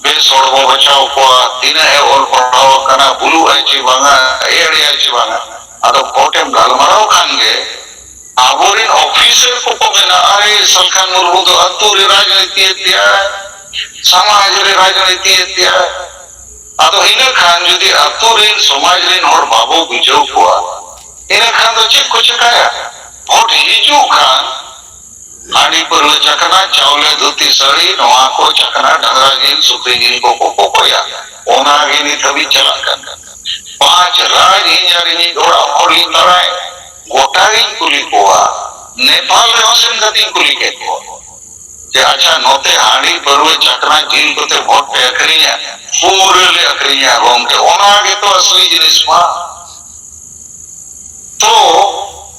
ᱵᱮᱥ ᱦᱚᱲ ᱵᱚ ᱵᱟᱪᱷᱟᱣ ᱠᱚᱣᱟ, ᱛᱤᱱᱟᱹᱜ ᱮ ᱚᱞ ᱯᱟᱲᱦᱟᱣ ᱟᱠᱟᱱᱟ, ᱵᱩᱞᱩᱜ ᱟᱭ ᱪᱮ ᱵᱟᱝᱟ, ᱮᱲᱮᱭᱟᱭ ᱪᱮ ᱵᱟᱝᱟ᱾ ᱟᱫᱚ ᱵᱷᱳᱴ ᱮᱢ ᱜᱟᱞᱢᱟᱨᱟᱣ ᱠᱷᱟᱱ ᱜᱮ ᱟᱵᱚᱨᱮᱱ ᱚᱯᱷᱤᱥᱟᱨ ᱠᱚᱠᱚ ᱢᱮᱱᱟ, "ᱟᱨᱮ ᱥᱟᱞᱠᱷᱟᱱ ᱢᱩᱨᱢᱩ ᱫᱚ ᱟᱹᱛᱩ ᱨᱮ ᱨᱟᱡᱽᱱᱤᱛᱤ ᱮᱫ ᱛᱮᱭᱟᱭ, ᱥᱚᱢᱟᱡᱽ ᱨᱮ ᱨᱟᱡᱽᱱᱤᱛᱤ ᱮᱫ ᱛᱮᱭᱟᱭ᱾" ᱟᱫᱚ ᱤᱱᱟᱹ ᱠᱷᱟᱱ ᱡᱩᱫᱤ ᱟᱹᱛᱩ ᱨᱮᱱ ᱥᱚᱢᱟᱡᱽ ᱨᱮᱱ ᱦᱚᱲ ᱵᱟᱵᱚ ᱵᱩᱡᱷᱟᱹᱣ ᱠᱚᱣᱟ, ᱤᱱᱟᱹ ᱠᱷᱟᱱ ᱫᱚ ᱪᱮᱫ ᱠᱚ ᱪᱮᱠᱟᱭᱟ? ᱵᱷᱳᱴ ᱦᱤᱡᱩᱜ ᱠᱷᱟᱱ ᱦᱟᱺᱰᱤ ᱯᱟᱹᱨᱣᱟᱹ ᱪᱟᱠᱷᱱᱟ, ᱪᱟᱣᱞᱮ ᱫᱷᱩᱛᱤ ᱥᱟᱹᱲᱤ, ᱱᱚᱣᱟ ᱠᱚ ᱪᱟᱠᱷᱱᱟ, ᱰᱟᱝᱨᱟ ᱡᱤᱞ, ᱥᱩᱠᱨᱤ ᱡᱤᱞ ᱠᱚᱠᱚ ᱠᱚᱠᱚᱭᱟ᱾ ᱚᱱᱟ ᱜᱮ ᱱᱤᱛ ᱦᱟᱹᱵᱤᱡ ᱪᱟᱞᱟᱜ ᱠᱟᱱᱟ᱾ ᱯᱟᱸᱪ ᱨᱟᱡᱽ ᱤᱧ ᱟᱨ ᱤᱧᱤᱡ ᱚᱲᱟᱜ ᱦᱚᱲ ᱞᱤᱧ ᱫᱟᱬᱟᱭ, ᱜᱚᱴᱟ ᱜᱤᱧ ᱠᱩᱞᱤ ᱠᱚᱣᱟ᱾ ᱱᱮᱯᱟᱞ ᱨᱮᱦᱚᱸ ᱥᱮᱱ ᱠᱟᱛᱮᱧ ᱠᱩᱞᱤ ᱠᱮᱫ ᱠᱚᱣᱟ ᱡᱮ, "ᱟᱪᱪᱷᱟ, ᱱᱚᱛᱮ ᱦᱟᱺᱰᱤ ᱯᱟᱹᱨᱣᱟᱹ ᱪᱟᱠᱷᱱᱟ ᱡᱤᱞ ᱠᱚᱛᱮ ᱵᱷᱳᱴ ᱯᱮ ᱟᱹᱠᱷᱨᱤᱧᱟ?" "ᱯᱩᱨᱟᱹ ᱞᱮ ᱟᱹᱠᱷᱨᱤᱧᱟ ᱜᱚᱢᱠᱮ, ᱚᱱᱟ ᱜᱮᱛᱚ ᱟᱥᱞᱤ ᱡᱤᱱᱤᱥ ᱢᱟ᱾" ᱛᱚ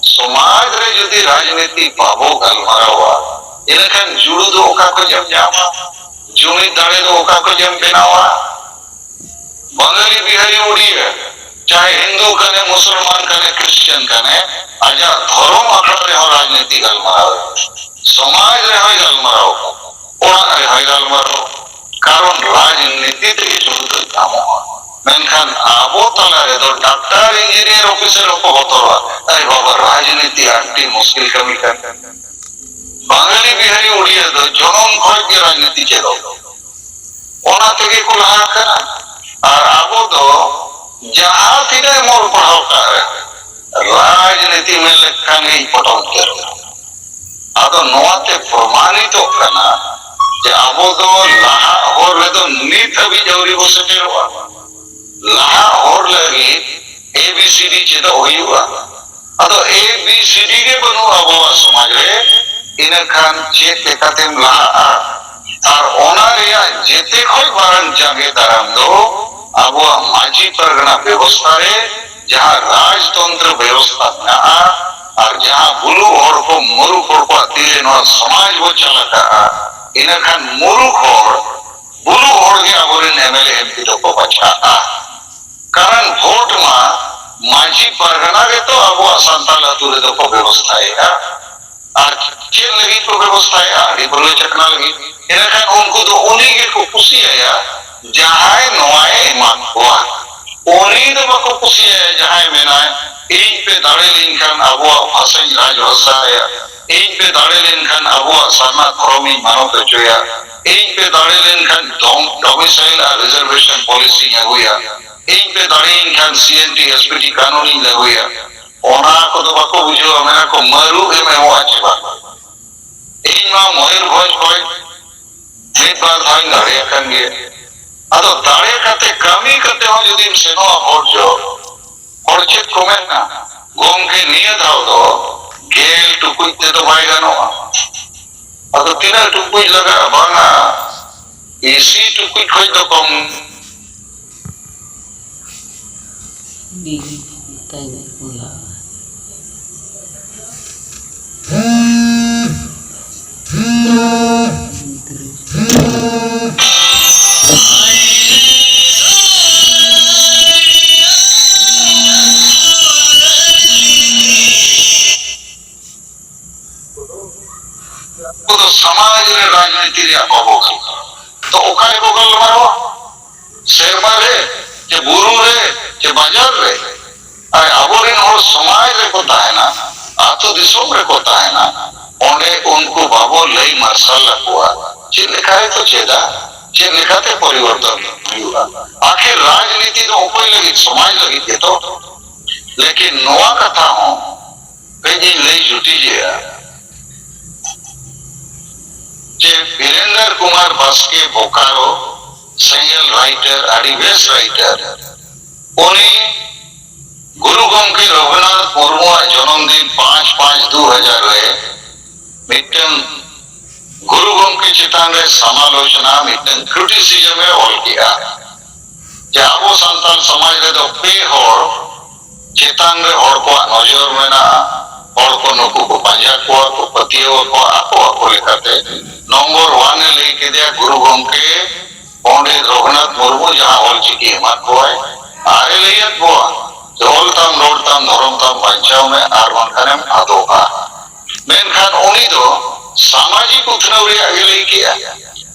ᱥᱚᱢᱟᱡᱽ ᱨᱮ ᱡᱩᱫᱤ ᱨᱟᱡᱽᱱᱤᱛᱤ ᱵᱟᱵᱚ ᱜᱟᱞᱢᱟᱨᱟᱣᱟ, ᱤᱱᱟᱹᱠᱷᱟᱱ ᱡᱩᱲᱩ ᱫᱚ ᱚᱠᱟ ᱠᱷᱚᱱ ᱮᱢ ᱧᱟᱢᱟ? ᱡᱩᱢᱤᱫ ᱫᱟᱲᱮ ᱫᱚ ᱚᱠᱟ ᱠᱷᱚᱱ ᱮᱢ ᱵᱮᱱᱟᱣᱟ? ᱵᱟᱝᱟᱞᱤ, ᱵᱤᱦᱟᱨᱤ, ᱩᱲᱤᱭᱟ, ᱪᱟᱦᱮ ᱦᱤᱱᱫᱩ ᱠᱟᱱᱮ, ᱢᱩᱥᱚᱞᱢᱟᱱ ᱠᱟᱱᱮ, ᱠᱨᱤᱥᱪᱤᱭᱟᱱ ᱠᱟᱱᱮ, ᱟᱡᱟᱜ ᱫᱷᱚᱨᱚᱢ ᱟᱠᱷᱲᱟ ᱨᱮᱦᱚᱸ ᱨᱟᱡᱽᱱᱤᱛᱤ ᱜᱟᱞᱢᱟᱨᱟᱣ ᱮᱫᱟ, ᱥᱚᱢᱟᱡᱽ ᱨᱮᱦᱚᱸᱭ ᱜᱟᱞᱢᱟᱨᱟᱣ, ᱚᱲᱟᱜ ᱨᱮᱦᱚᱸᱭ ᱜᱟᱞᱢᱟᱨᱟᱣ᱾ ᱠᱟᱨᱚᱱ ᱨᱟᱡᱽᱱᱤᱛᱤ ᱛᱮᱜᱮ ᱡᱩᱲᱩ ᱫᱚ ᱧᱟᱢᱚᱜᱼᱟ᱾ ᱢᱮᱱᱠᱷᱟᱱ ᱟᱵᱚ ᱛᱟᱞᱟ ᱨᱮᱫᱚ ᱰᱟᱠᱛᱟᱨ, ᱤᱧᱡᱤᱱᱤᱭᱟᱨ, ᱚᱯᱷᱤᱥᱟᱨ ᱦᱚᱸᱠᱚ ᱵᱚᱛᱚᱨᱚᱜᱼᱟ᱾ ᱟᱨᱮ ᱵᱟᱵᱟ, ᱨᱟᱡᱽᱱᱤᱛᱤ ᱟᱹᱰᱤ ᱢᱩᱥᱠᱤᱞ ᱠᱟᱹᱢᱤ ᱠᱟᱱᱟ᱾ ᱵᱟᱝᱟᱞᱤ, ᱵᱤᱦᱟᱨᱤ, ᱩᱲᱤᱭᱟ ᱫᱚ ᱡᱚᱱᱚᱢ ᱠᱷᱚᱱ ᱜᱮ ᱨᱟᱡᱽᱱᱤᱛᱤ ᱪᱮᱫᱚᱜ᱾ ᱚᱱᱟ ᱛᱮᱜᱮ ᱠᱚ ᱞᱟᱦᱟ ᱟᱠᱟᱱᱟ᱾ ᱟᱨ ᱟᱵᱚ ᱫᱚ ᱡᱟᱦᱟᱸ ᱛᱤᱱᱟᱹᱜ ᱮᱢ ᱚᱞ ᱯᱟᱲᱦᱟᱣ ᱠᱟᱜ ᱨᱮᱦᱚᱸ, ᱨᱟᱡᱽᱱᱤᱛᱤ ᱢᱮᱱ ᱞᱮᱠᱷᱟᱱ ᱜᱮ ᱯᱚᱴᱚᱢ ᱩᱛᱟᱹᱨᱚᱜᱼᱟ᱾ ᱟᱫᱚ ᱱᱚᱣᱟᱛᱮ ᱯᱨᱚᱢᱟᱱᱤᱛᱚᱜ ᱠᱟᱱᱟ ᱡᱮ ᱟᱵᱚ ᱫᱚ ᱞᱟᱦᱟᱜ ᱦᱚᱨ ᱨᱮᱫᱚ ᱱᱤᱛ ᱦᱟᱹᱵᱤᱡ ᱟᱹᱣᱨᱤ ᱵᱚ ᱥᱮᱴᱮᱨᱚᱜᱼᱟ᱾ ᱞᱟᱦᱟᱜ ᱦᱚᱨ ᱞᱟᱹᱜᱤᱫ ᱮ ᱵᱤ ᱥᱤ ᱰᱤ ᱪᱮᱫᱚᱜ ᱦᱩᱭᱩᱜᱼᱟ᱾ ᱟᱫᱚ ᱮ ᱵᱤ ᱥᱤ ᱰᱤ ᱜᱮ ᱵᱟᱹᱱᱩᱜᱼᱟ ᱟᱵᱚᱣᱟᱜ ᱥᱚᱢᱟᱡᱽ ᱨᱮ, ᱤᱱᱟᱹ ᱠᱷᱟᱱ ᱪᱮᱫ ᱞᱮᱠᱟᱛᱮᱢ ᱞᱟᱦᱟᱜᱼᱟ? ᱟᱨ ᱚᱱᱟ ᱨᱮᱭᱟᱜ ᱡᱮᱛᱮ ᱠᱷᱚᱱ ᱢᱟᱨᱟᱝ ᱡᱟᱸᱜᱮ ᱫᱟᱨᱟᱢ ᱫᱚ ᱟᱵᱚᱣᱟᱜ ᱢᱟᱹᱡᱷᱤ ᱯᱟᱨᱜᱟᱱᱟ ᱵᱮᱵᱚᱥᱛᱷᱟ ᱨᱮ ᱡᱟᱦᱟᱸ ᱨᱟᱡᱽᱛᱚᱱᱛᱨᱚ ᱵᱮᱵᱚᱥᱛᱷᱟ ᱢᱮᱱᱟᱜᱼᱟ, ᱟᱨ ᱡᱟᱦᱟᱸ ᱵᱩᱞᱩᱜ ᱦᱚᱲ ᱠᱚ, ᱢᱩᱨᱩᱠ ᱦᱚᱲ ᱠᱚᱣᱟᱜ ᱛᱤᱨᱮ ᱱᱚᱣᱟ ᱥᱚᱢᱟᱡᱽ ᱵᱚ ᱪᱟᱞᱟᱠᱟᱜᱼᱟ, ᱤᱱᱟᱹᱠᱷᱟᱱ ᱢᱩᱨᱩᱠ ᱦᱚᱲ, ᱵᱩᱞᱩᱜ ᱦᱚᱲ ᱜᱮ ᱟᱵᱚᱨᱮᱱ ᱮᱢ ᱮᱞ ᱮ ᱮᱢ ᱯᱤ ᱫᱚᱠᱚ ᱵᱟᱪᱷᱟᱜᱼᱟ᱾ ᱠᱟᱨᱚᱱ ᱵᱷᱳᱴ ᱢᱟ ᱢᱟᱹᱡᱷᱤ ᱯᱟᱨᱜᱟᱱᱟ ᱜᱮᱛᱚ ᱟᱵᱚᱣᱟᱜ ᱥᱟᱱᱛᱟᱲ ᱟᱹᱛᱩ ᱨᱮᱫᱚ ᱠᱚ ᱵᱮᱵᱚᱥᱛᱷᱟᱭᱮᱫᱼᱟ᱾ ᱟᱨ ᱪᱮᱫ ᱞᱟᱹᱜᱤᱫ ᱠᱚ ᱵᱮᱵᱚᱥᱛᱷᱟᱭᱟ? ᱦᱟᱺᱰᱤ ᱯᱟᱹᱣᱨᱟᱹ ᱪᱟᱠᱷᱱᱟ ᱞᱟᱹᱜᱤᱫ᱾ ᱮᱱᱠᱷᱟᱱ ᱩᱱᱠᱩ ᱫᱚ ᱩᱱᱤ ᱜᱮᱠᱚ ᱠᱩᱥᱤᱭᱟᱭᱟ, ᱡᱟᱦᱟᱸᱭ ᱱᱚᱣᱟᱭ ᱮᱢᱟ ᱠᱚᱣᱟ᱾ ᱩᱱᱤ ᱫᱚ ᱵᱟᱠᱚ ᱠᱩᱥᱤᱭᱟᱭᱟ, ᱡᱟᱦᱟᱸᱭ ᱢᱮᱱᱟᱭ, "ᱤᱧ ᱯᱮ ᱫᱟᱲᱮ ᱞᱤᱧ ᱠᱷᱟᱱ ᱟᱵᱚᱣᱟᱜ ᱵᱷᱟᱥᱟᱧ ᱨᱟᱡᱽ ᱵᱷᱟᱥᱟᱭᱟ, ᱤᱧ ᱯᱮ ᱫᱟᱲᱮ ᱞᱮᱱᱠᱷᱟᱱ ᱟᱵᱚᱣᱟᱜ ᱥᱟᱨᱱᱟ ᱫᱷᱚᱨᱚᱢᱤᱧ ᱢᱟᱱᱚᱛ ᱦᱚᱪᱚᱭᱟ, ᱤᱧ ᱯᱮ ᱫᱟᱲᱮ ᱞᱮᱱᱠᱷᱟᱱ ᱰᱚᱢ-, domicile ᱟᱨ reservation policyᱧ ᱟᱹᱜᱩᱭᱟ, ᱤᱧ ᱯᱮ ᱫᱟᱲᱮᱭᱟᱹᱧ ᱠᱷᱟᱱ C N T, S P T ᱠᱟᱹᱱᱩᱱᱤᱧ ᱞᱟᱹᱜᱩᱭᱟ᱾" ᱚᱱᱟ ᱠᱚᱫᱚ ᱵᱟᱠᱚ ᱵᱩᱡᱷᱟᱹᱣᱟ, ᱢᱮᱱᱟ ᱠᱚ, "ᱢᱟᱹᱨᱩ ᱮᱢ ᱮᱢᱚᱜᱼᱟ ᱪᱮ ᱵᱟᱝ?" ᱤᱧ ᱢᱟ ᱢᱚᱭᱩᱨᱵᱷᱚᱸᱡᱽ ᱠᱷᱚᱱ ᱢᱤᱫ ᱵᱟᱨ ᱫᱷᱟᱣᱤᱧ ᱫᱟᱲᱮᱭᱟᱜ ᱠᱟᱱ ᱜᱮᱭᱟ᱾ ᱟᱫᱚ ᱫᱟᱲᱮ ᱠᱟᱛᱮ, ᱠᱟᱹᱢᱤ ᱠᱟᱛᱮ ᱦᱚᱸ ᱡᱩᱫᱤᱢ ᱥᱮᱱᱚᱜᱼᱟ ᱵᱷᱳᱴ ᱡᱚᱦᱚᱜ, ᱦᱚᱲ ᱪᱮᱫ ᱠᱚ ᱢᱮᱱᱟ? "ᱜᱚᱢᱠᱮ, ᱱᱤᱭᱟᱹ ᱫᱷᱟᱣ ᱫᱚ ᱜᱮᱞ ᱴᱩᱠᱩᱡ ᱛᱮᱫᱚ ᱵᱟᱭ ᱜᱟᱱᱚᱜᱼᱟ᱾" ᱟᱫᱚ ᱛᱤᱱᱟᱹᱜ ᱴᱩᱠᱩᱡ ᱞᱟᱜᱟᱜᱼᱟ? ᱵᱟᱝᱟ, ᱤᱥᱤ ᱴᱩᱠᱩᱡ ᱠᱷᱚᱡ ᱫᱚ ᱠᱚᱢ᱾ ᱵᱤᱜᱤ ᱛᱟᱭ ᱵᱚᱞᱟ᱾ ᱟᱵᱚ ᱫᱚ ᱥᱚᱢᱟᱡᱽ ᱨᱮ ᱨᱟᱡᱽᱱᱤᱛᱤ ᱨᱮᱭᱟᱜ ᱵᱟᱵᱚ ᱜᱟᱞᱢᱟᱨᱟᱣᱟ᱾ ᱛᱚ ᱚᱠᱟ ᱨᱮᱵᱚ ᱜᱟᱞᱢᱟᱨᱟᱣᱟ? ᱥᱮᱨᱢᱟ ᱨᱮ, ᱪᱮ ᱵᱩᱨᱩ ᱨᱮ, ᱪᱮ ᱵᱟᱡᱟᱨ ᱨᱮ? ᱟᱨ ᱟᱵᱚᱨᱮᱱ ᱦᱚᱲ ᱥᱚᱢᱟᱡᱽ ᱨᱮᱠᱚ ᱛᱟᱦᱮᱱᱟ, ᱟᱹᱛᱩ ᱫᱤᱥᱚᱢ ᱨᱮᱠᱚ ᱛᱟᱦᱮᱱᱟ, ᱚᱸᱰᱮ ᱩᱱᱠᱩ ᱵᱟᱵᱚ ᱞᱟᱹᱭ ᱢᱟᱨᱥᱟᱞ ᱟᱠᱚᱣᱟ, ᱪᱮᱫ ᱞᱮᱠᱟ ᱨᱮᱠᱚ ᱪᱮᱫᱟ, ᱪᱮᱫ ᱞᱮᱠᱟᱛᱮ ᱯᱚᱨᱤᱵᱚᱨᱛᱚᱱ ᱦᱩᱭᱩᱜᱼᱟ᱾ ᱟᱠᱷᱤᱨ ᱨᱟᱡᱽᱱᱤᱛᱤ ᱫᱚ ᱚᱠᱚᱭ ᱞᱟᱹᱜᱤᱫ? ᱥᱚᱢᱟᱡᱽ ᱞᱟᱹᱜᱤᱫ ᱜᱮᱛᱚ᱾ ᱞᱮᱠᱤᱱ ᱱᱚᱣᱟ ᱠᱟᱛᱷᱟ ᱦᱚᱸ ᱠᱟᱹᱡ ᱤᱧ ᱞᱟᱹᱭ ᱡᱩᱴᱤᱡᱮᱜᱼᱟ ᱡᱮ ᱵᱤᱨᱮᱱᱫᱨ ᱠᱩᱢᱟᱨ ᱵᱟᱥᱠᱮ, ᱵᱳᱠᱟᱨᱳ, ᱥᱮᱸᱜᱮᱞ writer, ᱟᱹᱰᱤ ᱵᱮᱥ writer, ᱩᱱᱤ ᱜᱩᱨᱩ ᱜᱚᱢᱠᱮ ᱨᱚᱜᱷᱩᱱᱟᱛᱷ ᱢᱩᱨᱢᱩᱣᱟᱜ ᱡᱚᱱᱚᱢ ᱫᱤᱱ ᱯᱟᱸᱪ ᱯᱟᱸᱪ ᱫᱩ ᱦᱟᱡᱟᱨ ᱨᱮ ᱢᱤᱫᱴᱟᱝ ᱜᱩᱨᱩ ᱜᱚᱢᱠᱮ ᱪᱮᱛᱟᱱ ᱨᱮ ᱥᱟᱢᱟᱞᱳᱪᱚᱱᱟ, ᱢᱤᱫᱴᱟᱝ criticism ᱮ ᱚᱞ ᱠᱮᱜᱼᱟ ᱡᱮ ᱟᱵᱚ ᱥᱟᱱᱛᱟᱲ ᱥᱚᱢᱟᱡᱽ ᱨᱮᱫᱚ ᱯᱮ ᱦᱚᱲ ᱪᱮᱛᱟᱱ ᱨᱮ ᱦᱚᱲ ᱠᱚᱣᱟᱜ ᱱᱚᱡᱚᱨ ᱢᱮᱱᱟᱜᱼᱟ, ᱦᱚᱲ ᱠᱚ ᱱᱩᱠᱩ ᱠᱚ ᱯᱟᱸᱡᱟ ᱠᱚᱣᱟ, ᱠᱚ ᱯᱟᱹᱛᱭᱟᱹᱣ ᱟᱠᱚᱣᱟ ᱟᱠᱚ ᱟᱠᱚ ᱞᱮᱠᱟᱛᱮ᱾ ᱱᱚᱢᱵᱚᱨ ᱚᱣᱟᱱ ᱮ ᱞᱟᱹᱭ ᱠᱮᱫᱮᱭᱟ ᱜᱩᱨᱩ ᱜᱚᱢᱠᱮ ᱯᱚᱱᱰᱤᱛ ᱨᱚᱜᱷᱩᱱᱟᱛᱷ ᱢᱩᱨᱢᱩ ᱡᱟᱦᱟᱸ ᱚᱞᱪᱤᱠᱤ ᱮᱢᱟᱫ ᱠᱚᱣᱟᱭ, ᱟᱨ ᱮ ᱞᱟᱹᱭᱟᱫ ᱠᱚᱣᱟ ᱡᱮ ᱚᱞ ᱛᱟᱢ, ᱨᱚᱲ ᱛᱟᱢ, ᱫᱷᱚᱨᱚᱢ ᱛᱟᱢ ᱵᱟᱧᱪᱟᱣ ᱢᱮ, ᱟᱨ ᱵᱟᱝᱠᱷᱟᱱᱮᱢ ᱟᱫᱚᱜᱼᱟ᱾ ᱢᱮᱱᱠᱷᱟᱱ ᱩᱱᱤ ᱫᱚ ᱥᱟᱢᱟᱡᱤᱠ ᱩᱛᱱᱟᱹᱣ ᱨᱮᱭᱟᱜ ᱜᱮ ᱞᱟᱹᱭ ᱠᱮᱜᱼᱟ,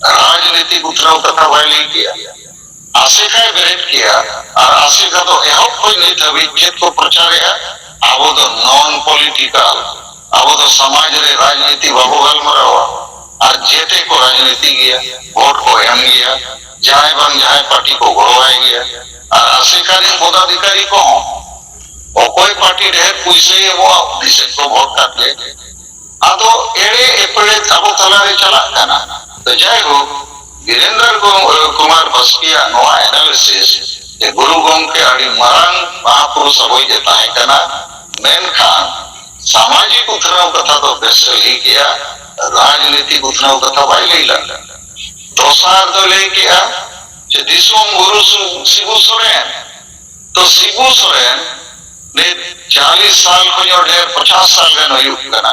ᱨᱟᱡᱽᱱᱤᱛᱤᱠ ᱩᱛᱱᱟᱹᱣ ᱠᱟᱛᱷᱟ ᱵᱟᱭ ᱞᱟᱹᱭ ᱠᱮᱜᱼᱟ᱾ ᱟᱥᱮᱠᱟᱭ ᱵᱮᱨᱮᱫ ᱠᱮᱜᱼᱟ, ᱟᱨ ᱟᱥᱮᱠᱟ ᱫᱚ ᱮᱦᱚᱵ ᱠᱷᱚᱱ ᱱᱤᱛ ᱦᱟᱹᱵᱤᱡ ᱪᱮᱫ ᱠᱚ ᱯᱨᱚᱪᱟᱨᱮᱜᱼᱟ? ᱟᱵᱚ ᱫᱚ ᱱᱚᱱ ᱯᱚᱞᱤᱴᱤᱠᱟᱞ, ᱟᱵᱚ ᱫᱚ ᱥᱚᱢᱟᱡᱽ ᱨᱮ ᱨᱟᱡᱽᱱᱤᱛᱤ ᱵᱟᱵᱚ ᱜᱟᱞᱢᱟᱨᱟᱣᱟ, ᱟᱨ ᱡᱮᱛᱮ ᱠᱚ ᱨᱟᱡᱽᱱᱤᱛᱤ ᱜᱮᱭᱟ, ᱵᱷᱳᱴ ᱠᱚ ᱮᱢ ᱜᱮᱭᱟ, ᱡᱟᱦᱟᱸᱭ ᱵᱟᱝ ᱡᱟᱦᱟᱸᱭ ᱯᱟᱨᱴᱤ ᱠᱚ ᱜᱚᱲᱚᱣᱟᱭ ᱜᱮᱭᱟ, ᱟᱨ ᱟᱥᱮᱠᱟ ᱨᱮᱱ ᱯᱚᱫᱟᱫᱷᱤᱠᱟᱨᱤ ᱠᱚᱦᱚᱸ ᱚᱠᱚᱭ ᱯᱟᱨᱴᱤ ᱰᱷᱮᱨ ᱯᱩᱭᱥᱟᱹᱭ ᱮᱢᱚᱜᱼᱟ ᱩᱱᱤ ᱥᱮᱫ ᱠᱚ ᱵᱷᱳᱴ ᱠᱟᱛᱮ ᱟᱫᱚ ᱮᱲᱮ ᱮᱯᱲᱮ ᱟᱵᱚ ᱛᱟᱞᱟᱨᱮ ᱪᱟᱞᱟᱜ ᱠᱟᱱᱟ᱾ ᱛᱚ ᱡᱟᱭᱦᱳᱠ, ᱵᱤᱨᱮᱱᱫᱨᱚ ᱜᱚ-, ᱠᱩᱢᱟᱨ ᱵᱟᱥᱠᱮᱭᱟᱜ ᱱᱚᱣᱟ ᱮᱱᱟᱞᱤᱥᱤᱥ ᱡᱮ ᱜᱩᱨᱩ ᱜᱚᱢᱠᱮ ᱟᱹᱰᱤ ᱢᱟᱨᱟᱝ ᱢᱟᱦᱟᱯᱩᱨᱩᱥ ᱟᱵᱚᱭᱤᱡ ᱮ ᱛᱟᱦᱮᱸ ᱠᱟᱱᱟ, ᱢᱮᱱᱠᱷᱟᱱ ᱥᱟᱢᱟᱡᱤᱠ ᱩᱛᱱᱟᱹᱣ ᱠᱟᱛᱷᱟ ᱫᱚ ᱵᱮᱥ ᱮ ᱞᱟᱹᱭ ᱠᱮᱜᱼᱟ, ᱨᱟᱡᱽᱱᱤᱛᱤᱠ ᱩᱛᱱᱟᱹᱣ ᱠᱟᱛᱷᱟ ᱵᱟᱭ ᱞᱟᱹᱭ ᱞᱮᱫᱟ᱾ ᱫᱚᱥᱟᱨ ᱫᱚ ᱞᱟᱹᱭ ᱠᱮᱜᱼᱟ ᱡᱮ ᱫᱤᱥᱚᱢ ᱜᱩᱨᱩ ᱥᱩ-, ᱥᱤᱵᱩ ᱥᱚᱨᱮᱱ᱾ ᱛᱚ ᱥᱤᱵᱩ ᱥᱚᱨᱮᱱ ᱱᱤᱛ ᱪᱟᱞᱤᱥ ᱥᱟᱞ ᱠᱷᱚᱱ ᱦᱚᱸ ᱰᱷᱮᱨ, ᱯᱚᱪᱟᱥ ᱥᱟᱞ ᱜᱟᱱ ᱦᱩᱭᱩᱜ ᱠᱟᱱᱟ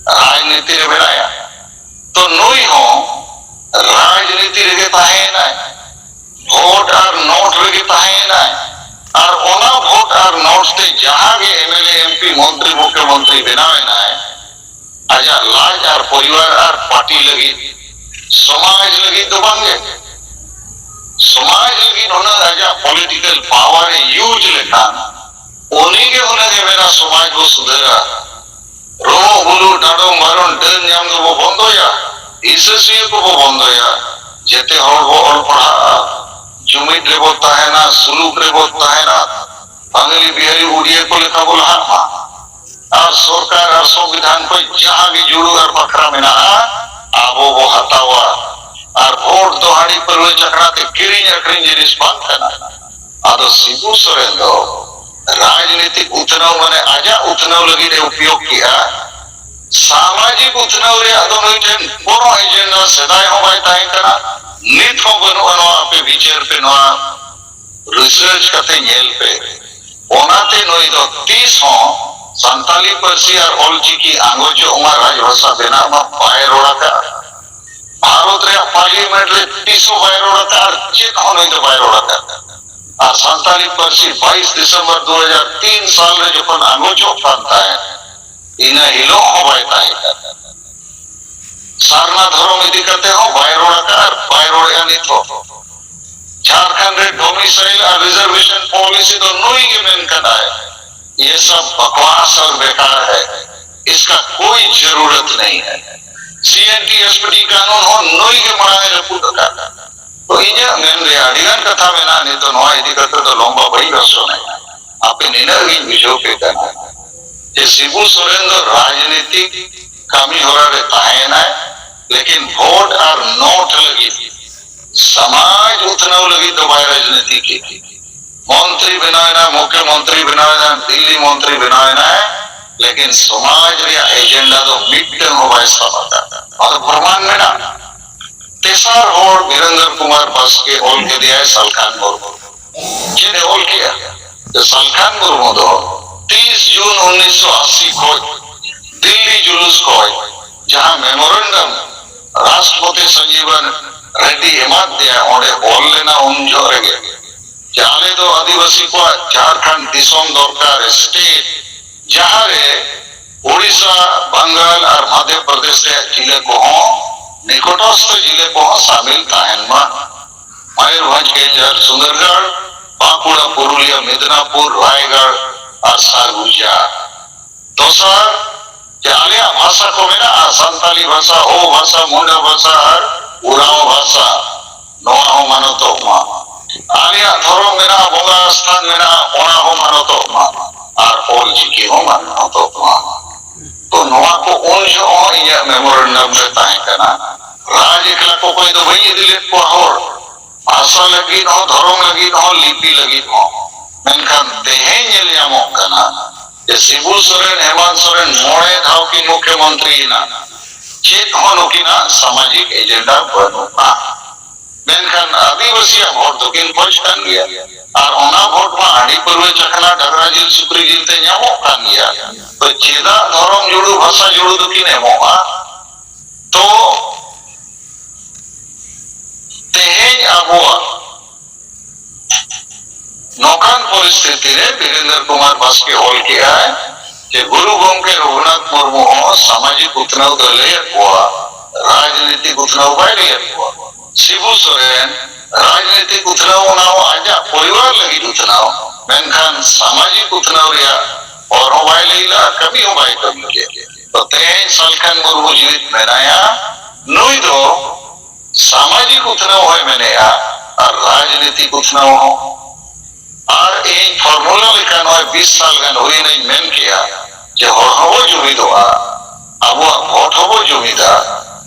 ᱨᱟᱡᱽᱱᱤᱛᱤ ᱨᱮ ᱢᱮᱱᱟᱭᱟ᱾ ᱛᱚ ᱱᱩᱭ ᱦᱚᱸ ᱨᱟᱡᱽᱱᱤᱛᱤ ᱨᱮᱜᱮ ᱛᱟᱦᱮᱸᱭᱮᱱᱟᱭ, ᱵᱷᱳᱴ ᱟᱨ ᱱᱳᱴ ᱨᱮᱜᱮ ᱛᱟᱦᱮᱸᱭᱮᱱᱟᱭ᱾ ᱟᱨ ᱚᱱᱟ ᱵᱷᱳᱴ ᱟᱨ ᱱᱳᱴ ᱛᱮ ᱡᱟᱦᱟᱸ ᱜᱮ ᱮᱢ ᱮᱞ ᱮ, ᱮᱢ ᱯᱤ, ᱢᱚᱱᱛᱨᱤ, ᱢᱩᱠᱷᱭᱚᱢᱚᱱᱛᱨᱤ ᱵᱮᱱᱟᱣ ᱮᱱᱟᱭ, ᱟᱡᱟᱜ ᱞᱟᱡ ᱟᱨ ᱯᱚᱨᱤᱵᱟᱨ ᱟᱨ ᱯᱟᱨᱴᱤ ᱞᱟᱹᱜᱤᱫ, ᱥᱚᱢᱟᱡᱽ ᱞᱟᱹᱜᱤᱫ ᱫᱚ ᱵᱟᱝᱜᱮ᱾ ᱥᱚᱢᱟᱡᱽ ᱞᱟᱹᱜᱤᱫ ᱦᱩᱱᱟᱹᱝ ᱟᱡᱟᱜ ᱯᱚᱞᱤᱴᱤᱠᱟᱞ ᱯᱟᱣᱟᱨ ᱮ ᱤᱭᱩᱡᱽ ᱞᱮᱠᱷᱟᱱ, ᱩᱱᱤ ᱜᱮ ᱦᱩᱱᱟᱹᱝ ᱮ ᱢᱮᱱᱟ ᱥᱚᱢᱟᱡᱽ ᱵᱚ ᱥᱩᱫᱷᱟᱹᱨᱟ, ᱨᱩᱢᱩᱜ ᱵᱩᱞᱩᱜ ᱰᱟᱸᱰᱚᱢ ᱵᱟᱨᱚᱱ ᱰᱟᱹᱱ ᱧᱟᱢ ᱫᱚᱵᱚ ᱵᱚᱱᱫᱚᱭᱟ, ᱦᱤᱸᱥᱟᱹ ᱥᱩᱭᱟᱹ ᱠᱚᱵᱚ ᱵᱚᱱᱫᱚᱭᱟ, ᱡᱮᱛᱮ ᱦᱚᱲ ᱵᱚ ᱚᱞ ᱯᱟᱲᱦᱟᱜᱼᱟ, ᱡᱩᱢᱤᱫ ᱨᱮᱵᱚ ᱛᱟᱦᱮᱱᱟ, ᱥᱩᱞᱩᱠ ᱨᱮᱵᱚ ᱛᱟᱦᱮᱱᱟ, ᱵᱟᱝᱜᱟᱞᱤ ᱵᱤᱦᱟᱨᱤ ᱩᱰᱤᱭᱟ ᱠᱚ ᱞᱮᱠᱟ ᱵᱚ ᱞᱟᱦᱟᱜ ᱢᱟ᱾ ᱟᱨ ᱥᱚᱨᱠᱟᱨ ᱟᱨ ᱥᱚᱝᱵᱤᱫᱷᱟᱱ ᱠᱷᱚᱱ ᱡᱟᱦᱟᱸ ᱜᱮ ᱡᱩᱲᱩ ᱟᱨ ᱵᱟᱠᱷᱨᱟ ᱢᱮᱱᱟᱜᱼᱟ, ᱟᱵᱚ ᱵᱚ ᱦᱟᱛᱟᱣᱟ᱾ ᱟᱨ ᱵᱷᱳᱴ ᱫᱚ ᱦᱟᱺᱰᱤ ᱯᱟᱹᱨᱣᱟᱹ ᱪᱟᱠᱷᱱᱟ ᱛᱮ ᱠᱤᱨᱤᱧ ᱟᱹᱠᱷᱨᱤᱧ ᱡᱤᱱᱤᱥ ᱵᱟᱝ ᱠᱟᱱᱟ᱾ ᱟᱫᱚ ᱥᱤᱵᱩ ᱥᱚᱨᱮᱱ ᱫᱚ ᱨᱟᱡᱽᱱᱤᱛᱤᱠ ᱩᱛᱱᱟᱹᱣ, ᱢᱟᱱᱮ ᱟᱡᱟᱜ ᱩᱛᱱᱟᱹᱣ ᱞᱟᱹᱜᱤᱫ ᱮ ᱩᱯᱭᱳᱜᱽ ᱠᱮᱜᱼᱟ᱾ ᱥᱟᱢᱟᱡᱤᱠ ᱩᱛᱱᱟᱹᱣ ᱨᱮᱭᱟᱜ ᱫᱚ ᱱᱩᱭ ᱴᱷᱮᱱ ᱠᱳᱱᱳ ᱮᱡᱮᱱᱰᱟ ᱥᱮᱫᱟᱭ ᱦᱚᱸ ᱵᱟᱭ ᱛᱟᱦᱮᱸ ᱠᱟᱱᱟ, ᱱᱤᱛ ᱦᱚᱸ ᱵᱟᱹᱱᱩᱜᱼᱟ᱾ ᱱᱚᱣᱟ ᱟᱯᱮ ᱵᱤᱪᱟᱹᱨ ᱯᱮ, ᱱᱚᱣᱟ ᱨᱤᱥᱟᱨᱪ ᱠᱟᱛᱮ ᱧᱮᱞ ᱯᱮ᱾ ᱚᱱᱟᱛᱮ ᱱᱩᱭ ᱫᱚ ᱛᱤᱥ ᱦᱚᱸ ᱥᱟᱱᱛᱟᱞᱤ ᱯᱟᱹᱨᱥᱤ ᱟᱨ ᱚᱞᱪᱤᱠᱤ ᱟᱸᱜᱚᱪᱚᱜ ᱢᱟ, ᱨᱟᱡᱽᱵᱷᱟᱥᱟ ᱵᱮᱱᱟᱜ ᱢᱟ ᱵᱟᱭ ᱨᱚᱲ ᱟᱠᱟᱫ᱾ ᱵᱷᱟᱨᱚᱛ ᱨᱮᱭᱟᱜ ᱯᱟᱨᱞᱤᱭᱟᱢᱮᱱᱴ ᱨᱮ ᱛᱤᱥ ᱦᱚᱸ ᱵᱟᱭ ᱨᱚᱲ ᱟᱠᱟᱫ ᱟᱨ ᱪᱮᱫ ᱦᱚᱸ ᱱᱩᱭ ᱫᱚ ᱵᱟᱭ ᱨᱚᱲ ᱟᱠᱟᱫ᱾ ᱟᱨ ᱥᱟᱱᱛᱟᱞᱤ ᱯᱟᱹᱨᱥᱤ ᱵᱟᱭᱤᱥ ᱰᱤᱥᱮᱢᱵᱚᱨ ᱫᱩ ᱦᱟᱡᱟᱨ ᱛᱤᱱ ᱥᱟᱞ ᱨᱮ ᱡᱚᱠᱷᱚᱱ ᱟᱸᱜᱚᱪᱚᱜ ᱠᱟᱱ ᱛᱟᱦᱮᱸᱫ, ᱤᱱᱟᱹ ᱦᱤᱞᱳᱜ ᱦᱚᱸ ᱵᱟᱭ ᱛᱟᱦᱮᱸ ᱠᱟᱱᱟ᱾ ᱥᱟᱨᱱᱟ ᱫᱷᱚᱨᱚᱢ ᱤᱫᱤ ᱠᱟᱛᱮ ᱦᱚᱸ ᱵᱟᱭ ᱨᱚᱲ ᱟᱠᱟᱫ ᱟᱨ ᱵᱟᱭ ᱨᱚᱲᱮᱜᱼᱟ ᱱᱤᱛ ᱦᱚᱸ᱾ ᱡᱷᱟᱲᱠᱷᱚᱸᱰ ᱨᱮ ᱰᱚᱢᱤᱥᱟᱭᱤᱞ ᱟᱨ ᱨᱤᱡᱟᱨᱵᱷᱮᱥᱚᱱ ᱯᱚᱞᱤᱥᱤ ᱫᱚ ᱱᱩᱭ ᱜᱮ ᱢᱮᱱ ᱠᱟᱫᱟᱭ, ᱤᱭᱟᱹ ᱥᱟᱵ ᱵᱟᱠᱣᱟᱥ ᱟᱨ ᱵᱮᱠᱟᱨ ᱦᱮ, ᱤᱥᱠᱟ ᱠᱳᱭ ᱡᱟᱨᱩᱨᱟᱛ ᱱᱟᱦᱤ ᱦᱮ᱾ C N T S P T ᱠᱟᱱᱩᱱ ᱦᱚᱸ ᱱᱩᱭ ᱜᱮ ᱢᱟᱲᱟᱝ ᱮ ᱨᱟᱹᱯᱩᱫ ᱟᱠᱟᱫ᱾ ᱛᱚ ᱤᱧᱟᱹᱜ ᱢᱮᱱ ᱨᱮᱭᱟᱜ ᱟᱹᱰᱤ ᱜᱟᱱ ᱠᱟᱛᱷᱟ ᱢᱮᱱᱟᱜᱼᱟ, ᱱᱤᱛᱚᱜ ᱱᱚᱣᱟ ᱤᱫᱤ ᱠᱟᱛᱮ ᱫᱚ ᱞᱚᱢᱵᱟ ᱵᱟᱹᱧ ᱵᱷᱟᱥᱚᱱᱮᱜᱼᱟ᱾ ᱟᱯᱮ ᱱᱤᱱᱟᱹᱜ ᱜᱤᱧ ᱵᱩᱡᱷᱟᱹᱣ ᱯᱮ ᱠᱟᱱᱟ ᱡᱮ ᱥᱤᱵᱩ ᱥᱚᱨᱮᱱ ᱫᱚ ᱨᱟᱡᱽᱱᱤᱛᱤᱠ ᱠᱟᱹᱢᱤ ᱦᱚᱨᱟ ᱨᱮ ᱛᱟᱦᱮᱸᱭᱮᱱᱟᱭ, ᱞᱮᱠᱤᱱ ᱵᱷᱳᱴ ᱟᱨ ᱱᱳᱴ ᱞᱟᱹᱜᱤᱫ, ᱥᱚᱢᱟᱡᱽ ᱩᱛᱱᱟᱹᱣ ᱞᱟᱹᱜᱤᱫ ᱫᱚ ᱵᱟᱭ ᱨᱟᱡᱽᱱᱤᱛᱤ ᱠᱮᱫ᱾ ᱢᱚᱱᱛᱨᱤ ᱵᱮᱱᱟᱣ ᱮᱱᱟ, ᱢᱩᱠᱷᱭᱚ ᱢᱚᱱᱛᱨᱤ ᱵᱮᱱᱟᱣ ᱮᱱᱟ, ᱫᱤᱞᱞᱤ ᱢᱚᱱᱛᱨᱤ ᱵᱮᱱᱟᱣ ᱮᱱᱟᱭ, ᱞᱮᱠᱤᱱ ᱥᱚᱢᱟᱡᱽ ᱨᱮᱭᱟᱜ ᱮᱡᱮᱱᱰᱟ ᱫᱚ ᱢᱤᱫᱴᱟᱝ ᱦᱚᱸ ᱵᱟᱭ ᱥᱟᱵ ᱟᱠᱟᱫ᱾ ᱱᱚᱣᱟ ᱫᱚ ᱯᱨᱚᱢᱟᱱ ᱢᱮᱱᱟᱜᱼᱟ᱾ ᱛᱮᱥᱟᱨ ᱦᱚᱲ ᱵᱤᱨᱮᱱᱫᱨᱚ ᱠᱩᱢᱟᱨ ᱵᱟᱥᱠᱮ ᱚᱞ ᱠᱮᱫᱮᱭᱟᱭ ᱥᱟᱞᱠᱷᱟᱱ ᱢᱩᱨᱢᱩ᱾ ᱪᱮᱫ ᱮ ᱚᱞ ᱠᱮᱜᱼᱟ? ᱡᱮ ᱥᱟᱞᱠᱷᱟᱱ ᱢᱩᱨᱢᱩ ᱫᱚ ᱛᱤᱥ ᱡᱩᱱ ᱩᱱᱤᱥᱥᱚ ᱟᱥᱤ ᱠᱷᱚᱱ ᱫᱤᱞᱞᱤ ᱡᱩᱞᱩᱥ ᱠᱷᱚᱱ ᱡᱟᱦᱟᱸ ᱢᱮᱢᱳᱨᱮᱱᱰᱟᱢ ᱨᱟᱥᱴᱨᱚᱯᱚᱛᱤ ᱥᱚᱧᱡᱤᱵᱚᱱ ᱨᱮᱰᱰᱤ ᱮᱢᱟᱫ ᱫᱮᱭᱟ, ᱚᱸᱰᱮ ᱚᱞ ᱞᱮᱱᱟ ᱩᱱ ᱡᱚᱦᱚᱜ ᱨᱮᱜᱮ ᱡᱮ ᱟᱞᱮ ᱫᱚ ᱟᱹᱫᱤᱵᱟᱹᱥᱤ ᱠᱚᱣᱟᱜ ᱡᱷᱟᱲᱠᱷᱚᱸᱰ ᱫᱤᱥᱚᱢ ᱫᱚᱨᱠᱟᱨ, ᱥᱴᱮᱴ, ᱡᱟᱦᱟᱸ ᱨᱮ ᱳᱰᱤᱥᱟ, ᱵᱟᱝᱜᱟᱞ ᱟᱨ ᱢᱚᱫᱷᱭᱚ ᱯᱨᱚᱫᱮᱥ ᱨᱮᱭᱟᱜ ᱡᱤᱞᱟᱹ ᱠᱚᱦᱚᱸ, ᱱᱤᱠᱚᱴᱚᱥᱛᱷᱚ ᱡᱤᱞᱟᱹ ᱠᱚᱦᱚᱸ ᱥᱟᱢᱤᱞ ᱛᱟᱦᱮᱱ ᱢᱟ᱾ ᱢᱚᱭᱩᱨᱵᱷᱚᱸᱡᱽ, ᱠᱮᱭᱚᱱᱡᱷᱚᱨ, ᱥᱩᱱᱫᱚᱨᱜᱚᱲ, ᱵᱟᱸᱠᱩᱲᱟ, ᱯᱩᱨᱩᱞᱤᱭᱟᱹ, ᱢᱤᱫᱽᱱᱟᱯᱩᱨ, ᱨᱟᱭᱜᱚᱲ ᱟᱨ ᱥᱟᱨᱜᱩᱡᱟ᱾ ᱫᱚᱥᱟᱨ, ᱡᱮ ᱟᱞᱮᱭᱟᱜ ᱵᱷᱟᱥᱟ ᱠᱚ ᱢᱮᱱᱟᱜᱼᱟ, ᱥᱟᱱᱛᱟᱞᱤ ᱵᱷᱟᱥᱟ, ᱦᱳ ᱵᱷᱟᱥᱟ, ᱢᱩᱱᱰᱟ ᱵᱷᱟᱥᱟ ᱟᱨ ᱩᱨᱟᱣ ᱵᱷᱟᱥᱟ, ᱱᱚᱣᱟ ᱦᱚᱸ ᱢᱟᱱᱚᱛᱚᱜ ᱢᱟ᱾ ᱟᱞᱮᱭᱟᱜ ᱫᱷᱚᱨᱚᱢ ᱢᱮᱱᱟᱜᱼᱟ, ᱵᱚᱸᱜᱟ ᱥᱛᱷᱟᱱ ᱢᱮᱱᱟᱜᱼᱟ, ᱚᱱᱟ ᱦᱚᱸ ᱢᱟᱱᱚᱛᱚᱜ ᱢᱟ᱾ ᱟᱨ ᱚᱞ ᱪᱤᱠᱤ ᱦᱚᱸ ᱢᱟᱱᱚᱛᱚᱜ ᱢᱟ᱾ ᱛᱚ ᱱᱚᱣᱟ ᱠᱚ ᱩᱱ ᱡᱚᱦᱚᱜ ᱦᱚᱸ ᱤᱧᱟᱹᱜ ᱢᱮᱢᱳᱨᱮᱱᱰᱟᱢ ᱨᱮ ᱛᱟᱦᱮᱸ ᱠᱟᱱᱟ᱾ ᱨᱟᱡᱽ ᱮᱠᱞᱟ ᱠᱚ ᱚᱠᱚᱭ ᱫᱚ ᱵᱟᱹᱧ ᱤᱫᱤ ᱞᱮᱫ ᱠᱚᱣᱟ ᱦᱚᱲ᱾ ᱵᱷᱟᱥᱟ ᱞᱟᱹᱜᱤᱫ ᱦᱚᱸ, ᱫᱷᱚᱨᱚᱢ ᱞᱟᱹᱜᱤᱫ ᱦᱚᱸ, ᱞᱤᱯᱤ ᱞᱟᱹᱜᱤᱫ ᱦᱚᱸ᱾ ᱢᱮᱱᱠᱷᱟᱱ ᱛᱮᱦᱮᱧ ᱧᱮᱞ ᱧᱟᱢᱚᱜ ᱠᱟᱱᱟ ᱡᱮ ᱥᱤᱵᱩ ᱥᱚᱨᱮᱱ, ᱦᱮᱢᱟᱱᱛ ᱥᱚᱨᱮᱱ ᱢᱚᱬᱮ ᱫᱷᱟᱣ ᱠᱤᱱ ᱢᱩᱠᱷᱭᱚᱢᱚᱱᱛᱨᱤᱭᱮᱱᱟ᱾ ᱪᱮᱫ ᱦᱚᱸ ᱱᱩᱠᱤᱱᱟᱜ ᱥᱟᱢᱟᱡᱤᱠ ᱮᱡᱮᱱᱰᱟ ᱵᱟᱹᱱᱩᱜᱼᱟ᱾ ᱢᱮᱱᱠᱷᱟᱱ ᱟᱹᱫᱤᱵᱟᱹᱥᱤᱭᱟᱜ ᱵᱷᱳᱴ ᱫᱚᱠᱤᱱ ᱠᱷᱚᱡ ᱠᱟᱱ ᱜᱮᱭᱟ᱾ ᱟᱨ ᱚᱱᱟ ᱵᱷᱳᱴ ᱢᱟ ᱦᱟᱺᱰᱤ ᱯᱟᱹᱨᱣᱟᱹ ᱪᱟᱠᱷᱱᱟ ᱰᱟᱝᱨᱟ ᱡᱤᱞ ᱥᱩᱠᱨᱤ ᱡᱤᱞ ᱛᱮ ᱧᱟᱢᱚᱜ ᱠᱟᱱ ᱜᱮᱭᱟ᱾ ᱛᱚ ᱪᱮᱫᱟᱜ ᱫᱷᱚᱨᱚᱢ ᱡᱩᱲᱩ ᱵᱷᱟᱥᱟ ᱡᱩᱲᱩ ᱫᱚᱠᱤᱱ ᱮᱢᱚᱜᱼᱟ? ᱛᱚ ᱛᱮᱦᱮᱧ ᱟᱵᱚᱣᱟᱜ ᱱᱚᱝᱠᱟᱱ ᱯᱚᱨᱤᱥᱛᱷᱤᱛᱤ ᱨᱮ ᱵᱤᱨᱮᱱᱫᱨᱚ ᱠᱩᱢᱟᱨ ᱵᱟᱥᱠᱮ ᱚᱞ ᱠᱮᱜᱼᱟᱭ ᱡᱮ ᱜᱩᱨᱩ ᱜᱚᱢᱠᱮ ᱨᱚᱜᱷᱩᱱᱟᱛᱷ ᱢᱩᱨᱢᱩ ᱦᱚᱸ ᱥᱟᱢᱟᱡᱤᱠ ᱩᱛᱱᱟᱹᱣ ᱫᱚᱭ ᱞᱟᱹᱭ ᱟᱠᱚᱣᱟ, ᱨᱟᱡᱽᱱᱤᱛᱤᱠ ᱩᱛᱱᱟᱹᱣ ᱵᱟᱭ ᱞᱟᱹᱭ ᱟᱠᱚᱣᱟ᱾ ᱥᱤᱵᱩ ᱥᱚᱨᱮᱱ ᱨᱟᱡᱽᱱᱤᱛᱤᱠ ᱩᱛᱱᱟᱹᱣ ᱚᱱᱟ ᱦᱚᱸ ᱟᱡᱟᱜ ᱯᱚᱨᱤᱵᱟᱨ ᱞᱟᱹᱜᱤᱫ ᱩᱛᱱᱟᱹᱣ, ᱢᱮᱱᱠᱷᱟᱱ ᱥᱟᱢᱟᱡᱤᱠ ᱩᱛᱱᱟᱹᱣ ᱨᱮᱭᱟᱜ ᱦᱚᱨ ᱦᱚᱸ ᱵᱟᱭ ᱞᱟᱹᱭ ᱞᱮᱫᱼᱟ, ᱠᱟᱹᱢᱤ ᱦᱚᱸ ᱵᱟᱭ ᱠᱟᱹᱢᱤ ᱠᱮᱫ᱾ ᱛᱚ ᱛᱮᱦᱮᱧ ᱥᱟᱞᱠᱷᱟᱱ ᱢᱩᱨᱢᱩ ᱡᱤᱣᱤᱫ ᱢᱮᱱᱟᱭᱟ, ᱱᱩᱭ ᱫᱚ ᱥᱟᱢᱟᱡᱤᱠ ᱩᱛᱱᱟᱹᱣ ᱦᱚᱸᱭ ᱢᱮᱱᱮᱜᱼᱟ ᱟᱨ ᱨᱟᱡᱽᱱᱤᱛᱤᱠ ᱩᱛᱱᱟᱹᱣ ᱦᱚᱸ᱾ ᱟᱨ ᱤᱧ formula ᱞᱮᱠᱟ ᱱᱚᱜᱼᱚᱭ ᱵᱤᱥ ᱥᱟᱞ ᱜᱟᱱ ᱦᱩᱭᱱᱟᱧ ᱢᱮᱱ ᱠᱮᱜᱼᱟ ᱡᱮ ᱦᱚᱲ ᱦᱚᱸᱵᱚ ᱡᱩᱢᱤᱫᱚᱜᱼᱟ, ᱟᱵᱚᱣᱟᱜ ᱵᱷᱳᱴ ᱦᱚᱸᱵᱚ ᱡᱩᱢᱤᱫᱟ,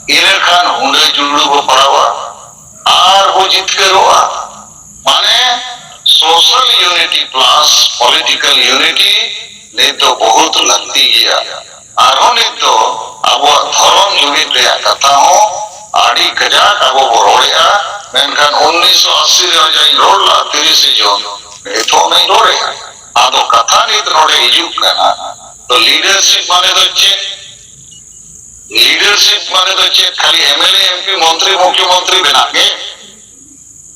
ᱤᱱᱟᱹ ᱠᱷᱟᱱ ᱦᱩᱸᱰᱟᱹ ᱡᱩᱲᱩ ᱵᱚ ᱯᱟᱲᱟᱣᱟ ᱟᱨ ᱵᱚ ᱡᱤᱛᱠᱟᱹᱨᱚᱜᱼᱟ᱾ ᱢᱟᱱᱮ social unity plus political unity ᱱᱤᱛ ᱫᱚ ᱵᱚᱦᱩᱛ ᱞᱟᱹᱠᱛᱤ ᱜᱮᱭᱟ᱾ ᱟᱨᱦᱚᱸ ᱱᱤᱛ ᱫᱚ ᱟᱵᱚᱣᱟᱜ ᱫᱷᱚᱨᱚᱢ ᱡᱩᱢᱤᱫ ᱨᱮᱭᱟᱜ ᱠᱟᱛᱷᱟ ᱦᱚᱸ ᱟᱹᱰᱤ ᱠᱟᱡᱟᱠ ᱟᱵᱚ ᱵᱚ ᱨᱚᱲᱮᱜᱼᱟ, ᱢᱮᱱᱠᱷᱟᱱ ᱩᱱᱤᱥᱥᱚ ᱟᱥᱤ ᱨᱮ ᱡᱟᱦᱟᱸᱧ ᱨᱚᱲ ᱞᱮᱫᱼᱟ ᱛᱤᱨᱤᱥᱮ ᱡᱩᱱ, ᱱᱤᱛ ᱦᱚᱸ ᱚᱱᱟᱧ ᱨᱚᱲᱮᱜᱼᱟ᱾ ᱟᱫᱚ ᱠᱟᱛᱷᱟ ᱱᱤᱛ ᱱᱚᱰᱮ ᱦᱤᱡᱩᱜ ᱠᱟᱱᱟ, ᱛᱚ leadership ᱢᱟᱱᱮ ᱫᱚ ᱪᱮᱫ? Leadership ᱢᱟᱱᱮ ᱫᱚ ᱪᱮᱫ? ᱠᱷᱟᱹᱞᱤ MLA, MP, ᱢᱚᱱᱛᱨᱤ, ᱢᱩᱠᱷᱭᱚᱢᱚᱱᱛᱨᱤ ᱵᱮᱱᱟᱜ ᱜᱮ?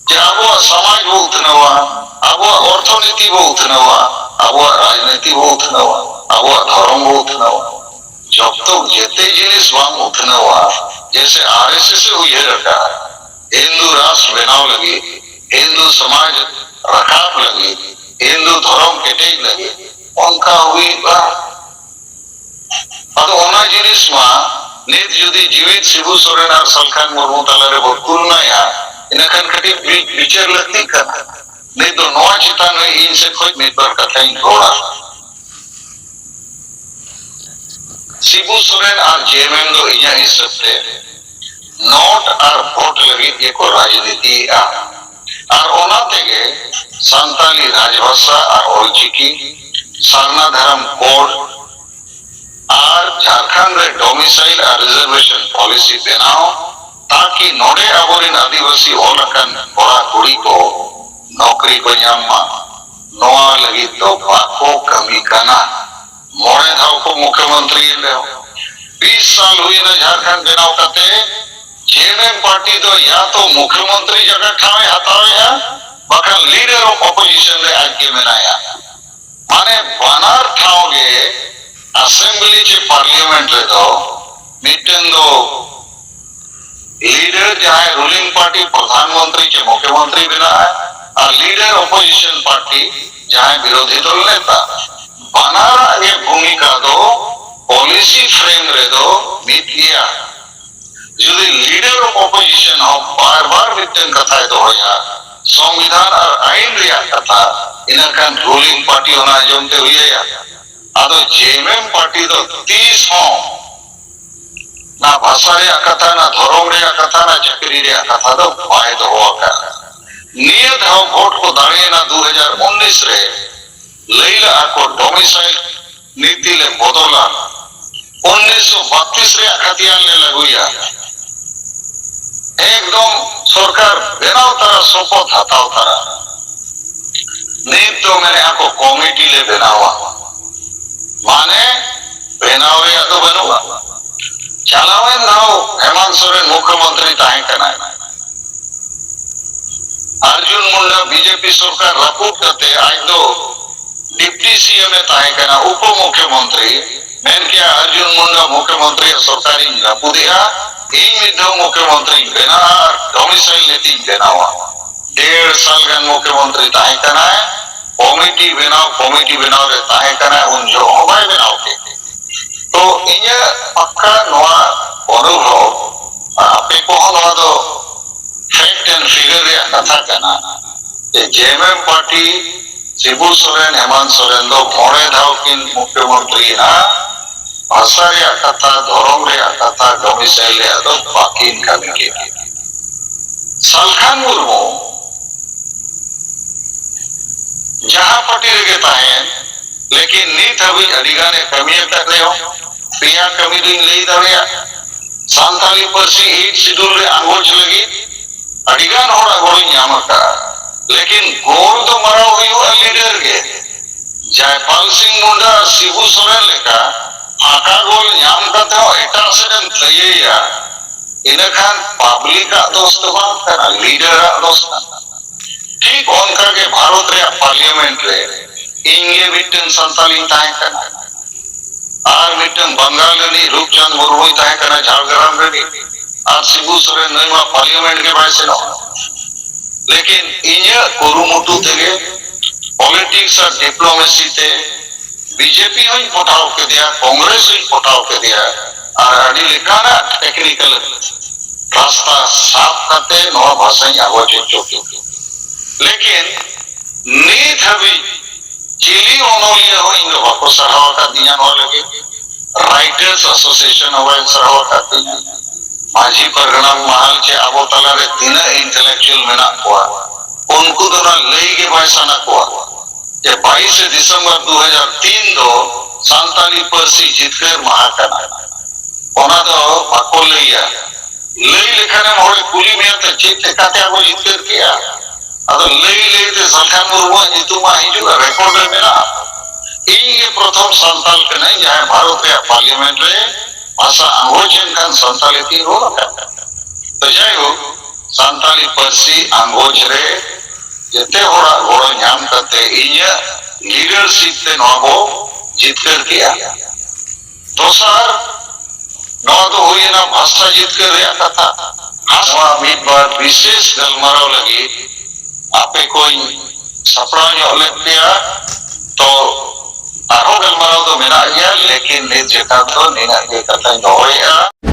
ᱡᱮ ᱟᱵᱚᱣᱟᱜ ᱥᱚᱢᱟᱡᱽ ᱵᱚ ᱩᱛᱱᱟᱹᱣᱟ, ᱟᱵᱚᱣᱟᱜ ᱚᱨᱛᱷᱚᱱᱤᱛᱤ ᱵᱚ ᱩᱛᱱᱟᱹᱣᱟ, ᱟᱵᱚᱣᱟᱜ ᱨᱟᱡᱽᱱᱤᱛᱤ ᱵᱚ ᱩᱛᱱᱟᱹᱣᱟ, ᱟᱵᱚᱣᱟᱜ ᱫᱷᱚᱨᱚᱢ ᱵᱚ ᱩᱛᱱᱟᱹᱣᱟ᱾ ᱡᱚᱵ ᱛᱚᱠ ᱡᱮᱛᱮ ᱡᱤᱱᱤᱥ ᱵᱟᱝ ᱩᱛᱱᱟᱹᱣᱟ, ᱡᱮᱭᱥᱮ RSS ᱮ ᱩᱭᱦᱟᱹᱨ ᱟᱠᱟᱫ, ᱦᱤᱱᱫᱩ ᱨᱟᱥᱴᱨ ᱵᱮᱱᱟᱣ ᱞᱟᱹᱜᱤᱫ, ᱦᱤᱱᱫᱩ ᱥᱚᱢᱟᱡᱽ ᱨᱟᱠᱟᱵ ᱞᱟᱹᱜᱤᱫ, ᱦᱤᱱᱫᱩ ᱫᱷᱚᱨᱚᱢ ᱠᱮᱴᱮᱡ ᱞᱟᱹᱜᱤᱫ, ᱚᱱᱠᱟ ᱦᱩᱭᱩᱜᱼᱟ? ᱟᱫᱚ ᱚᱱᱟ ᱡᱤᱱᱤᱥ ᱢᱟ ᱱᱤᱛ ᱡᱩᱫᱤ ᱡᱤᱣᱤᱫ ᱥᱤᱵᱩ ᱥᱚᱨᱮᱱ ᱟᱨ ᱥᱟᱞᱠᱷᱟᱱ ᱢᱩᱨᱢᱩ ᱛᱟᱞᱟ ᱨᱮᱵᱚ ᱛᱩᱞᱱᱟᱭᱟ, ᱤᱱᱟᱹᱠᱷᱟᱱ ᱠᱟᱹᱴᱤᱡ ᱵᱤ-, ᱵᱤᱪᱟᱹᱨ ᱞᱟᱹᱠᱛᱤᱜ ᱠᱟᱱᱟ᱾ ᱱᱤᱛ ᱫᱚ ᱱᱚᱣᱟ ᱪᱮᱛᱟᱱ ᱨᱮ ᱤᱧ ᱥᱮᱫ ᱠᱷᱚᱱ ᱢᱤᱫ ᱵᱟᱨ ᱠᱟᱛᱷᱟᱧ ᱨᱚᱲᱟ᱾ ᱥᱤᱵᱩ ᱥᱚᱨᱮᱱ ᱟᱨ JMM ᱫᱚ ᱤᱧᱟᱹᱜ ᱦᱤᱥᱟᱹᱵ ᱛᱮ ᱱᱳᱴ ᱟᱨ ᱵᱷᱳᱴ ᱞᱟᱹᱜᱤᱫ ᱜᱮᱠᱚ ᱨᱟᱡᱽᱱᱤᱛᱤᱭᱮᱫᱼᱟ᱾ ᱟᱨ ᱚᱱᱟ ᱛᱮᱜᱮ ᱥᱟᱱᱛᱟᱞᱤ ᱨᱟᱡᱽᱵᱷᱟᱥᱟ ᱟᱨ ᱚᱞᱪᱤᱠᱤ, ᱥᱟᱨᱱᱟ ᱫᱷᱚᱨᱚᱢ ᱠᱳᱰ ᱟᱨ ᱡᱷᱟᱲᱠᱷᱚᱸᱰ ᱨᱮ domicile ᱟᱨ reservation policy ᱵᱮᱱᱟᱣ, ᱛᱟᱠᱤ ᱱᱚᱰᱮ ᱟᱵᱚᱨᱮᱱ ᱟᱹᱫᱤᱵᱟᱹᱥᱤ ᱚᱞ ᱟᱠᱟᱱ ᱠᱚᱲᱟ ᱠᱩᱲᱤ ᱠᱚ ᱱᱚᱠᱨᱤ ᱠᱚ ᱧᱟᱢ ᱢᱟ, ᱱᱚᱣᱟ ᱞᱟᱹᱜᱤᱫ ᱫᱚ ᱵᱟᱠᱚ ᱠᱟᱹᱢᱤ ᱠᱟᱱᱟ᱾ ᱢᱚᱬᱮ ᱫᱷᱟᱣ ᱠᱚ ᱢᱩᱠᱷᱭᱚᱢᱚᱱᱛᱨᱤᱭᱮᱱ ᱨᱮᱦᱚᱸ, ᱵᱤᱥ ᱥᱟᱞ ᱦᱩᱭᱱᱟ ᱡᱷᱟᱲᱠᱷᱚᱸᱰ ᱵᱮᱱᱟᱣ ᱠᱟᱛᱮ, ᱡᱮ ᱮᱢ ᱮᱢ ᱯᱟᱨᱴᱤ ᱫᱚ ᱭᱟ ᱛᱚ ᱢᱩᱠᱷᱭᱚᱢᱚᱱᱛᱨᱤ ᱡᱟᱭᱜᱟ ᱴᱷᱟᱶ ᱮ ᱦᱟᱛᱟᱣᱮᱜᱼᱟ, ᱵᱟᱠᱷᱟᱱ leader of opposition ᱨᱮ ᱟᱡ ᱜᱮ ᱢᱮᱱᱟᱭᱟ᱾ ᱢᱟᱱᱮ ᱵᱟᱱᱟᱨ ᱴᱷᱟᱶ ᱜᱮ assembly ᱪᱮ parliament ᱨᱮᱫᱚ ᱢᱤᱫᱴᱮᱱ ᱫᱚ leader ᱡᱟᱦᱟᱸᱭ ruling party ᱯᱨᱚᱫᱷᱟᱱ ᱢᱚᱱᱛᱨᱤ ᱪᱮ ᱢᱩᱠᱷᱭᱚᱢᱚᱱᱛᱨᱤ ᱵᱮᱱᱟᱜᱼᱟᱭ, ᱟᱨ leader opposition party ᱡᱟᱦᱟᱸᱭ ᱵᱤᱨᱳᱫᱷᱤ ᱫᱚᱞ ᱱᱮᱛᱟ᱾ ᱵᱟᱱᱟᱨᱟᱜ ᱜᱮ ᱵᱷᱩᱢᱤᱠᱟ ᱫᱚ policy frame ᱨᱮᱫᱚ ᱢᱤᱫ ᱜᱮᱭᱟ᱾ ᱡᱩᱫᱤ leader of opposition ᱦᱚᱸ ᱵᱟᱨ ᱵᱟᱨ ᱢᱤᱫᱴᱮᱱ ᱠᱟᱛᱷᱟᱭ ᱫᱚᱦᱚᱭᱟ, ᱥᱚᱝᱵᱤᱫᱷᱟᱱ ᱟᱨ ᱟᱹᱭᱤᱱ ᱨᱮᱭᱟᱜ ᱠᱟᱛᱷᱟ, ᱤᱱᱟᱹ ᱠᱷᱟᱱ ruling party ᱚᱱᱟ ᱟᱸᱡᱚᱢ ᱛᱮ ᱦᱩᱭ ᱟᱭᱟ᱾ ᱟᱫᱚ ᱡᱮ ᱮᱢ ᱮᱢ ᱯᱟᱨᱴᱤ ᱫᱚ ᱛᱤᱥ ᱦᱚᱸ ᱱᱟ ᱵᱷᱟᱥᱟ ᱨᱮᱭᱟᱜ ᱠᱟᱛᱷᱟ, ᱱᱟ ᱫᱷᱚᱨᱚᱢ ᱨᱮᱭᱟᱜ ᱠᱟᱛᱷᱟ, ᱱᱟ ᱪᱟᱹᱠᱨᱤ ᱨᱮᱭᱟᱜ ᱠᱟᱛᱷᱟ ᱫᱚ ᱵᱟᱭ ᱫᱚᱦᱚ ᱟᱠᱟᱫᱼᱟ᱾ ᱱᱤᱭᱟᱹ ᱫᱷᱟᱣ ᱵᱷᱳᱴ ᱠᱚ ᱫᱟᱲᱮᱭᱮᱱᱟ ᱫᱩ ᱦᱟᱡᱟᱨ ᱩᱱᱤᱥ ᱨᱮ, ᱞᱟᱹᱭ ᱞᱟᱜᱼᱟ ᱠᱚ domicile ᱱᱤᱛᱤ ᱞᱮ ᱵᱚᱫᱚᱞᱟ, ᱩᱱᱤᱥᱥᱚ ᱵᱟᱛᱤᱥ ᱨᱮᱭᱟᱜ ᱠᱷᱟᱛᱤᱭᱟᱱ ᱞᱮ ᱞᱟᱹᱜᱩᱭᱟ᱾ ᱮᱠᱫᱚᱢ ᱥᱚᱨᱠᱟᱨ ᱵᱮᱱᱟᱣ ᱛᱟᱨᱟ, ᱥᱚᱯᱚᱛ ᱦᱟᱛᱟᱣ ᱛᱟᱨᱟ᱾ ᱱᱤᱛ ᱫᱚ ᱢᱮᱱᱮᱫᱼᱟ ᱠᱚ ᱠᱚᱢᱤᱴᱤ ᱞᱮ ᱵᱮᱱᱟᱣᱟ, ᱢᱟᱱᱮ ᱵᱮᱱᱟᱣ ᱨᱮᱭᱟᱜ ᱫᱚ ᱵᱟᱹᱱᱩᱜᱼᱟ᱾ ᱪᱟᱞᱟᱣᱮᱱ ᱫᱷᱟᱣ ᱦᱮᱢᱟᱱᱛ ᱥᱚᱨᱮᱱ ᱢᱩᱠᱷᱭᱚᱢᱚᱱᱛᱨᱤ ᱛᱟᱦᱮᱸ ᱠᱟᱱᱟᱭ, ᱟᱨᱡᱩᱱ ᱢᱩᱱᱰᱟ ᱵᱤᱡᱮᱯᱤ ᱥᱚᱨᱠᱟᱨ ᱨᱟᱹᱯᱩᱫ ᱠᱟᱛᱮ ᱟᱡ ᱫᱚ ᱰᱤᱯᱴᱤ ᱥᱤ ᱮᱢ ᱮ ᱛᱟᱦᱮᱸ ᱠᱟᱱᱟ, ᱩᱯᱚ ᱢᱩᱠᱷᱭᱚᱢᱚᱱᱛᱨᱤ᱾ ᱢᱮᱱ ᱠᱮᱭᱟ, ᱟᱨᱡᱩᱱ ᱢᱩᱱᱰᱟ ᱢᱩᱠᱷᱭᱚᱢᱚᱱᱛᱨᱤᱭᱟᱜ ᱥᱚᱨᱠᱟᱨᱤᱧ ᱨᱟᱹᱯᱩᱫᱮᱜᱼᱟ, ᱤᱧ ᱢᱤᱫ ᱫᱷᱟᱣ ᱢᱩᱠᱷᱭᱚᱢᱚᱱᱛᱨᱤᱧ ᱵᱮᱱᱟᱜᱼᱟ ᱟᱨ domicile ᱱᱤᱛᱤᱧ ᱵᱮᱱᱟᱣᱟ᱾ ᱰᱮᱲ ᱥᱟᱞ ᱜᱟᱱ ᱢᱩᱠᱷᱭᱚᱢᱚᱱᱛᱨᱤ ᱛᱟᱦᱮᱸ ᱠᱟᱱᱟᱭ, ᱠᱚᱢᱤᱴᱤ ᱵᱮᱱᱟᱣ, ᱠᱚᱢᱤᱴᱤ ᱵᱮᱱᱟᱣ ᱨᱮ ᱛᱟᱦᱮᱸ ᱠᱟᱱᱟᱭ, ᱩᱱ ᱡᱚᱦᱚᱜ ᱦᱚᱸ ᱵᱟᱭ ᱵᱮᱱᱟᱣ ᱠᱮᱫ᱾ ᱛᱚ ᱤᱧᱟᱹᱜ ᱯᱟᱠᱠᱟ ᱱᱚᱣᱟ ᱚᱱᱩᱵᱷᱚᱵ, ᱟᱯᱮ ᱠᱚᱦᱚᱸ ᱱᱚᱣᱟ ᱫᱚ fact and figure ᱨᱮᱭᱟᱜ ᱠᱟᱛᱷᱟ ᱠᱟᱱᱟ ᱡᱮ ᱡᱮ ᱮᱢ ᱮᱢ ᱯᱟᱨᱴᱤ ᱥᱤᱵᱩ ᱥᱚᱨᱮᱱ, ᱦᱮᱢᱟᱱᱛ ᱥᱚᱨᱮᱱ ᱫᱚ ᱢᱚᱬᱮ ᱫᱷᱟᱣ ᱠᱤᱱ ᱢᱩᱠᱷᱭᱚᱢᱚᱱᱛᱨᱤ ᱮᱱᱟ᱾ ᱵᱷᱟᱥᱟ ᱨᱮᱭᱟᱜ ᱠᱟᱛᱷᱟ, ᱫᱷᱚᱨᱚᱢ ᱨᱮᱭᱟᱜ ᱠᱟᱛᱷᱟ, domicile ᱨᱮᱭᱟᱜ ᱫᱚ ᱵᱟᱹᱠᱤᱱ ᱠᱟᱹᱢᱤ ᱠᱮᱫᱟ᱾ ᱥᱟᱞᱠᱷᱟᱱ ᱢᱩᱨᱢᱩ ᱡᱟᱦᱟᱸ ᱯᱟᱨᱴᱤ ᱨᱮᱜᱮ ᱛᱟᱦᱮᱸ, ᱞᱮᱠᱤᱱ ᱱᱤᱛ ᱦᱟᱹᱵᱤᱡ ᱟᱹᱰᱤ ᱜᱟᱱᱮ ᱠᱟᱹᱢᱤ ᱟᱠᱟᱫ ᱨᱮᱦᱚᱸ, ᱯᱮᱭᱟ ᱠᱟᱹᱢᱤ ᱫᱚᱧ ᱞᱟᱹᱭ ᱫᱟᱲᱮᱭᱟᱜᱼᱟ᱾ ᱥᱟᱱᱛᱟᱲᱤ ᱯᱟᱹᱨᱥᱤ eighth schedule ᱨᱮ ᱟᱸᱜᱚᱪ ᱞᱟᱹᱜᱤᱫ ᱟᱹᱰᱤ ᱜᱟᱱ ᱦᱚᱲᱟᱜ ᱜᱚᱲᱚᱧ ᱧᱟᱢ ᱟᱠᱟᱫᱼᱟ᱾ ᱞᱮᱠᱤᱱ ᱜᱳᱞ ᱫᱚ ᱢᱟᱨᱟᱣ ᱦᱩᱭᱩᱜᱼᱟ ᱞᱤᱰᱟᱨ ᱜᱮ᱾ ᱡᱟᱭᱯᱟᱞ ᱥᱤᱝ ᱢᱩᱱᱰᱟ ᱟᱨ ᱥᱤᱵᱩ ᱥᱚᱨᱮᱱ ᱞᱮᱠᱟ ᱯᱷᱟᱸᱠᱟ ᱜᱳᱞ ᱧᱟᱢ ᱠᱟᱛᱮ ᱦᱚᱸ ᱮᱴᱟᱜ ᱥᱮᱫ ᱮᱢ ᱛᱷᱟᱹᱭᱟᱹᱭᱟ, ᱤᱱᱟᱹᱠᱷᱟᱱ ᱯᱟᱵᱽᱞᱤᱠ ᱟᱜ ᱫᱳᱥ ᱫᱚ ᱵᱟᱝ ᱠᱟᱱᱟ, ᱞᱤᱰᱟᱨ ᱟᱜ ᱫᱳᱥ ᱠᱟᱱᱟ᱾ ᱴᱷᱤᱠ ᱚᱱᱠᱟ ᱜᱮ ᱵᱷᱟᱨᱚᱛ ᱨᱮᱭᱟᱜ ᱯᱟᱨᱞᱤᱭᱟᱢᱮᱱᱴ ᱨᱮ ᱤᱧ ᱜᱮ ᱢᱤᱫᱴᱮᱱ ᱥᱟᱱᱛᱟᱞᱤᱧ ᱛᱟᱦᱮᱸ ᱠᱟᱱᱟ, ᱟᱨ ᱢᱤᱫᱴᱟᱝ ᱵᱟᱝᱜᱟᱞ ᱨᱤᱱᱤᱡ ᱨᱩᱯᱪᱟᱸᱫᱽ ᱢᱩᱨᱢᱩᱭ ᱛᱟᱦᱮᱸ ᱠᱟᱱᱟ ᱡᱷᱟᱲᱜᱨᱟᱢ ᱨᱤᱱᱤᱡ, ᱟᱨ ᱥᱤᱵᱩ ᱥᱚᱨᱮᱱ ᱱᱩᱭ ᱢᱟ ᱯᱟᱨᱞᱤᱭᱟᱢᱮᱱᱴ ᱜᱮ ᱵᱟᱭ ᱥᱮᱱᱚᱜᱼᱟ᱾ ᱞᱮᱠᱤᱱ ᱤᱧᱟᱹᱜ ᱠᱩᱨᱩᱢᱩᱴᱩ ᱛᱮᱜᱮ, ᱯᱚᱞᱤᱴᱤᱠᱥ ᱟᱨ ᱰᱤᱯᱞᱳᱢᱮᱥᱤ ᱛᱮ ᱵᱤᱡᱮᱯᱤ ᱦᱚᱸᱧ ᱯᱚᱴᱷᱟᱣ ᱠᱮᱫᱮᱭᱟ, ᱠᱚᱝᱜᱨᱮᱥ ᱦᱚᱸᱧ ᱯᱚᱴᱷᱟᱣ ᱠᱮᱫᱮᱭᱟ, ᱟᱨ ᱟᱹᱰᱤ ᱞᱮᱠᱟᱱᱟᱜ ᱴᱮᱠᱱᱤᱠᱮᱞ ᱨᱟᱥᱛᱟ ᱥᱟᱵ ᱠᱟᱛᱮ ᱱᱚᱣᱟ ᱵᱷᱟᱥᱟᱧ ᱟᱜᱚᱪ ᱦᱚᱪᱚ ᱠᱮᱫᱟ᱾ ᱞᱮᱠᱤᱱ ᱱᱤᱛ ᱦᱟᱹᱵᱤᱡ ᱪᱤᱞᱤ ᱚᱱᱚᱞᱤᱭᱟᱹ ᱦᱚᱸ ᱤᱧ ᱫᱚ ᱵᱟᱠᱚ ᱥᱟᱨᱦᱟᱣ ᱟᱠᱟᱫᱤᱧᱟ ᱱᱚᱣᱟ ᱞᱟᱹᱜᱤᱫ᱾ ᱨᱟᱭᱴᱟᱨᱥ ᱮᱥᱳᱥᱤᱭᱮᱥᱚᱱ ᱦᱚᱸ ᱵᱟᱭ ᱥᱟᱨᱦᱟᱣ ᱟᱠᱟᱫᱤᱧᱟ᱾ ᱢᱟᱹᱡᱷᱤ ᱯᱟᱨᱜᱟᱱᱟ ᱢᱟᱦᱟᱞ ᱪᱮ ᱟᱵᱚ ᱛᱟᱞᱟᱨᱮ ᱛᱤᱱᱟᱹᱜ ᱤᱱᱴᱮᱞᱮᱠᱪᱩᱭᱟᱞ ᱢᱮᱱᱟᱜ ᱠᱚᱣᱟ, ᱩᱱᱠᱩ ᱫᱚ ᱚᱱᱟ ᱞᱟᱹᱭ ᱜᱮ ᱵᱟᱭ ᱥᱟᱱᱟ ᱠᱚᱣᱟ ᱡᱮ ᱵᱟᱭᱤᱥᱮ ᱰᱤᱥᱮᱢᱵᱚᱨ ᱫᱩ ᱦᱟᱡᱟᱨ ᱛᱤᱱ ᱫᱚ ᱥᱟᱱᱛᱟᱲᱤ ᱯᱟᱹᱨᱥᱤ ᱡᱤᱛᱠᱟᱹᱨ ᱢᱟᱦᱟ ᱠᱟᱱᱟ᱾ ᱚᱱᱟ ᱫᱚ ᱵᱟᱠᱚ ᱞᱟᱹᱭᱟ᱾ ᱞᱟᱹᱭ ᱞᱮᱠᱷᱟᱱᱮᱢ ᱦᱚᱲᱮ ᱠᱩᱞᱤ ᱢᱮᱭᱟ, "ᱛᱚ ᱪᱮᱫ ᱞᱮᱠᱟᱛᱮ ᱟᱵᱚ ᱡᱤᱛᱠᱟᱹᱨ ᱠᱮᱜᱼᱟ?" ᱟᱫᱚ ᱞᱟᱹᱭ ᱞᱟᱹᱭᱛᱮ ᱥᱟᱞᱠᱷᱟᱱ ᱢᱩᱨᱢᱩᱣᱟᱜ ᱧᱩᱛᱩᱢ ᱢᱟ ᱦᱤᱡᱩᱜᱼᱟ, ᱨᱮᱠᱚᱨᱰ ᱨᱮ ᱢᱮᱱᱟᱜᱼᱟ᱾ ᱤᱧ ᱜᱮ ᱯᱨᱚᱛᱷᱚᱢ ᱥᱟᱱᱛᱟᱞ ᱠᱟᱹᱱᱟᱹᱧ ᱡᱟᱦᱟᱸᱭ ᱵᱷᱟᱨᱚᱛ ᱨᱮᱭᱟᱜ ᱯᱟᱨᱞᱤᱭᱟᱢᱮᱱᱴ ᱨᱮ ᱵᱷᱟᱥᱟ ᱟᱸᱜᱚᱪ ᱮᱱ ᱠᱷᱟᱱ ᱥᱟᱱᱛᱟᱞᱤ ᱛᱤᱧ ᱨᱚᱲ ᱟᱠᱟᱫ᱾ ᱛᱚ ᱡᱟᱭᱦᱳᱠ, ᱥᱟᱱᱛᱟᱞᱤ ᱯᱟᱹᱨᱥᱤ ᱟᱸᱜᱚᱪ ᱨᱮ ᱡᱮᱛᱮ ᱦᱚᱲᱟᱜ ᱜᱚᱲᱚ ᱧᱟᱢ ᱠᱟᱛᱮ ᱤᱧᱟᱹᱜ ᱞᱤᱰᱟᱨᱥᱤᱯ ᱛᱮ ᱱᱚᱣᱟ ᱵᱚ ᱡᱤᱛᱠᱟᱹᱨ ᱠᱮᱜᱼᱟ᱾ ᱫᱚᱥᱟᱨ, ᱱᱚᱣᱟ ᱫᱚ ᱦᱩᱭᱮᱱᱟ ᱵᱷᱟᱥᱟ ᱡᱤᱛᱠᱟᱹᱨ ᱨᱮᱭᱟᱜ ᱠᱟᱛᱷᱟ᱾ ᱱᱚᱣᱟ ᱢᱤᱫ ᱵᱟᱨ ᱵᱤᱥᱮᱥ ᱜᱟᱞᱢᱟᱨᱟᱣ ᱞᱟᱹᱜᱤᱫ ᱟᱯᱮ ᱠᱚᱧ ᱥᱟᱯᱲᱟᱣ ᱧᱚᱜ ᱞᱮᱫ ᱯᱮᱭᱟ, ᱛᱚ ᱟᱨᱦᱚᱸ ᱜᱟᱞᱢᱟᱨᱟᱣ ᱫᱚ ᱢᱮᱱᱟᱜ ᱜᱮᱭᱟ, ᱞᱮᱠᱤᱱ ᱱᱤᱛ ᱡᱚᱠᱷᱟᱱ ᱫᱚ ᱱᱤᱱᱟᱹᱜ ᱜᱮ ᱠᱟᱛᱷᱟᱧ ᱫᱚᱦᱚᱭᱮᱫᱼᱟ᱾